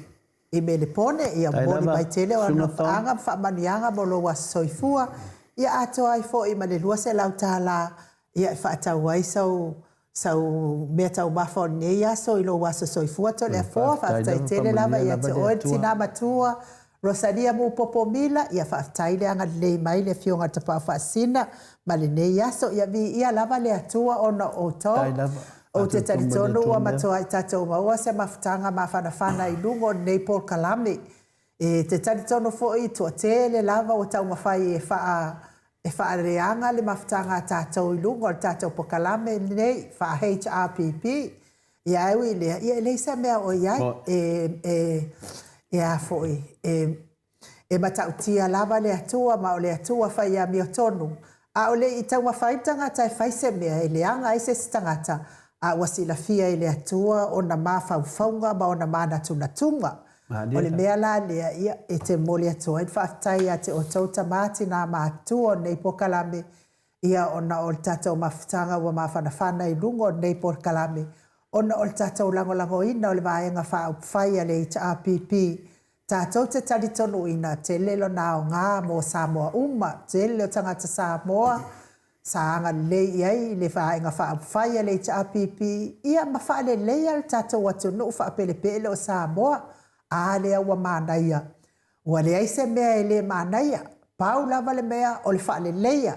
i Melepone, ia momoli mai tele o alofaaga ma faamanuiaga mo lou aso soifua, ia atoa ai foi ma le $200 ia e faatau ai sau sau mea taumafa o lenei aso i lou aso soifua Toleafoa. Faafetai tele lava ia te oe le tina matua Rosalia Mupopo Mila, ia faafetai le agalelei mai le Afioga i le Tapaau Faasisina ma lenei aso. Ia viia lava le Atua ona o outou. Ou te talitonu ua matuai tatou maua se mafutaga mafanafana i luga o lenei polokalame. E te talitonu foi toatele lava ua taumafai e faa e faaleaga le mafutaga a tatou i luga o le tatou polokalame lenei faa-HRPP. Ia ae ui i lea, ia e leai se mea o i ai, e, e, e a foi, e, e matautia lava le Atua ma o le Atua fai amiotonu. A o le i taumafai le tagata e fai se mea e leaga ai se isi tagata, a ua silafia e le Atua ona mafaufauga ma ona manatunatuga. O le mea la lea, ia, e te momoli atu ai le faafetai ia te outou tama, tina, matua o lenei polokalame, ia, ona o le tatou mafutaga ua mafanafana i luga o lenei polokalame, ona o le tatou lagolagoina o le Vaega Faaupufai a le HRPP, tatou te talitonuina tele lona aoga mo Samoa uma, tele o tagata Samoa sa agalelei i ai le Vaega Faaupufai a le HRPP, ia ma faaleleia le tatou atunuu faapelepele o Samoa. A lea ua manaia. Ua leai se mea e le manaia, pau lava le mea o le faaleleia.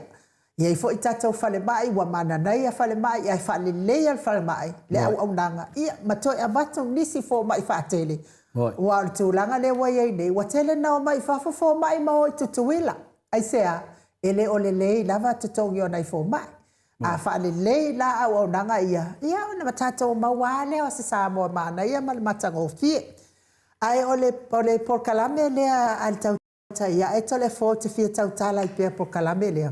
E i ai foi tatou falemai ua mananaia falemai ae faaleleia le falemai, le auaunaga, ia ma toe avatu nisi fomai faatele. Aua o le tulaga lea ua i ai nei, ua tele ina omai i fafo fomai ma o i Tutuila. Aisea? E le o lelei lava totogi o nai fomai. A faalelei la auaunaga ia, ia ona tatou maua lava lea o se Samoa manaia ma le matagofie. Ae o le, o le polokalame lea a le Tautai ae Toleafoa ou te fia tautala ai pea polokalame lea.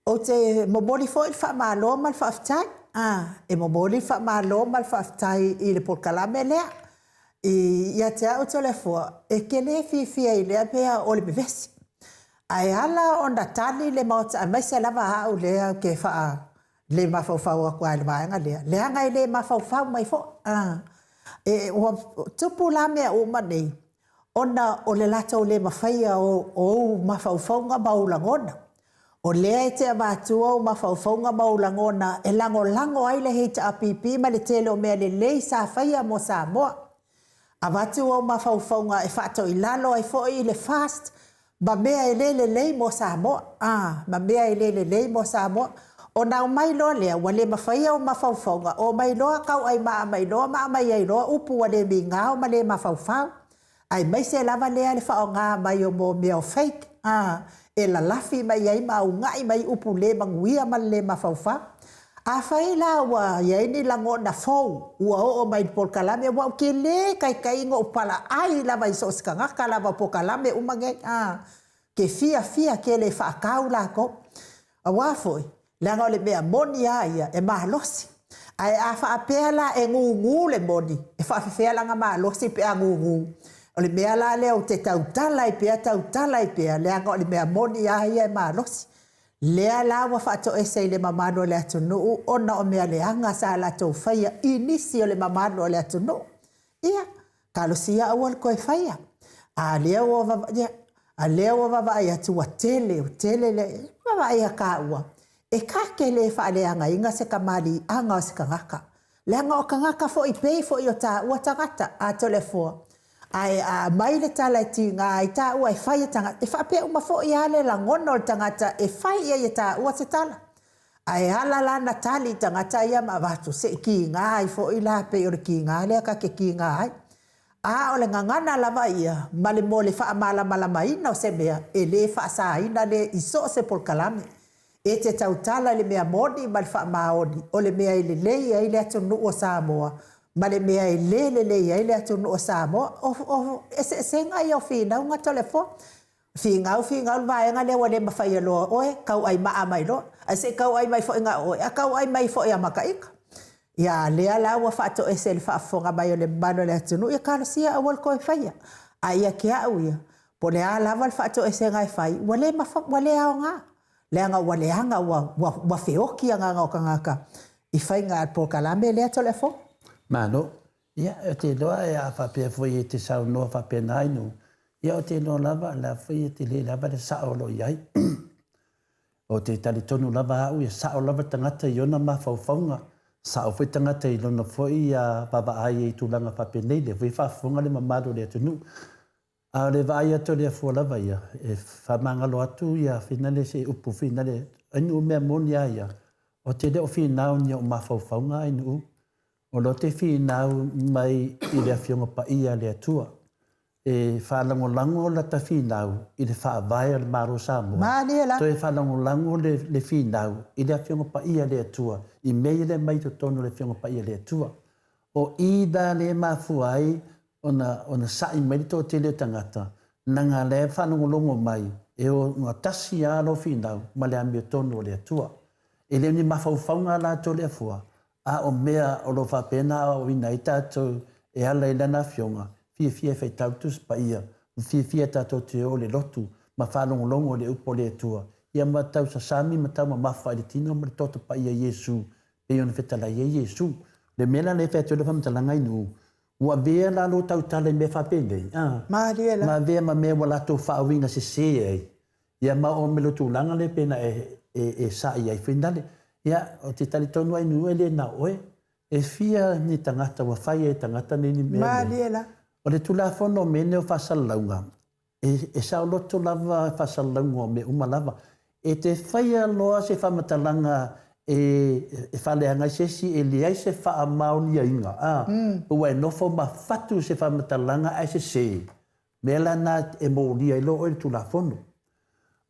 Ou te momoli foi le faamalo ma le faafetai. Ah, e momoli le faamalo ma le faafetai i le polokalame lea. I, ia te au Toleafoa, e te le fiafia i lea mea o le vevesi. Ae ala ona tali le Maota aemaise lava au lea ou te faa le mafaufau atu lava i le vaega lea, leaga e le mafaufau mai foi. Ah, e, ua tupu la mea uma nei, ona o le latou le mafaia o ou mafaufauga ma ou lagona. O lea e te avatua ou mafaufauga ma ou lagona e lagolago ai le HRPP ma le tele o mea lelei sa faia mo Samoa. Avatu ou mafaufauga e faatoilalo ai foi i le FAST ma mea e le lelei mo Samoa. A, ma mea e le lelei mo Samoa. Ona aumai loa lea, ua le mafaia ou mafaufauga, omai loa tauai maa mai loa ma aumai ai loa upu ua le migao ma le mafaufau. Aemaise lava lea le faaaoga mai o mo mea o fake, a, e lalafi mai ai ma auga'i mai upu le manuia ma le le mafaufau. Afai la ua i ai ni lagona fou ua oo mai i le polokalame, aua ou te le taitai ona ou palaai lava i so o se tagata lava o polokalame uma nei, a, te fiafia tele e faatau latou. Aua foi, leaga o le mea moni lava ia, e malosi. Ae a faapea la e gugu le moni, e faafefea lana malosi pe a gugu? O le mea la lea ou te tautala ai pea, tautala ai pea, leaga o le mea moni lava ia e malosi. Lea la ua faatoese i le mamalu o le atunuu ona o mea leaga sa latou faia i nisi o le mamalu o le atunuu. Ia, talosia aua le toe faia. A lea ua vava, a lea ua vaavaai atu ua tele, ua tele le vaavaai ia taua, e ta te le faaleagaina se tamaliiaga o se tagata. Leaga o tagata foi pei foi o taua tagata, a Toleafoa. Ae a aumai le tala e tiga ai taua e fai e tagata, e faapea uma foi lava le lagona o le tagata e fai i ai e taua se tala. Ae ala la na tali i tagata ia ma avatu, se i tiga ai foi la pei o le tiga lea ta te tiga ai. A o le gagana lava ia ma le mo le faamalamalamaina o se mea e le faasaina lea i so o se polokalame. E te tautala i le mea moni ma le faamaoni o le mea e lelei ai le atunuu o Samoa ma le mea e le lelei ai le atunuu o Samoa. O, o eseesega ia o finauga Toleafoa. Finau, finau le vaega lea ua le mafaia loa oe, tauai maa mai loa. Ae se i tauai mai foi na o oe, a tauai mai foi ia Mataika. Ia, lea la ua faatoese i le faafofoga mai o le mamalu o le atunuu, ia talosia aua le toe faia. A ia te au ia, po o le a lava le faatoesega e fai, ua le mafa, ua le aoga. Leaga ua leaga, ua, ua, ua feoti agaga o tagata i faiga a le polokalame lea Toleafoa. Malo. Ia, ou te iloa e a faapea foi e te saunoa faapena ai nuu, ia ou te iloa lava o le a foi e tele lava le sao o lo o i ai. Ou te talitonu lava au e sao lava le tagata i ona mafaufauga, sao foi tagata i lona foi vaavaai i tulaga faapenei, lea foi e faafofoga le mamalu o le atunuu. A o le vaai atu a le afua lava ia, e faamagalo atu ia finale se upu finale, ai nuu mea moni a ia, o te le o finau ni o mafaufauga ai nuu, o lo te finau mai i le Afioga Paia a le Atua. E faalagolago lata finau i le Faavae o le Malo o Samoa, Malie la. toe faalagolago le, le finau i le Afioga Paia a le Atua, i mea ia le aumai i totonu o le Afioga Paia a le Atua. O i la le mafua ai ona, ona sa'i mai le toatele o tagata, naga la e faalogologo mai e ogatasi lava lou finau ma le amiotonu o le Atua. E le o ni mafaufauga a latou le afua, a o mea o lo o faapena aoaoina ai tatou e ala i Lana Afioga, fiafia e faitau le Tusi Paia, ma fiafia tatou te o i le lotu ma faalogologo i le Upu a le Atua, ia ma tau sasami ma tau mamafa i le tino ma le toto paia Iesu, pei ona fetalai ai Iesu. O le mea la lea e fai atu ai lau faamatalaga i nuu, ua avea la lou tautala i mea faapenei, a, Malie la. ma avea ma mea ua latou faauiga sese ai, ia ma oo mai lou tulaga lea pei ona e, e, e sa'i ai fuainale. Ia, ou te talitonu ai nuu e le na o oe. E fia ni tagata ua fai e tagata nei ni mea nei. Malie la. O le Tulafono o mea nei o faasalalauga, e, e saoloto lava faasalalauga o mea uma lava. E te faia loa se faamatalaga e, e faaleaga ai se isi, e leai se faamaoniaina, a, ua e nofo ma fatu se faamatalaga ae sese, mea la na e molia ai loa oe i le Tulafono.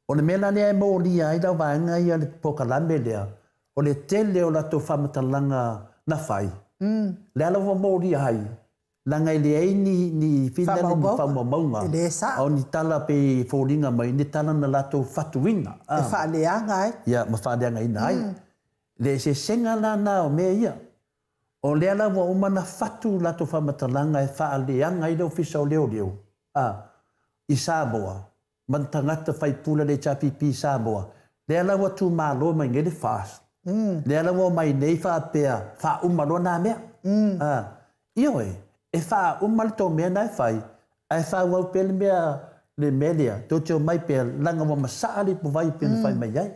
O le mea la lea e molia ai lau vaega ia le polokalame lea, o le tele o latou faamatalaga na fai, lea lava ua molia ai, leaga e leai ni, ni finale, ni faamaumauga, o ni tala pei e foliga mai, ni tala na latou fatuina. E faaleaga ai. Ia, ma faaleagaina ai. Le eseesega la na o mea ia. O lea la ua uma ona fatu latou faamatalaga e faaleaga ai le Ofisa o Leoleo, a, i Samoa, ma ni tagata faipule a le HRPP i Samoa, lea la ua tumalo mai nei le FAST, lea la ua omai nei faapea faauma loa na mea. A, ioe, e faauma le tou mea na e fai, ae faaauau pea le mea, le mea lea, tou te omai pea, leaga ua masaa le ipuvai e pei ona fai mai ai.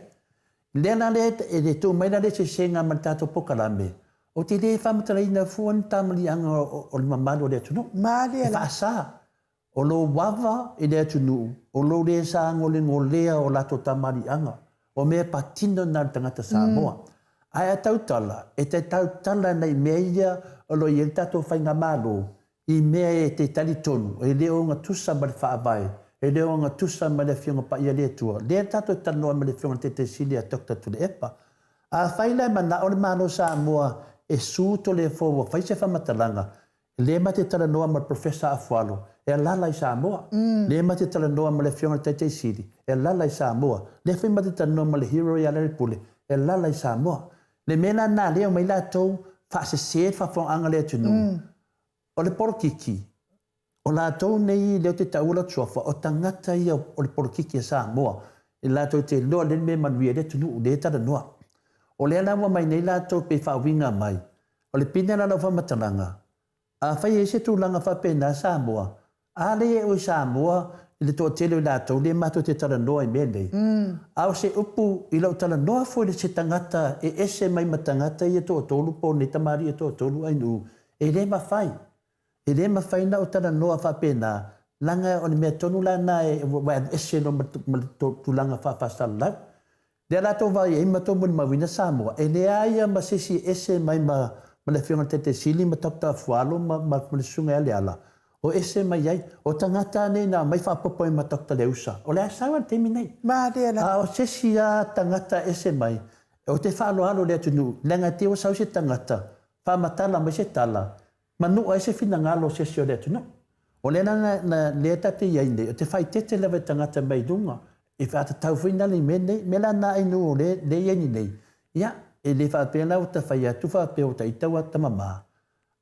Lea la lea e le tuu mai la le eseesega ma le tatou polokalame, ou te le faamatalaina fua ni tamaliiaga o le mamalu o le atunuu. Malie E faasa. O lou ava i le atunuu, o lou le sagolegolea o latou tamaliiaga, o mea patino na le tagata Samoa. Ae a tautala, e te tautala nai mea ia o lo o i ai le tatou faigamalo, i mea e te talitonu e le o gatusa ma le Faavae, e le o gatusa ma le Afioga Paia le Atua, lea tatou te talanoa ai ma le Afioga i le Taitai Sili ia Doctor Tuilaepa. Afai la e manao le Malo o Samoa e su Toleafoa ua fai se faamatalaga, lea ma te talanoa ma le Professor Afualo e alala i Samoa, lea ma te talanoa ma le Afioga i le Taitai Sili e alala i Samoa, lea foi ma te talanoa ma le Hero ia Lealailepule e alala i Samoa. Le mea la lena lea omai latou faasese le faafofogaaga a le atunuu, O le polokiki, o latou nei lea ou te taua lou suafa, o tagata ia o le polokiki a Samoa, e latou te iloa lelei le mea e manuia ai le atunuu, lea e talanoa. O lea la ua mai nei latou pei faauiga mai, o le pine la lau faamatalaga, afai e i ai se tulaga faapena Samoa, a lea e o i Samoa i le toatele o i latou lea matou te talanoa i mea nei, a o se upu i lau talanoa foi i se tagata e ese mai ma tagata ia toatolu po o nei tamalii e toatolu ainuu, E le mafai. E le mafai ona ou talanoa faapena, leaga o le mea tonu la lena e ua alu ese loa ma le tulaga faa-faasalalau. Lea la tou vaai ai ma tou molimauina Samoa, e leai lava ma se isi e ese mai ma le Afioga i le Taitai Sili ma Doctor Afualo ma le Susuga ia Leala, o ese mai ai. O tagata nei na aumai faaopoopo ai ma Doctor Leusa, o le a sau lava i le taimi nei. Malie la. A o se isi lava tagata ese mai, ou te faaaloalo i le atunuu, leaga te i ua sau se tagata Faamatala mai se tala, manua ai se finagalo o se isi o le atunuu. O lea la na, lea ta te i ai nei, o te faaeteete lava i tagata mai luga, e faatatau foi nale i mea nei. Mea la na ai nuu o lea, lea i ai nei, ia, e le faapea la ua ta fai atu faapea ua ta ita ua ta mama.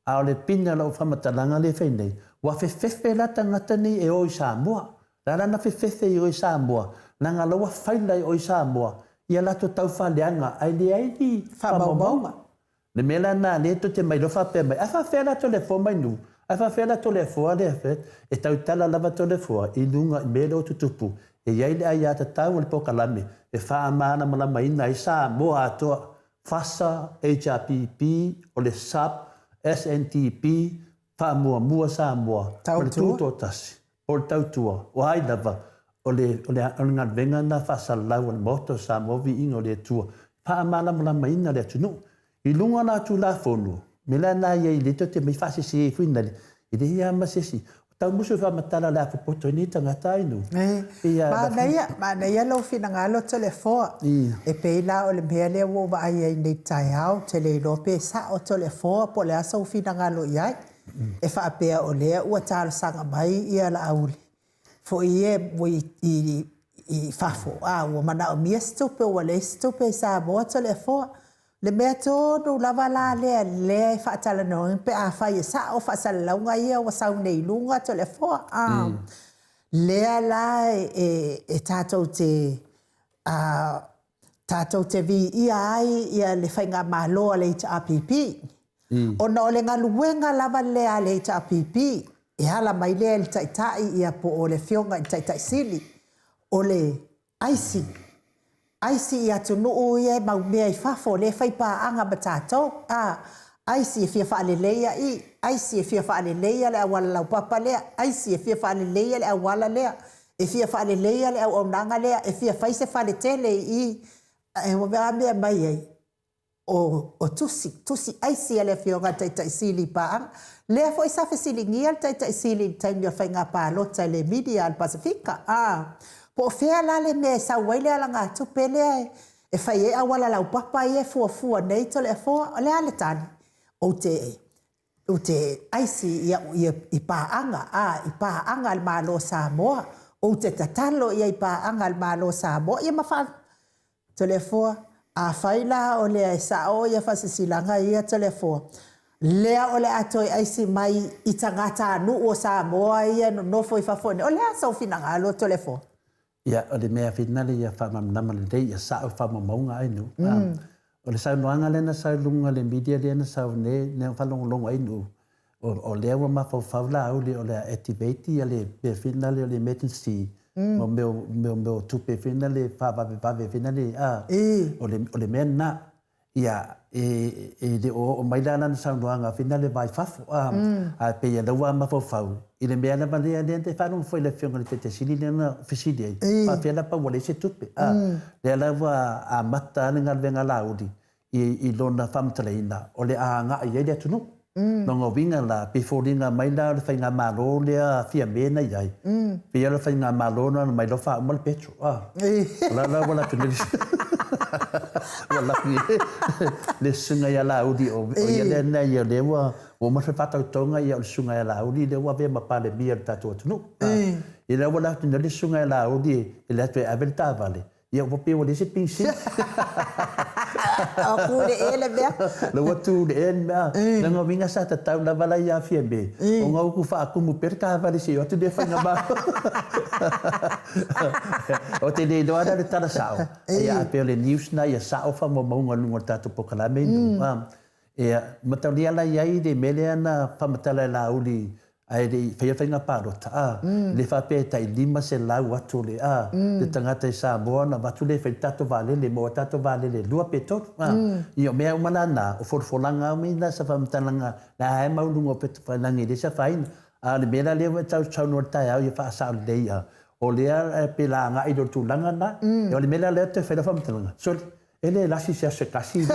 A o le pine o lau faamatalaga lea e fai nei, ua fefefe la tagata nei e o i Samoa. O le a la na fefefe i o i Samoa, leaga la ua faila i o i Samoa ia latou taufaaleaga ae leai ni faamaumauga. Le mea la na lea tou te mailoa faapea mai, a faafefea la Toleafoa mai nuu? A faafefea la Toleafoa lea fe? E tautala lava Toleafoa i luga i mea lea ua tutupu. E i ai le aiatatau o le polokalame e faamalamalamaina ai Samoa atoa, FASA, HRPP, o le sap, SNTP, faamuamua Samoa ma le Tutoatasi. O le tautua, o ai lava, o le, o le, o le galuega lena faasalalau a le Maota o Samoa, Viiga o le Atua, faamalamalamaina le atunuu. I luga o la Tulafono, mea la na ia i le tou te mai faasese ai foi nale, e leai lava ma se isi. O tau musu e faamatala o le a popoto ai nei tagata ai nuu. E, Ia, manaia, manaia lou finagalo Toleafoa. E pei la o le mea lea ua ou vaai ai nei taeao, ou te le iloa pe sao Toleafoa po o le a sou finagalo i ai. E faapea o lea ua talosaga mai ia Laauli foi e ua i fafo, a ua manaomia se tupe ua leai se tupe i Samoa Toleafoa. Le mea tonu lava la lea lea e faatalanoaina pe afai e sao faasalalauga ia ua sau nei i luga Toleafoa, a, lea la e, e tatou te, a, tatou te viia ai ia le Faigamalo a le HRPP, ona o le galuega lava lea a le HRPP e ala mai lea i le Taitai ia po o le Afioga i le Taitai Sili, o le aisi, aisi i atunuu ia e mau mea i fafo lea e fai paaga ma tatou, a, aisi e fia faaleleia i, aisi e fia faaleleia le auala laupapa lea, aisi e fia faaleleia le auala lea, e fia faaleleia le auaunaga lea, e fia fai se fale tele i i, ae ua a mea mai ai? O, o tusi, tusi aisi a le Afioga i le Taitai Sili i paaga. Lea foi sa fesiligia le Taitai Sili i le taimi o le faiga palota i le media a le Pasefika, a, po o fea la le mea e sau ai le alagatupe lea e fai ai auala laupapa ia e fuafua nei Toleafoa. O le a le tali? Ou te Ou te aisi i au i paaga, a, i paaga a le Malo o Samoa. Ou te tatalo i ai i paaga a le Malo o Samoa. Ia ma faa... Toleafoa, afai la o lea e sao ia faasilasilaga ia Toleafoa, lea o le a toe aisi mai i tagatanuu o Samoa ia e nonofo i fafo i inei, o le a sou finagalo Toleafoa? Ia, o le mea finale ia faamalamalama lelei ia sao faamaumauga ai nuu. O le saunoaga lea na sau i luga o le media lea na sau nei, lea na faalogologo ai nuu, o lea ua mafaufau Laauli o le a activate ia le mea finale o le emergency mo mea mea o tupe finale faavavevave finale a, o le mea lena. Ia, e, e le o oo mai la lana saunoaga fina le va i fafo, a, ae pei o lea ua mafaufau i le mea lava lea, lea e faalogo foi i le Afioga i le Taitai Sili lea na fesili ai, faapefea la pau ua leai se tupe, a. Lea la ua amata le galuega a Laauli i, i lona faamatalaina o le a agai i ai le atunuu. Lona uiga la, pei foliga mai la o le faigamalo lea a Fiame na i ai, pei o le faigamalo na mai loa faauma le petrol, a. O la la ua latou nei ua latou nei le susuga ia Laauli o ia lea na ia lea ua uma le faatautoga ia o le susuga ia Laauli lea ua avea ma Palemia o le tatou atunuu. Ia lea ua latou nei le susuga ia Laauli e alu atu e ave le taavale, Ia ua pei ua leai se pigisini. Ua tu le ea le mea. La ua tu le ea le mea. Leaga o uiga sa tatau lava la ia Fiame, ona uku faatumu pea le taavale se i o atu lea faigamalo. Ou te le iloa la le tala sao, ia ae pei o le news lena ia sao faamaumauga i luga o le tatou polokalame i luga. Ia, mataulia la i ai le mea lea na faamatala e Laauli ae le i faia le faiga palota, a, le faapea e tai 500 atu le, a, le tagata i Samoa ona avatu lea e fai le tatou vaalele, maua tatou vaalele e lua pe tolu, a. Ia, o mea uma la na, o folafolaga uma ia na sa faamatalaga la e mau i luga o upegatafailagi e leai se afaina. A o le mea la lea ua e sausaunoa i le taeao ia faasao lelei, a, o lea pe la agai i le tulaga lena. Ia, o le mea la lea ou te fai lau faamatalaga, sole, E le lasi se aso se tasi.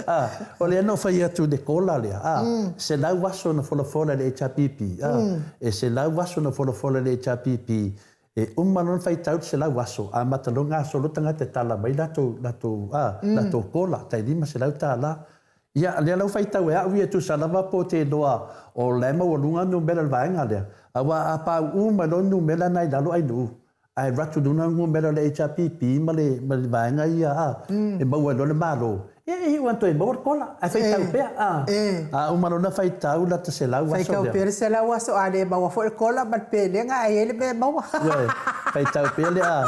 Ah, o lea na ou fai atu i le kola lea, ah, 100 aso na folafola e le HRPP, ah, e 100 aso na folafola e le HRPP, e uma loa ona faitau le 100 aso, amata loa gasolo tagata e tala mai latou, latou, ah, latou kola, tai $500. Ia, lea la ua faitau e au ia e tusa lava po o te iloa o la e maualuga numera o le vaega lea, aua a pauu mai loa numera na i lalo ainuu, Ae alu atu i luga le numera o le HRPP ma le ma le vaega ia a, e maua ai loa le Malo, ia e iu lava ona toe maua le kola, ae faitau pea a. A uma loa ona faitau lata 100 aso lea. Faitau pea le 100 aso, a le maua foi le kola ma le pelega ae i ai le mea e maua. Ioe, faitau pea le a,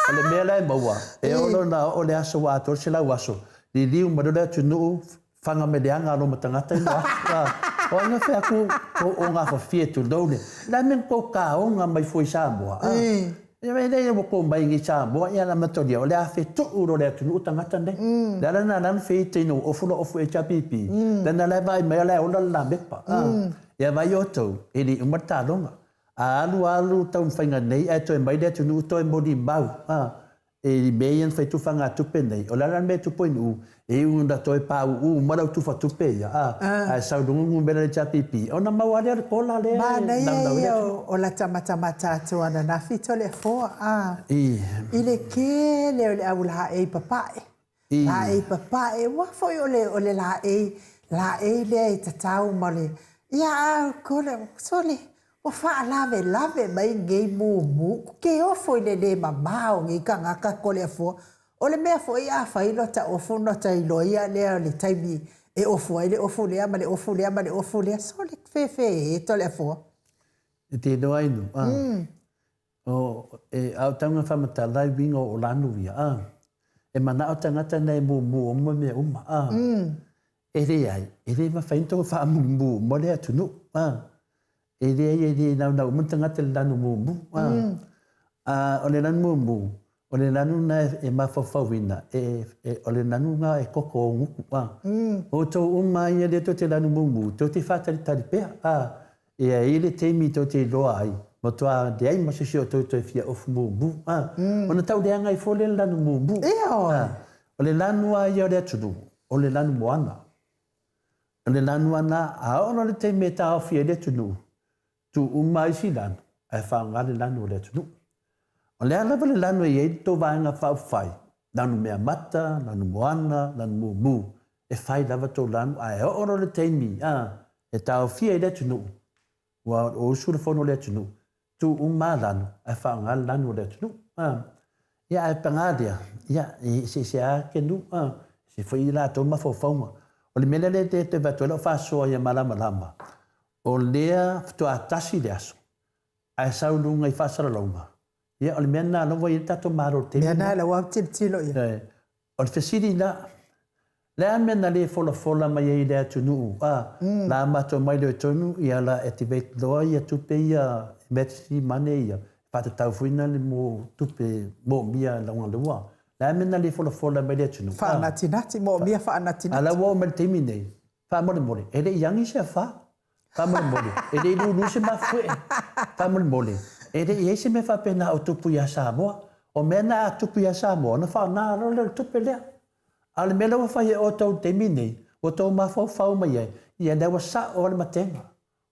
o le mea la e maua, e oo loa ona oo le aso ua atoa le 100 aso, liliu mai loa le atunuu, Fanga me leaga alo ma tagata i noa atu a o ai na fea atu kou o gafafie tulou le la me kou kaoga mai fua i Samoa a ia me le ua kou mai i Samoa ia la matolia o le a fetuu lo le atunuu tagata nei le ala na la na fei te ina ofu lo ofu HRPP le na la vai mai o la ola le lamepa a ia vai outou e le uma le taloga a alu alu taumafaiga nei ae toe mai le atunuu toe molimau a E mea ia na fai tufagatupe nei, o le a la le mea e tupu ai nuu, e iu ina toe pauu uma lau tufatupe ia, a, ae sau i luga numera le HRPP, ona maua lava lea o le kola lea e Manaia naunau ai le ia atunuu. o lata matamata atu ananafi Toleafoa, a, I. i le tele o le au laei papae, I. laei papae, aua foi o le, o le laei, laei lea e tatau ma le, ia a, kole, sole, Ua faalavelave mai nei mumu, ke ofo i le le mama o nei tagata Toleafoa. O le mea foi a fai lota ofu ona ta iloa ia lea o le taimi e ofu ai le ofu lea ma le ofu lea ma le ofu lea. Sole fefe e Toleafoa. E te iloa ai nu, a. O, e, a o tauga whamatala i winga o lanu ia, a. E mana o tangata nei mō mō uma mea uma, a. E le ai, e le mawhai ni tō whaamumumu mo le atunu, a. E leai e le naunau uma le tagata i le lanu mumu. A, a o le lanu mumu, o le lanu na e mafaufauina, e, e, o le lanu na e koko o nguku. A, o tou uma ia lea tou te lanu mumu, tou te faatalitali pea. A, e ai le taimi tou te iloa ai, matua leai ma se isi o tou toe fia ofu mumu. A, ona tau leaga ai fua lea le lanu mumu. Ioe. A, o le lanu a ia o le atunuu, o le lanu moana. O le lanu ana, a oo loa le taimi e taofi ai le atunuu, tuu uma ai isi lanu, ae faaaoga le lanu o le atunuu. O le a lava le lanu e i ai le tou vaega faaupufai, lanu meamata, lanu moana, lanu mumu, e fai lava tou lanu, ae oo loa le taimi, a, e taofia ai le atunuu, Ua o usu le fono o le atunuu, tu uma lava lanu, ae faaaoga le lanu o le atunuu. A, ia ae paga lea, ia e eseese lava ke nuu, a, ese foi i latou mafaufauga. O le mea lea lea e toe avatu ai lau faasoa ia malamalama, o lea faatoa tasi le aso, ae sau i luga i faasalalauga, ia o le mea lena la ua i ai le tatou Malo i le taimi lenei. Mea lena la ua tilotilo i ai. O le fesili la, le a mea na le folafola mai ai i le atunuu, a, la matou mai loa i totonu, ia la activate loa ia tupe ia, emergency money ia, faatatau foi na le mo tupe moomia laugalua. Le a mea na le folafola mai le atunuu, a. Faanatinati, moomia faanatinati. A la ua oo mai le taimi nei, faamolemole, e le i agi se afa. Faamolemole, e le i lulu se mafuie. Faamolemole, e le i i ai se mea faapena o tupu iā Samoa. O mea na a tupu iā Samoa, ona faaaoga loa lea o le tupe lea. A o le mea lea ua fai e outou i le taimi lenei, ua outou mafaufau mai ai, ia lea ua sao lava le matega.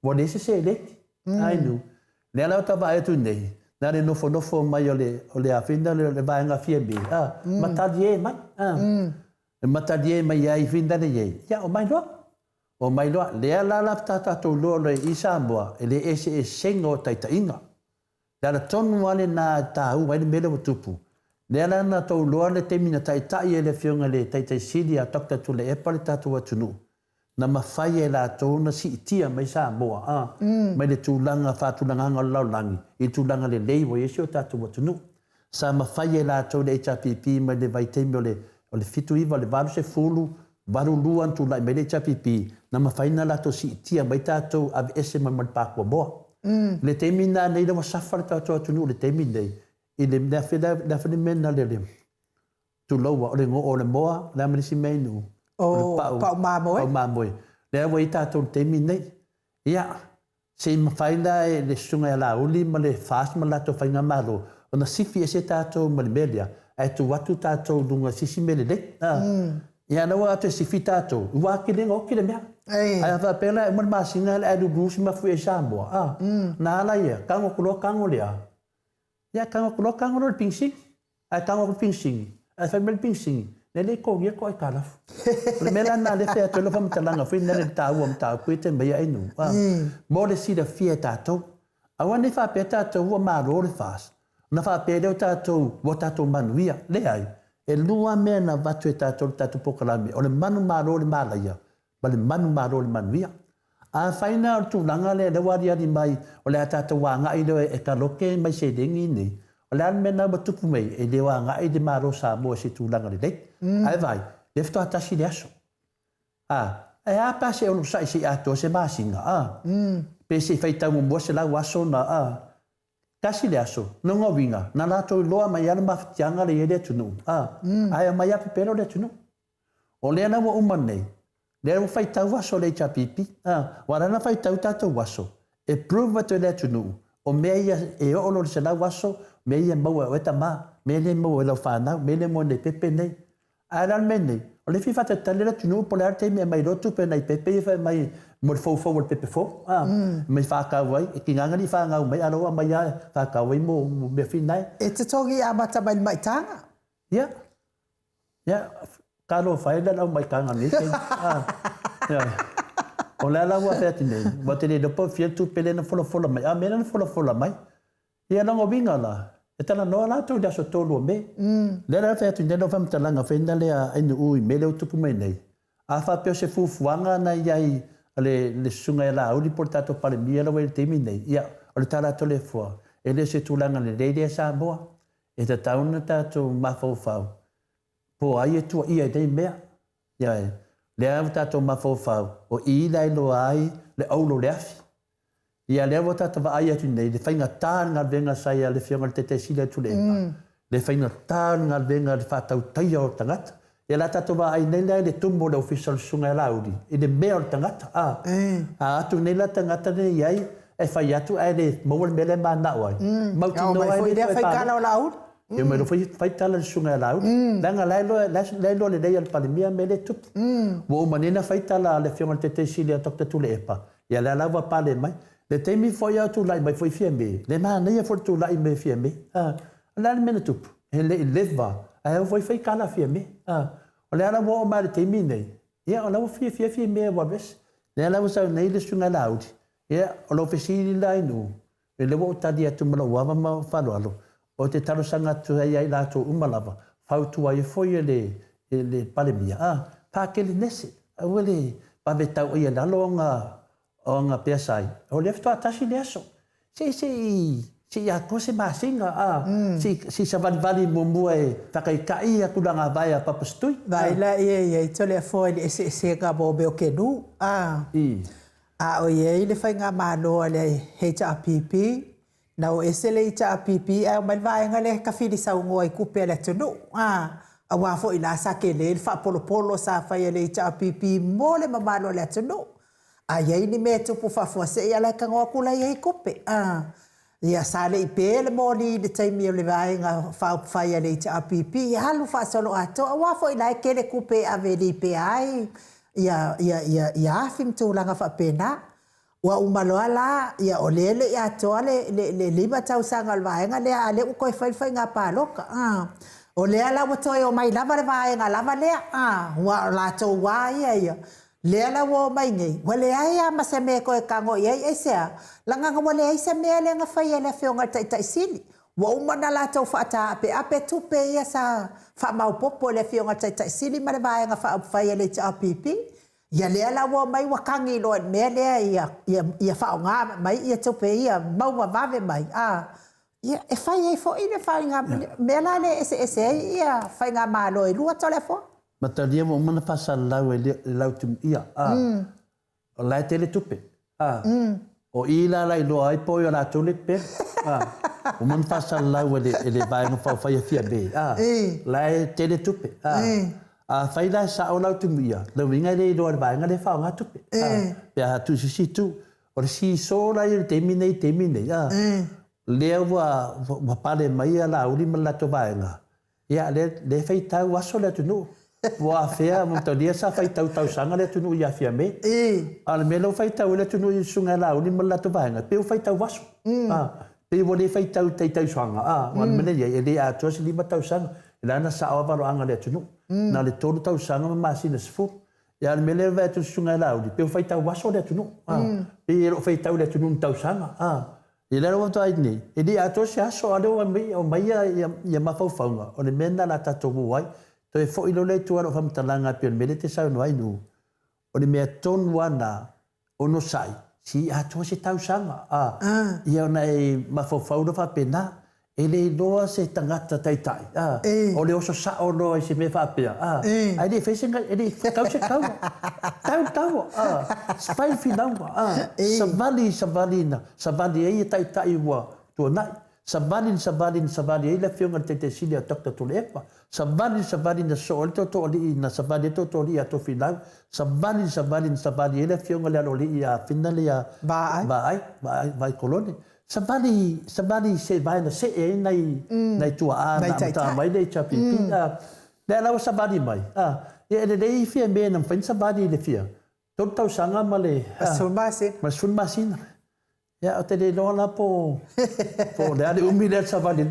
Ua leai se seleni. Ai nu. Lea la ua tau vaai atu nei, na o le nofonofo mai o le, o le a foi lea o le vaega Fiame, a, ma talie mai, a. E matalie mai ai foi lea i ai, ia omai loa. Omai loa, lea la la ta tatou iloa loa i Samoa i le eseesega o taitaiga. Le ala tonu lava lena e taua ai le mea lea ua tupu. Lea la na tou iloa le taimi na taitai ai le Afioga i le Taitai Sili a Doctor Tuilaepa le tatou atunuu, na mafai e latou ona siitia mai Samoa a, mai le tulaga faatulagaga o le lalolagi i le tulaga lelei ua i ai si o tatou atunuu. Sa mafai e latou le HRPP mai le vaitaimi o le o le 79, le 80, 82 na tulai mai le HRPP, na mafai ona latou siitia mai tatou aveese mai ma le pakuamoa. I le taimi lena nei lea ua safa le tatou atunuu i le taimi lenei i le le afe le afe le mea lena le tulou o le o le moa, le a ma le isi mea inu? O le pau, pau mamoe. Pau mamoe. Lea ua i ai tatou i le taimi lenei. Ia, Se i mafai la e le Susuga ia Laauli ma le FAST ma le latou faigamalo ona sifi ese tatou ma le mea lea, ae tuu atu tatou i luga i se isi mea lelei. A. Ia la ua atu e sifi tatou, ua atili ona oti le mea. Ae a faapea la e uma le masina ae lulu si mafuie i Samoa, a, na ala ia, tago atu loa tago lea. Ia tago atu loa tago loa i le pigisini. Ae tago atu le pigisini, ae fai mai le pigisini, Nei le i togia tou aitalafu. O le mea la lena lea e fai atu ai lau faamatalaga foi lea i le taua o mataupu ia e te aumaia ai nuu, a, mo le silafia e tatou. Aua ne i faapea tatou ua malo le FAST, ona faapea lea o tatou ua tatou manuia. Leai, e lua mea na avatu e tatou i le tatou polokalame, o le manumalo i le malaia ma le manumalo i le manuia. Afai na o le tulaga lea lea ua aliali mai o le a tatou agai loa e taloke mai seleni nei, o le a le mea lena ua tupu mai e le o agai le Malo o Samoa i se tulaga lelei. Ae vaai, lea faatoa tasi le aso. A, ae a pe a se onosai se i atoa se masina, a? Pe se i faitau muamua 100 aso na, a? Tasi le aso, lona uiga, na latou iloa mai lava le mafatiaga lea e i ai le atunuu, a? Ae omai lava pepelo le atunuu. O lea la ua uma nei, lea ua faitau aso le HRPP, a, ua ala ona faitau tatou aso, e prove atu e le atunuu, o mea ia e oo loa i le 100 aso, mea ia e maua e oe tama, mea lea e maua e lau fanau, mea lea e maua e nei pepe nei. Ae o le a le mea nei? O lea e fia faatalitali le atunuu po o le a le taimi e aumai loa tupe nai pepe ia fai mai mo le foufou o le pepe fou, a, mai faatau ai, e tiga ona fanau mai, a o la ua aumai lava e faatau ai mo mea finae. E totogi amata mai le maitaga. Ia, ia, talofa e le lau maitaga nei taimi. Ah, ia. O le ala ua fai atu nei, ua te le iloa po o fia le tupe lea na folafola mai. A o mea la na folafola mai. Ia lona uiga la, E talanoa latou i le aso 3 o Me. Lea la e fai atu nei lau faamatalaga foi na lea Ainuu i mea lea ua tupu mai nei, a faapea o se fuafuaga na i ai a le le Susuga ia Laauli po o le tatou Palemia la ua i ai i le taimi nei, ia, o le tala atu a le Atua, e le o se tulaga lelei lea Samoa. E tatau ona tatou mafaufau po o ai e tuuaia i nei mea. Ioe. Lea ua tatou mafaufau, o i la e iloa ai le auro o le afi. Ia lea ua tatou vaai atu nei, le faigata o le galuega sa i a le Afioga i le Taitai Sili ia Tuilaepa, le faigata o le galuega i le faatautaia o tagata. Ia la tatou vaai nei la i le tumu o le Ofisa o le Susuga ia Laauli, i le mea o le tagata, a. A atu nei la le tagata lea i ai, e fai atu ae le maua le mea lea e mananao ai, mautinoa e le toe palota. E omai loa foi fai tala i le susuga ia Laauli, leaga la e iloa, la e iloa lelei e le Palemia mea lea e tupu. Ua uma nei ona fai tala a le Afioga i le Taitai Sili ia Doctor Tuilaepa, ia lea la ua pale mai. Le taimi foi a o tulai mai foi Fiame, le manaia foi le tulai mai o Fiame. A, o le a le mea na tupu? E le i leva, ae oo foi fai tala a Fiame. A, o lea la ua oo mai lava i le taimi lenei, ia o la ua fiafia Fiame ua alu ese. Lea la ua sau nei le susuga ia Laauli, ia o lou fesili la i nuu, O lea ua ou tali atu ma lou ava ma faaaloalo, ou te talosaga atu ai ia i latou uma lava, fautua ai foi e le, e le Palemia, a, Pakelenese, aua le vave tauaia i lalo ona, ona PSI, o lea faatoa tasi le aso. Se i, se i, se i atoa se masina, a, se i, se i savalivali muamua e faataitai ia tulaga vae a Papa Setui. Vaai la ia i ai Toleafoa i le eseesega mo mea o kenu, a. I. A o i ai le faigamalo a le HRPP, na o ese le HRPP ae omai le vaega lea e tafili saunoa i tupe a le atunuu. A, aua foi la sa tele le faapolopolo sa fai a le HRPP mo le mamalu o le atunuu. A i ai ni mea e tupu faafuasei a la e tago atu la i ai tupe. A, ia sa le i pe le moli i le taimi o le vaega faaupufai a le HRPP, ia alu faasoloatoa aua foi la e tele tupe e ave e lipea ai ia, ia, ia, ia afi ma tulaga faapena. Ua uma loa la, ia o lea e le i atoa le, le, le 5 tausaga o le vaega lea, a o lea ua toe fai le faiga palota. A, o lea la ua toe omai lava le vaega lava lea, a, aua o latou lava ia ia, lea la ua omai nei, ua leai lava ma se mea e toe tago i ai, aisea? Leaga ua leai se mea lea na faia e le Afioga i le Taitai Sili. Ua uma ona latou faataapeape tupe ia sa faamaopoopo e le Afioga i le Taitai Sili ma le Vaega Faaupufai a le HRPP. Ia lea la ua omai ua tagi loa i le mea lea ia, ia, ia faaaoga mai ia tupe ia maua vave mai, a, ia, e fai ai foi le faiga, mea la lea e eseese ai ia faigamalo e lua Toleafoa. Matalia ua uma ona faasalalau e le Lautimuia, a. O la e tele tupe. A. O i la la iloa ai po o latou le pepelo. A. Ua uma ona faasalalau e le, e le Vaega Faaupufai a Fiame. A. La e tele tupe. A. Afai la e sao Lautimuia, lona uiga e le iloa e le vaega lea e faaaoga tupe. A. Pe a tuu i se isi itu. O le siisoo la ia i le taimi nei i le taimi nei, a. Lea ua, ua pale mai a Laauli ma le latou vaega, Ia, lea, lea e faitau aso le atunuu. Ua afea, ua talia sa faitau tausaga le atunuu ia Fiame. A o le mea lea ua faitau ai le atunuu i Susuga ia Laauli ma le latou vaega, pei ua faitau aso. A, pei ua le faitau tai tausaga, a, aua o le mea lea e i ai, e le atoa se 5 tausaga. E la ona sao lava valoaga o le atunuu. Na o le 3 tausaga ma masina 10. Ia, a o le mea lea e vaai atu i le Susuga ia Laauli, pei ua faitau aso le atunuu. A, pei e le o faitau i le atunuu i ni tausaga. A. I lea ua vaai nei, e le atoa se aso a o lea ua aumai ia mafaufauga, o le mea lena o le a tatou o ai. Toe foi loa lea i tua i lau faamatalaga e pei o le mea lea e te saunoa ai Nu'u, o le mea tonu lava lena, onosai, se i atoa se tausaga, a, ia ona e mafaufau loa faapena. E le iloa se tagata taitai, a, o le oso sao loa i se mea faapea, a, ae le i fai se, e le i tau se taua. Tau le taua, a, fai le finauga, a, savali, savali na savali ai taitai ua tuanai, savali na savali na savali ai le Afioga i le Taitai Sili a Doctor Tuilaepa, savali na savali na sosoo ai le Tootooalii na savali ai le Tootooalii ia Tofilau, savali na savali na savali ai le Afioga i le Aloalii ia Finale ia Vaai, Vaai, Vaai, Vaai Kolone. Savali, savali i se vaena see ai nai, nai tuaa na amata mai le HRPP. A, lea la ua savali mai, a, ia e lelei fia mea na mafai ona savali i le fia tolu tausaga ma le, a, ma le 10 masina. Ia, ou te le iloa la po, po o le a le umi lea o le savali.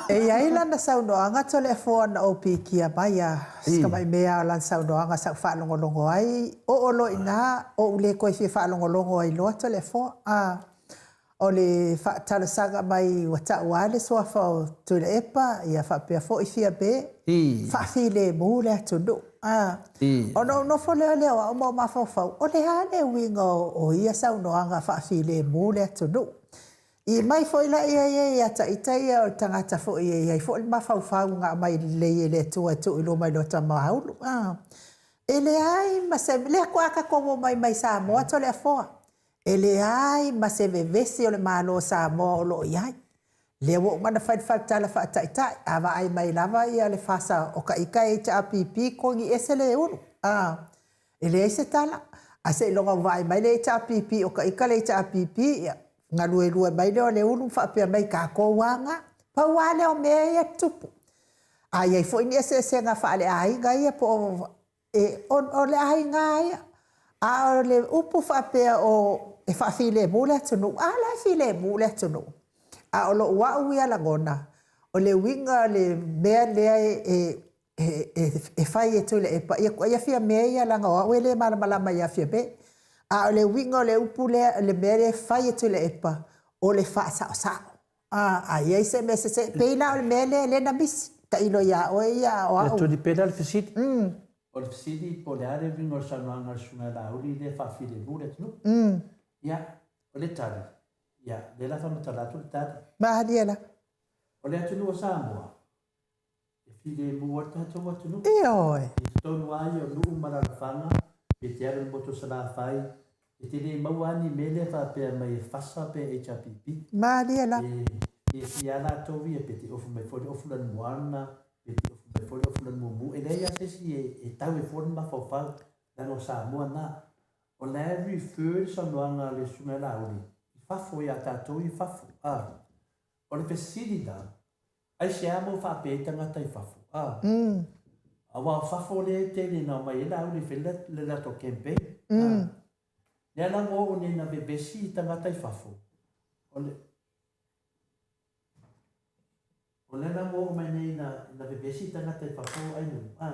E i ai lana saunoaga Toleafoa na ou pikia mai a si tamai mea o lana saunoaga sa ou faalogologo ai, oo loa i ina, ou le toe fia faalogologo ai loa Toleafoa. A. O le faatalosaga mai ua tau a le suafa o Tuilaepa ia faapea foi Fiame, faafilemu le atunuu. Ona ou nofo lea lea o au ma ou mafaufau, o le a le uiga o ia saunoaga faafilemu le atunuu? I mai foi laia ia ia ta ita ia o le tagata foi e i ai foi le mafaufau na aumai lelei e le Atua e tuu i luma i lota maulu. E leai ma se, lea faatoa tatou omai mai Samoa Toleafoa. E leai ma se vevesi o le Malo o Samoa o lo o i ai. Lea ua uma ona fai le faletala faataitai, a vaai mai lava ia le fasa o ta ita HRPP togi ese le ulu. A, e leai se tala. Ae seiloga ua vaai mai le HRPP o ta ita le HRPP, ia galuelue mai lea o le ulu ma faapea mai, tatou a na. Pau lava lea o mea ia e tutupu. A i ai foi ni eseesega faale-aiga ia po o E, o, o le aiga lava ia. A o le upu faapea o e faafilemu le atunuu, a la e filemu le atunuu. A o lou au ia lagona, o le uiga o le mea lea e, e, e, e fai e Tuilaepa, ia tuuaia Fiame ia leaga o au e le malamalama ia Fiame. A o le uiga o le upu lea, le mea lea e fai e Tuilaepa, o le faasaosao. A, a i ai se mea sese, pei la o le mea lea lea na misi. Tailo ia oe ia a o au. Ia tuli pea la le fesili. O le fesili po o le a le uiga o le saunoaga a le Susuga ia Laauli lea e faafilemu le atunuu. Ia, o le tali, ia, lea la faamatala atu le tali. Malie la. O le atunuu o Samoa, E filemu ai le tatou atunuu. Ioe. I totonu lava ia o nuu ma alalafaga, pe te alu i le motu o Salafai, e te le maua lava ni mea lea faapea mai e fasa pe HRPP. Malie lava. E fiafia lava latou ia pe te ofu mai foi le ofu lanumoana, pe te ofu mai foi le ofu lanumomu, e leai lava se isi e tau e fua le mafaufau, leaga o Samoa na. O la e refer le saunoaga a le Susuga ia Laauli i fafo ia tatou i fafo. A. O le fesili la, Aisea mo faapea ai tagata i fafo? A. Aua o fafo lea e tele ina omai ai Laauli e fai le latou campaign. A. Lea la ua oo nei ina vevesi i tagata i fafo. O le O lea la ua oo mai nei ina ina vevesi i tagata i fafo ai nuu. A.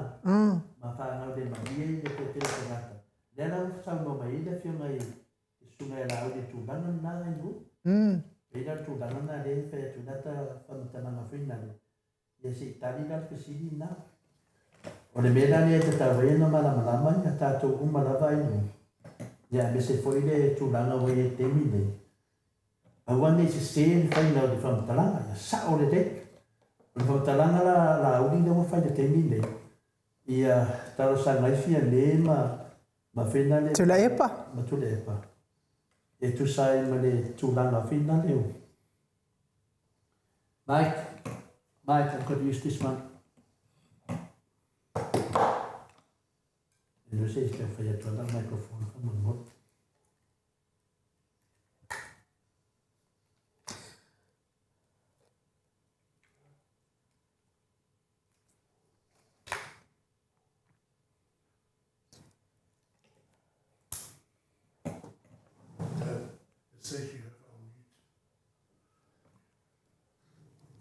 Ma fanau le malie le tele o tagata. Lea la ua saunoa mai ai le afioga i le susuga ia Laauli i le tulaga lena ai nuu. Pei la o le tulaga lena lea e fai atu ai lata faamatalaga foi lale, ia se i tali la le fesili lena. O le mea la lea e tatau ai ona malamalama ia tatou uma lava ai nuu, ia aemaise foi le tulaga ua i ai i le taimi lenei, aua ne i sese le faiga o le faamatalaga, ia sao lelei. O le faamatalaga la a Laauli lea ua fai i le taimi lenei, ia talosaga ai Fiame ma ma Finale Tuilaepa. Ma Tuilaepa. E tusa ai ma le tulaga finale o Mike, Mike, I've got to use this one. E no sei se fai atu ala microphone faamolemole.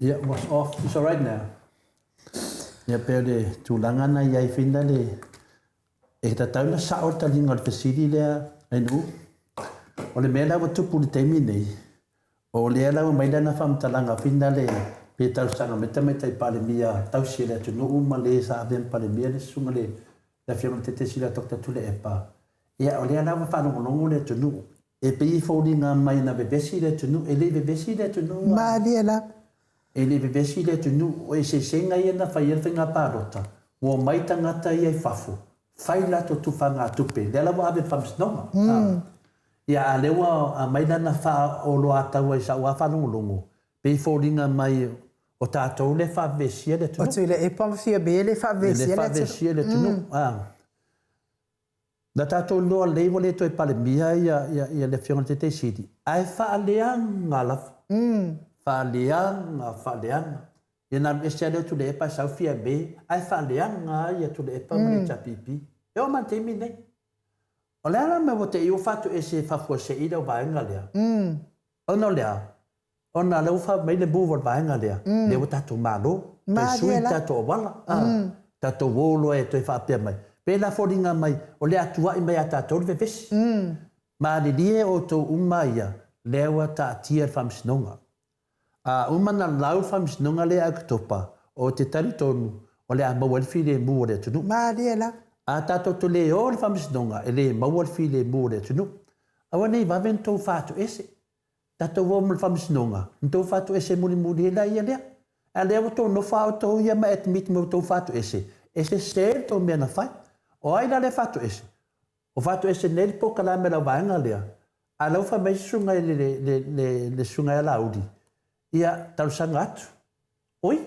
Yeah, was off. It's all right now. Ia pei o le tulaga na i ai whina le e tatau na sao le taliga o le fesili lea e nuu. O le mea la ua tupu i le taimi nei, o lea la ua mai lana faamatalaga whina le pe talosaga mai tamaitai Palemia tausi e le atunuu ma le sa avea ma Palemia le susuga le le Afioga i le Taitaiselia Doctor Tuilaepa, ia o lea la ua faalogologo le atunuu, e pei e foliga mai na vevesi le atunuu, e le i vevesi le atunuu a. Malie lava. E le i vevesi le atunuu, o eseesega ia na fai ai le faiga palota, ua omai tagata ia i fafo, fai latou tufagatupe, lea la ua ave i le faamasinoga. Ia a lea ua aumai lana faaoloataua i sau lava faalogologo, pei e foliga mai O tatou lea e faavevesia le atunuu. O Tuilaepa ma Fiame lea e faavevesia le atunuu. Lea e faavevesia le atunuu. Na tatou iloa lelei ua le toe Palemia ia le Afioga i le Taitai Sili, ae faaleaga lava. Faaleaga, faaleaga. Ia na alu ese lava lea o Tuilaepa ae sau Fiame, ae faaleaga lava ia Tuilaepa ma le HRPP. E oo mai i le taimi lenei. O le a la le mea ua te i ua faatoese faafuasei lau vaega lea? Ona o le a? Ona lea ua fai mai le move o le vaega lea, lea ua tatou malo, toe sui le tatou auala, tatou o loa e toe faapea mai. Pei la foliga mai o le a tuai mai ia tatou le vevesi. Malilie outou uma ia. lea ua taatia le Faamasinoga. A uma ona lau le Faamasinoga lea ia Oketopa, ou te talitonu o le a maua ai le filemu o le atunuu. Malie lava. A tatou te le o i le Faamasinoga, e le maua le filemu o le atunuu. Aua ne i vave ona tou faatoese. Tatou o ma le Faamasinoga, ona tou faatoese mulimuli ai laia lea. A o lea ua tou nofo lava outou ia ma admit mai ua outou faatoese, e sese le tou mea na fai. O ai la lea e faatoese? Ua faatoese nei le polokalame a lau vaega lea, a o la ua fai mai le susuga i le susuga ia Laauli, ia talosaga atu. Oi,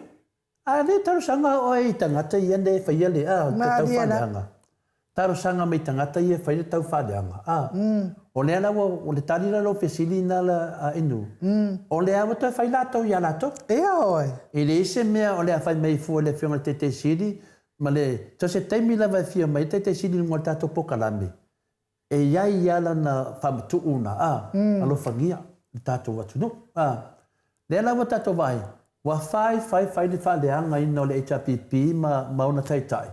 a le talosaga oe i tagata ia e faia le taufaaleaga. Talosaga mai i tagata ia e faia le taufaaleaga. A, o lea la ua, o le tali la o lau fesili lena a Inu, o lea ua toe fai latou ia latou. Ioe. E leai se mea o le a fai mai fua e le Afioga i le Taitai Sili ma le, so o se taimi lava e fia mai ai le Taitai Sili i luga o le tatou polokalame, E i ai ia lana faamatuu na a alofagia le tatou atunuu. A lea la ua tatou vaai, ua fai fai fai le faaleagaina o le HRPP ma ma ona taitai.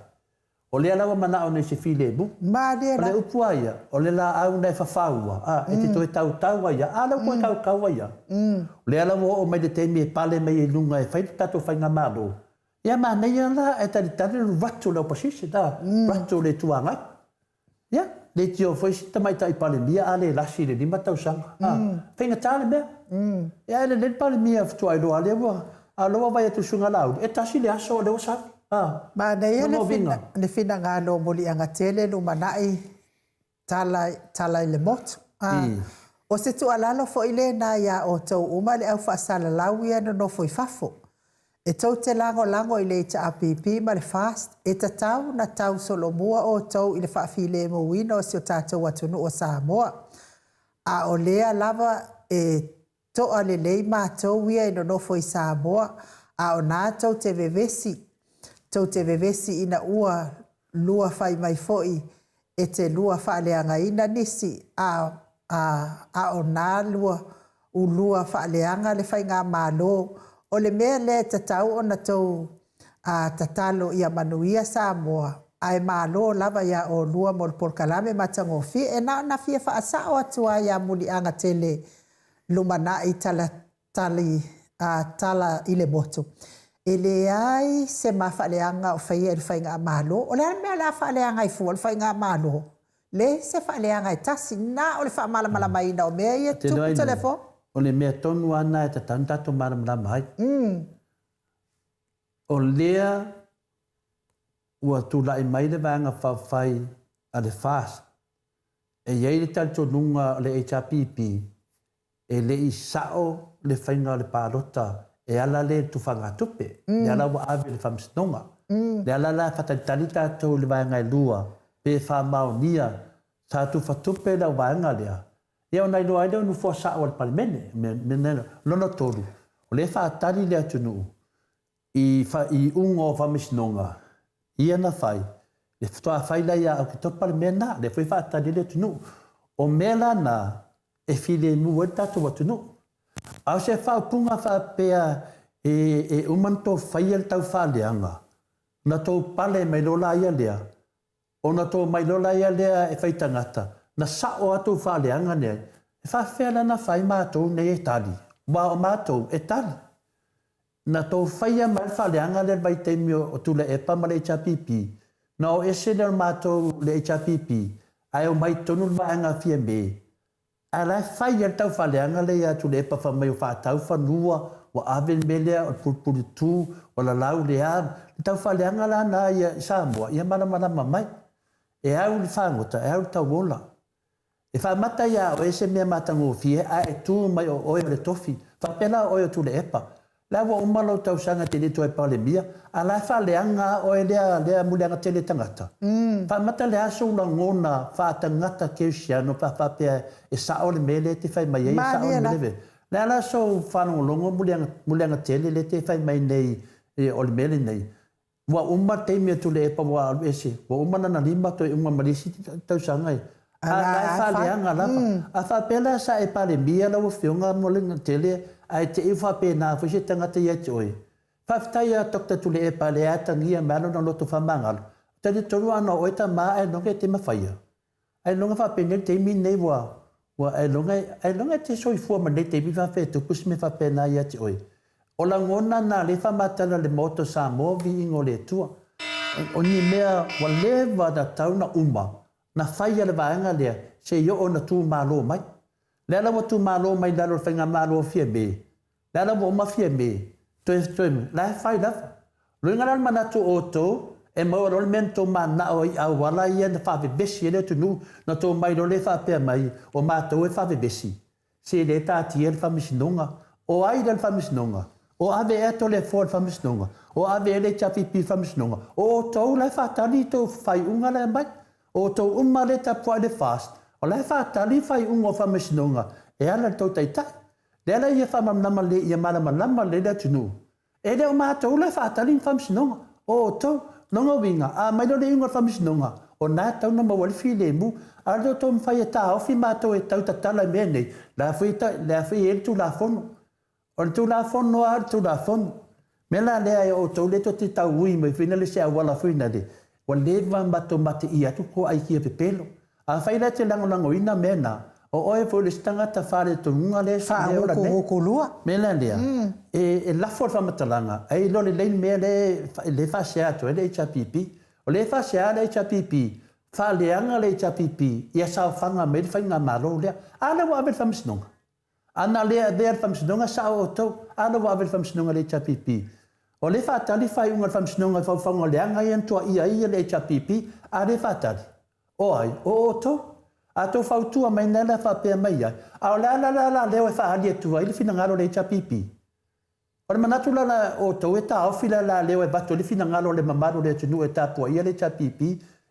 O lea la ua manao nei i se filemu. Malie O la. le upu a ia, o le laau na e fafaua, a, e te toe tautau ai a, a lea ua toe kaukau ai a. O lea la ua oo mai le taimi e pale mai ai i luga e fai le tatou faigamalo, ia manaia la ae talitali le ratu o le opposition, a, ratu o le Itu Agai. Ia, leitioa foi si tamaitai Palemia a le lasi i le 5 tausaga. A, faigata le mea. Ia, ae lelei le Palemia faatoa iloa lea ua, a o lea ua vaai atu i le Susuga Laauli, e tasi le aso o lea ua sau. A, Manaia lona uiga. le finagalo o Muliagatele lumanai tala, tala i le motu. A, o se tuualalo foi lena iā outou uma le au faasalalau ia nonofo i fafo. E tou te lagolago i le HRPP ma le FAST, e tatau ona tau solomua outou i le faafilemuina o si o tatou atunuu o Samoa. A o lea lava e toa lelei matou ia e nonofo i Samoa, a o na tou te vevesi, tou te vevesi ina ua lua fai mai foi e te lua faaleagaina nisi a a a o na lua u lua faaleaga le faigamalo. O le mea lea e tatau ona tou a tatalo ia manuia Samoa ae malo lava ia olua mo le polokalame matagofie. E na ona fia faasao atu a ia Muliaga tele lumanai tala tali a tala i le motu. E leai se mafaaleaga o faia e le Faigamalo. O le a le mea o le a faaleaga ai fua le Faigamalo? Leai se faaleaga e tasi, na o le faamalamalamaina o mea ia e tutupu telefoni. O le mea tonu lava lena e tatau ona tatou malamalama ai. O lea ua tulai mai le Vaega Faaupufai a le FAST, e i ai le talitonuga o le HRPP E le i sao le faiga o le palota e ala lea i le tufagatupe, lea la ua ave i le Faamasinoga. Lea la la e faatalitali tatou i le vaega e lua pe faamaonia sa tufatupe lau vaega lea, ia ona iloa ai lea o nofoa sao o le Palemene. Lona tolu, o lea e faatali le atunuu I faaiuga o Faamasinoga ia na fai, le faatoa fai la ia Oketopa le mea na, lea foi e faatali ai le atunuu. O mea la na e filemu ai le tatou atunuu. A o se faaupuga faapea e uma ona tou faia le taufaaleaga, ona tou pale mai loa laia lea, Ona tou mai loa laia lea e fai tagata, na sao a tou faaleaga nei, e faafefea la na fai matou nei e tali, aua o matou e tali. Na tou faia mai le faaleaga lea i le vaitaimi o Tuilaepa ma le HRPP, na o ese lea o matou le HRPP ae omai i totonu le vaega a Fiame, Ae la e fai lava le taufaaleaga lea ia Tuilaepa fai mai ua faatau fanua, ua ave le mea lea o le pulupulutu, ua lalau le a. Le taufaaleaga la na ia i Samoa, ia malamalama mai. E au i le fagota, e au i le tauola. E faamata ia oe se mea matagofie ae e tu mai o oe o le tofi. Faapea la o oe o Tuilaepa. La ua uma lou tausaga e te le toe Palemia, a la e faaleaga a oe lea lea muliaga tele tagata. Faamata le a sou lagona faatagata kerisiano pe a faapea e sao le mea lea e te fai mai ai e sao le mea lea. Le a la sou faalogologo muliaga muliaga tele lea e te fai mai nei o le mea lenei. Ua uma le taimi a Tuilaepa ua alu ese, ua uma lana lima toe uma ma le isi tausaga e. A la e faaleaga lava. A faapea la sa e Palemia lau Afioga mo le tele ae te i ua faapena foi se tagata ia te oe. Faafetai ia Doctor Tuilaepa lea e atagia mai lona loto faamagalo. Talitonu ana o oe tama ailoga e te mafaia. Ailoga faapenei le taimi lenei ua. Ua ailoga, ailoga e te soifua ma lenei taimi faapea e tupu se mea faapena ia te oe. O lagona na lea e faamatala i le Maota o Samoa viiga o le Atua. O ni mea ua leva na tatau na uma na fai a le vaega lea se i oo ina tumalo mai. Lea la ua tumalo mai i lalo o le Faigamalo o Fiame, lea la ua uma Fiame, toe, toe, la e fai lava. Luiga la o le manatu o outou, e maua loa le mea na tou mananao ai i auala ia na faavevesi ai le atunuu, na tou mai loa lea faapea mai, o matou e faavevesi. Se le taatia le Faamasinoga. O ai lea le Faamasinoga? O ave ea Toleafoa i le Faamasinoga? O ave ea le HRPP i le Faamasinoga? O outou la e faatali i tou faaiuga la e aumai. O outou uma lea e tapuai i le FAST, o la e faatali faaiuga o Faamasinoga e ala i le tou Taitai. Lea la ia faamalamalama lelei ia malamalama lelei le atunuu, E le o matou la e faatali ni faamasinoga, o outou. Lona uiga, a aumai loa le iuga o le faamasinoga, o na e tatau ona maua ai le filemu. A o le tou mafai e taofi matou e tau tatala i mea nei, la foi e i ai le Tulafono. O le Tulafono lava o le Tulafono. O le mea la lea e outou lea tou te tau ui mai foi nale se auala foi nale, ua leva ona matou mateia atu tua aikia pepelo. Afai la e te lagolagoina mea na, o oe foi le isi tagata faaletonuga lea e ola nei. Faagutugutu Mea la lea, e lafo le faamatalaga, ae iloa lelei le mea lea e faasea atu ai le HRPP. O lea e faasea le HRPP, faaleaga le HRPP ia saofaga mai le faigamalo lea. A lea ua ave i le faamasinoga? A na le avea le Faamasinoga, sao outou. A lea ua ave le Faamasinoga i le HRPP. O lea e faatali faaiuga a le Faamasinoga i faufauga leaga ia na tuaia ai le HRPP, a lea e faatali? O ai? O outou. A outou fautua mai na la faapea mai ai, a o le a la le alaleo e faaali atu ai le finagalo o le HRPP? O le manatu la la outou e taofi le alaleo e avatu ai le finagalo o le mamalu o le atunuu e tapuaia le HRPP,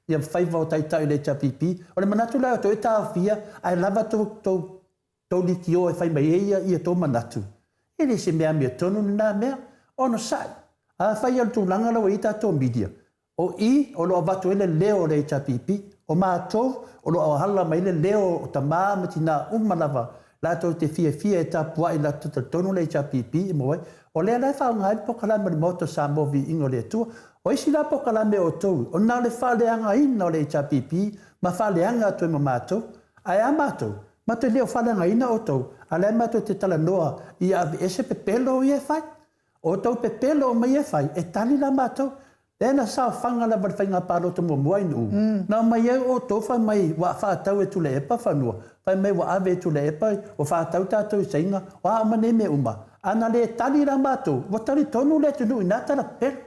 ia faiva o taitai o le HRPP. O le manatu la outou e taofia ae lava tou tou tou litio e fai mai ai ia tou manatu. E le se mea amiotonu lena mea. Onosai. Afai o le tulaga la ua i ai tatou media, O i o lo o avatu ai le leo o le HRPP, o matou o lo o ala mai le leo o tama ma tina uma lava latou te fiafia e tapuai latou talitonu le HRPP e maua ai. O lea la e faaaoga ai le polokalame o le Maota o Samoa Viiga o le Atua. O isi la polokalame a outou, o na o le faaleagaina o le HRPP ma faaleaga atu ai ma matou. Ae a matou? Matou le o faaleagaina outou, a o la e matou te talanoa ia aveese pepelo ia e fai. O tou pepelo uma ia e fai, e tali la matou. Lea na saofaga lava i le faiga palota muamua i Nu'u, na omai ai outou fai mai ua faatau e Tuilaepa fanua, fai mai ua ave e Tuilaepa, ua faatau tatou i Saina, o a uma nei mea uma. A na le tali la matou, ua talitonu le atunuu i na tala pepelo.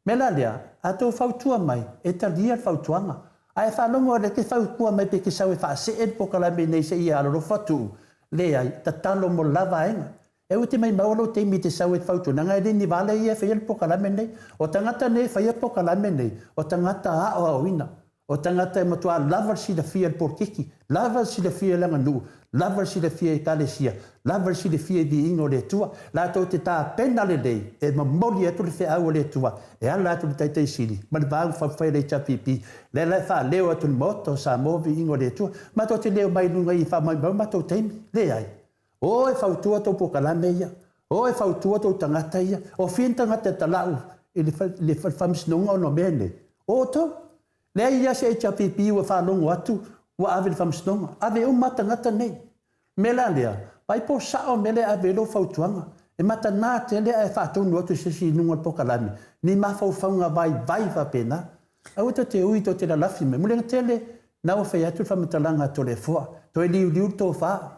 Mea la lea, a tou fautua mai, e talia le fautuaga. A e faalogo e te fautua mai pe te sau e faasee le polokalame nei seia alolofa tuu, leai, tatalo mo le la vaega. E ui te maimau lou taimi e te sau e te fautua, leaga e le ni vale ia e faia le polokalame nei. O tagata nei e faia polokalame nei, o tagata aoaoina. O tagata e matua lava le silafia i le polokiki, lava le silafia i le aganuu, lava le silafia i Ekalesia, lava le silafia i viiga o le Atua. Latou te tapena lelei e momoli atu le feau a le Atua e ala atu i le Taitai Sili ma le Vaega Faaupufai a le HRPP, lea la e faaleo atu i le Maota o Samoa viiga o le Atua. Matou te leo mai i luga i faamaumau matou taimi. Leai. O e fautua tou polokalame ia. O e fautua tou tagata ia. O fia ni tagata e talau i le faamasinoga ona o mea nei? O outou. Leai ia se HRPP ua faalogo atu ua ave i le faamasinoga. Ave uma lava tagata nei. O le mea la lea, vaai po o sao le mea lea e ave ai lou fautuaga. E matana tele ae faatonu atu i se isi i luga o le polokalame ni mafaufauga vaivai faapena. Aua tou te ui tou te lalafi mai. Muliga tele, na ua fai atu le faamatalaga a Toleafoa, toe liuliu le tofa.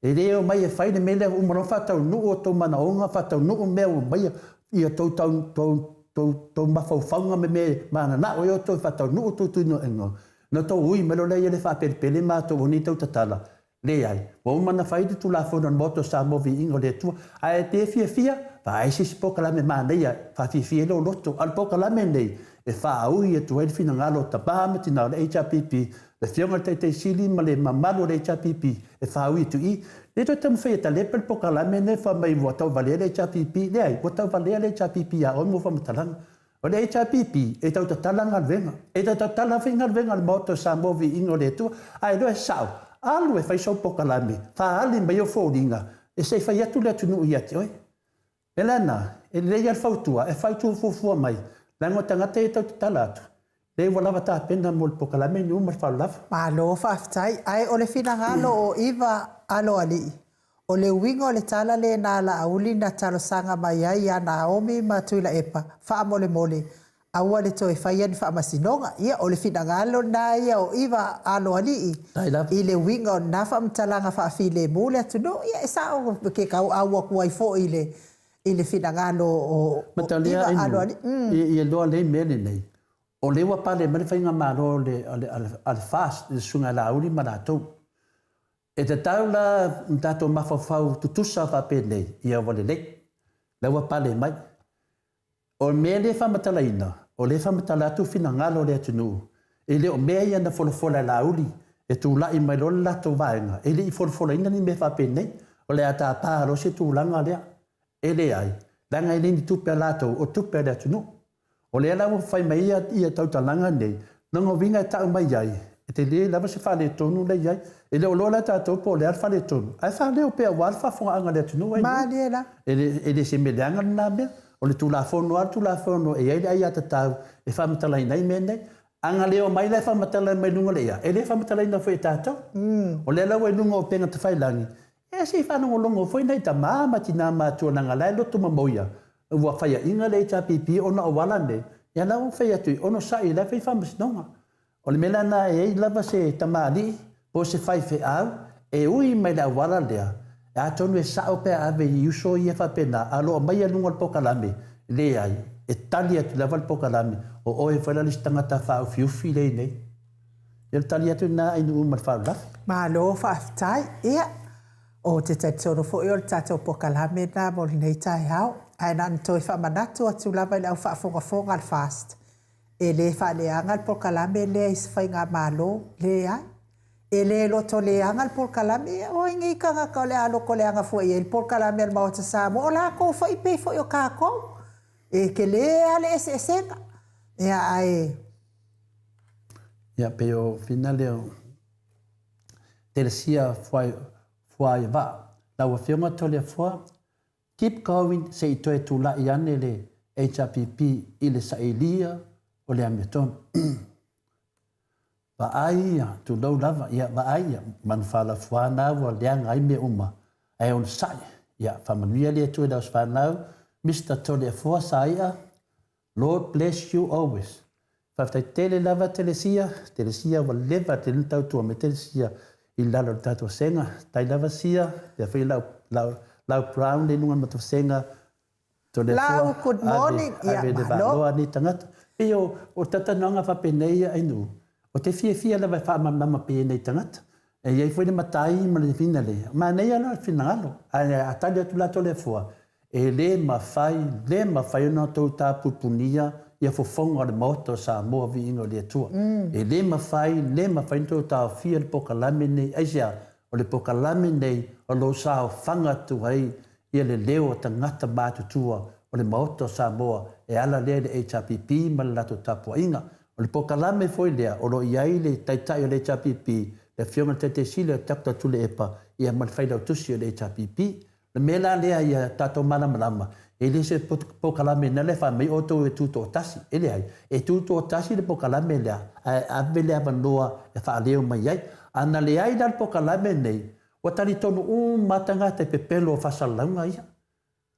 E le omai e fai le mea lea, ua uma loa ona faataunuu o tou manaoga, faataunuu mea ua aumaia, ia tou tau, tou, tou, tou mafaufauga ma mea e mananao ai outou e faataunuu tou tuinoaiga, ona tou ui mai loa lea ia le faapelepele matou o nei tautatala. Leai, ua uma ona fai le Tulafono a le Maota o Samoa Viiga o le Atua. Ae pe fiafia, vaai se isi polokalame manaia e faafiafia ai lou loto. A o le polokalame lenei, e faaui atu ai le finagalo o tama ma tina o le HRPP, le Afioga i le Taitai Sili ma le mamalu o le HRPP, e faaui atu i i. Le toe taumafai e talepe le polokalame lenei fai mai ua tauvalea le HRPP. Leai, ua tauvalea le HRPP ia oe mo faamatalaga. O le HRPP, e tau tatala galuega. E tau tatala foi galuega a le Maota o Samoa Viiga o le Atua. Ae iloa e sao, alu e fai sou polokalame, faaali mai ou foliga, e se i fai atu le atunuu ia te oe. E lana, e lelei lava le fautua, e fautua fuafua mai, leaga o tagata ia e tau tatala atu. Lea ua lava tapena mo le polokalame ni uma le faalolava. Malo faafetai. Ae o le finagalo o Iva Aloalii, o le uiga o le tala lena a Laauli na talosaga mai ai ia Naomi ma Tuilaepa, faamolemole, aua le toe faia ni faamasinoga. Ia, o le finagalo lena ia o Iva Aloalii i le uiga o lena faamatalaga faafilemu le atunuu. Ia, e sao ke tauau atu ai foi i le i le finagalo o Iva Aloalii. Ia iloa lelei mea lenei, o lea ua pale mai le faigamalo a le FAST i le Susuga ia Laauli ma latou. E tatau la ona tatou mafaufau tutusa faapenei, ia ua lelei, la ua pale mai. O le mea lea e faamatalaina, o lea e faamatala atu finagalo o le atunuu, e le o mea ia na folafola e Laauli e tulai mai loa le latou vaega, e le i folafolaina ni mea faapenei. O le a tapa loa se tulaga lea. E leai, leaga e le ni tupe a latou, o tupe a le atunuu. O lea la ua fai mai ia tautalaga nei, lona uiga e tau mai ai, e tele lava se faaletonu la e i ai. E le o iloa la e tatou po o le a le faaletonu, ae faaleo pea aua le faafofogaaga a le atunuu ai Malie la. E le se mea leaga lena mea. O le Tulafono lava le Tulafono e i ai le aiatatau e faamatalaina ai mea nei. A na le omai la e faamatala mai luga o le ea, e le faamatalaina foi e tatou. O lea la ua i luga o upega tafailagi, Ia se i faalogologo foi nai tama ma tina matua leaga la e loto mamoia ua faiaina le HRPP ona o ala nei, ia la ua fai atu i onosai la e fai faamasinoga. O le mea la lena e i ai lava se tamalii po o se faifeau e ui mai le auala lea, atonu e sao pe a ave i uso ia faapena a o lo o aumaia i luga o le polokalame, leai, e tali atu lava le polokalame, o oe foi la le isi tagata faaufiufi lea i inei. Ia le tali atu lena Ainuu ma le faalavelave. Malo faafetai. Ia, ou te talitonu foi o le tatou polokalame lena mo lenei taeao. Ae na ona toe faamanatu atu lava i le au faafogafoga a le FAST, e le faaleaga le polokalame lea i se faigamalo, leai. E le lotoleaga le polokalame, ia o ai nei tagata o le a lotoleaga fua i ai le polokalame a le Maota Samoa, o latou foi pei foi o tatou. E tele lava le eseesega. Ia, ae Ia pei o fina lea o Telesia Fuaivaa. Lau Afioga Toleafoa, keep going se i toe tulai ane le HRPP i le sailia o le amiotonu. Vaai ia, tulou lava, ia vaai ia, manufalafua na ua leaga ai mea uma, ae onosai, ia faamanuia le Atua i lau fanau, Mister Toleafoa Saia, Lord bless you always. Faafetai tele lava Telesia, Telesia ua leva tele na tautua mai Telesia i lalo o le tatou vasega. Tai lava Sia, pea foi lau, lau, lau Brown le luga o le matou vasega. Toleafoa, Lau, good morning. ave, ave le vaaloa nei tagata. Pei o, o talanoaga faapenei ia Ainuu, o te fiafia lava e faamalamalama pea i nei tagata. E i ai foi le matai ma le finale. Manaia la le finagalo, ae a tali atu la Toleafoa, E le mafai, le mafai ona outou tapupunia ia fofoga o le Maota o Samoa Viiga o le Atua. E le mafai, le mafai ona outou taofia le polokalame lenei. Aisea? O le polokalame lenei o lo o saofaga atu ai ia le leo o tagata matutua o le Maota o Samoa e ala lea i le HRPP ma le latou tapuaiga. O le polokalame foi lea o lo o i ai le Taitai o le HRPP, le Afioga i le Taitaisili o Doctor Tuilaepa ia ma le Failautusi o le HRPP. O le mea la lea ia tatou malamalama, e le se polokalame lea e fai mai outou e tutoatasi. E leai, e tutoatasi le polokalame lea, ae ave le avanoa e faaleo mai ai. A na leai la le polokalame lenei, ua talitonu uma lava tagata i pepelo o faasalalauga ia.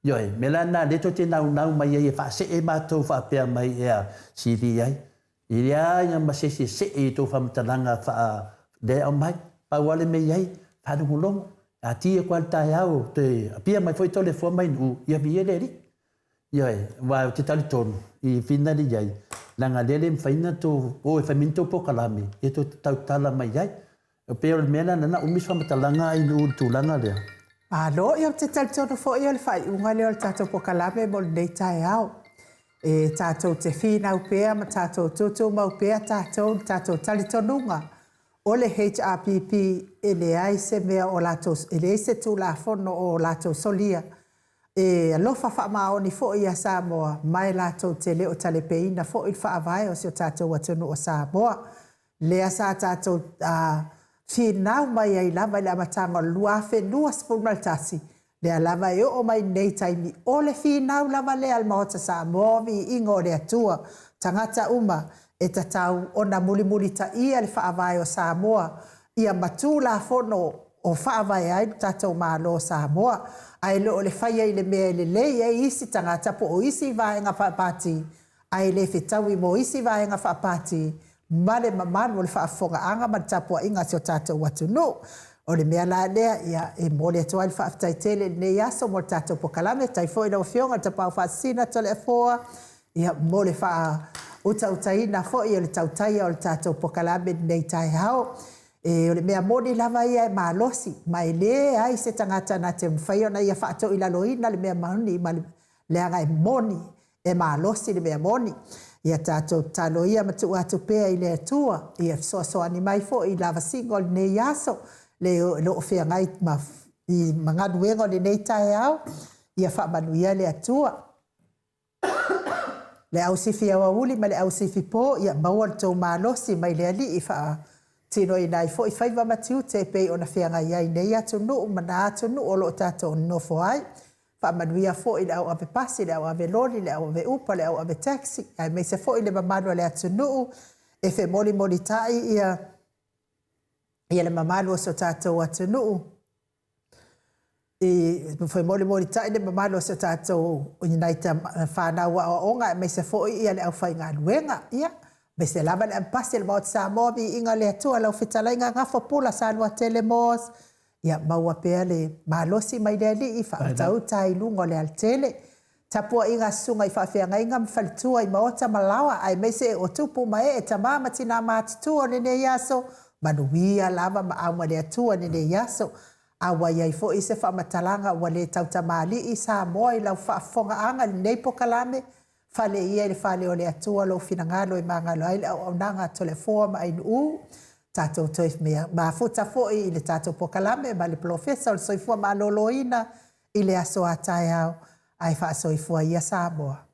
Ioe, mea la lena lea tou te naunau mai ai e faasee matou faapea mai ea sili ai. E leai lava ma se isi e see i tou faamatalaga faa lea e aumai. Pau lava le mea i ai, faalogologo, a ti atu lava i le taeao toe apia mai foi Toleafoa mai Nu'u, ia viia le Alii. Ioe, aua ou te talitonu i fina lea i ai, leaga lea e le mafai ona tou o e fai mai ni tou polokalame, ia tou te tautala mai ai. E pei o le mea lena, na umi se faamatalaga i le tulaga lea. Malo, ia ou te talitonu foi o le faaiuga lea o le tatou polokalame mo lenei taeao. E tatou te finau pea ma tatou tutumau pea tatou i le tatou talitonuga o le HRPP e leai se mea o latou, e leai se Tulafono o latou solia. E alofa faamaoni foi ia Samoa ma e latou te le o talepeina foi le Faavae o si o tatou atunuu o Samoa. Lea sa tatou finau mai ai lava i le amataga o le 2021, lea lava e oo mai i lenei taimi, o le finau lava lea a le Maota Samoa, viiga o le Atua. Tagata uma e tatau ona mulimulitaia le Faavae o Samoa ia ma Tulafono o faavae ai lo tatou Malo o Samoa, ae le o le faia i le mea e lelei ai isi tagata po o isi vaega faapati ae le fetaui mo isi vaega faapati ma le mamalu o le faafofogaaga ma le tapuaiga a si o tatou atunuu. O le mea la lea, ia, e momoli atu ai le faafetai tele i lenei aso mo le tatou polokalame. Faafetai foi i lau Afioga i le Tapaau Faasisina Toleafoa, ia, mo le faautautaina foi o le tautaia o le tatou polokalame i lenei taeao. E, o le mea moni lava ia e malosi, ma e leai se tagata na te mafai ona ia faatoilaloina le mea moni, ma le leaga e moni, e malosi le mea moni. Ia tatou tatalo ia ma tuu atu pea i le Atua, ia fesoasoani mai foi i lavasiga o lenei aso, le o lo o feagai ma, i, ma galuega o lenei taeao, ia faamanuia le Atua. Le ausifi aoauli ma le ausifi po, ia maua le tou malosi mai le Alii e faatinoina ai foi faiva ma tiute e pei ona feagai ai nei atunuu ma na atunuu o lo o tatou nonofo ai. Faamanuia foi i le au ave pasi, le au ave loli, le au ave upa, le au ave taxi, aemaise foi le mamalu o le atunuu e femolimolitai ia ia le mamalu o si o tatou atunuu i femolimolitai le mamalu o si o tatou i nai fanau aoaoga aemaise foi ia le aufaigaluega. Ia, aemaise lava le avepasi a le Maota Samoa, viiga i le Atua, lau fetalaiga Gafo Pula Saluatele Moss, ia maua pea le malosi mai le Alii, faautauta ai i luga o le alatele. Tapuaiga a susuga i faafeagaiga ma faletua i maota ma laoa aemaise o tupu ma ee, tama ma tina matutua o lenei aso, manuia lava ma auma le Atua i lenei aso. A ua i ai foi se faamatalaga ua le tautamalii Samoa i lau faafofogaaga i lenei pokalame, fale ia i le fale o le Atua lou finagalo e magalo ai le auaunaga a Toleafoa ma Ainuu. Tatou toe mafuta foi i le tatou pokalame ma le Polofesa o le Soifua Maloloina i le aso a taeao, ae faasoifua ia Samoa.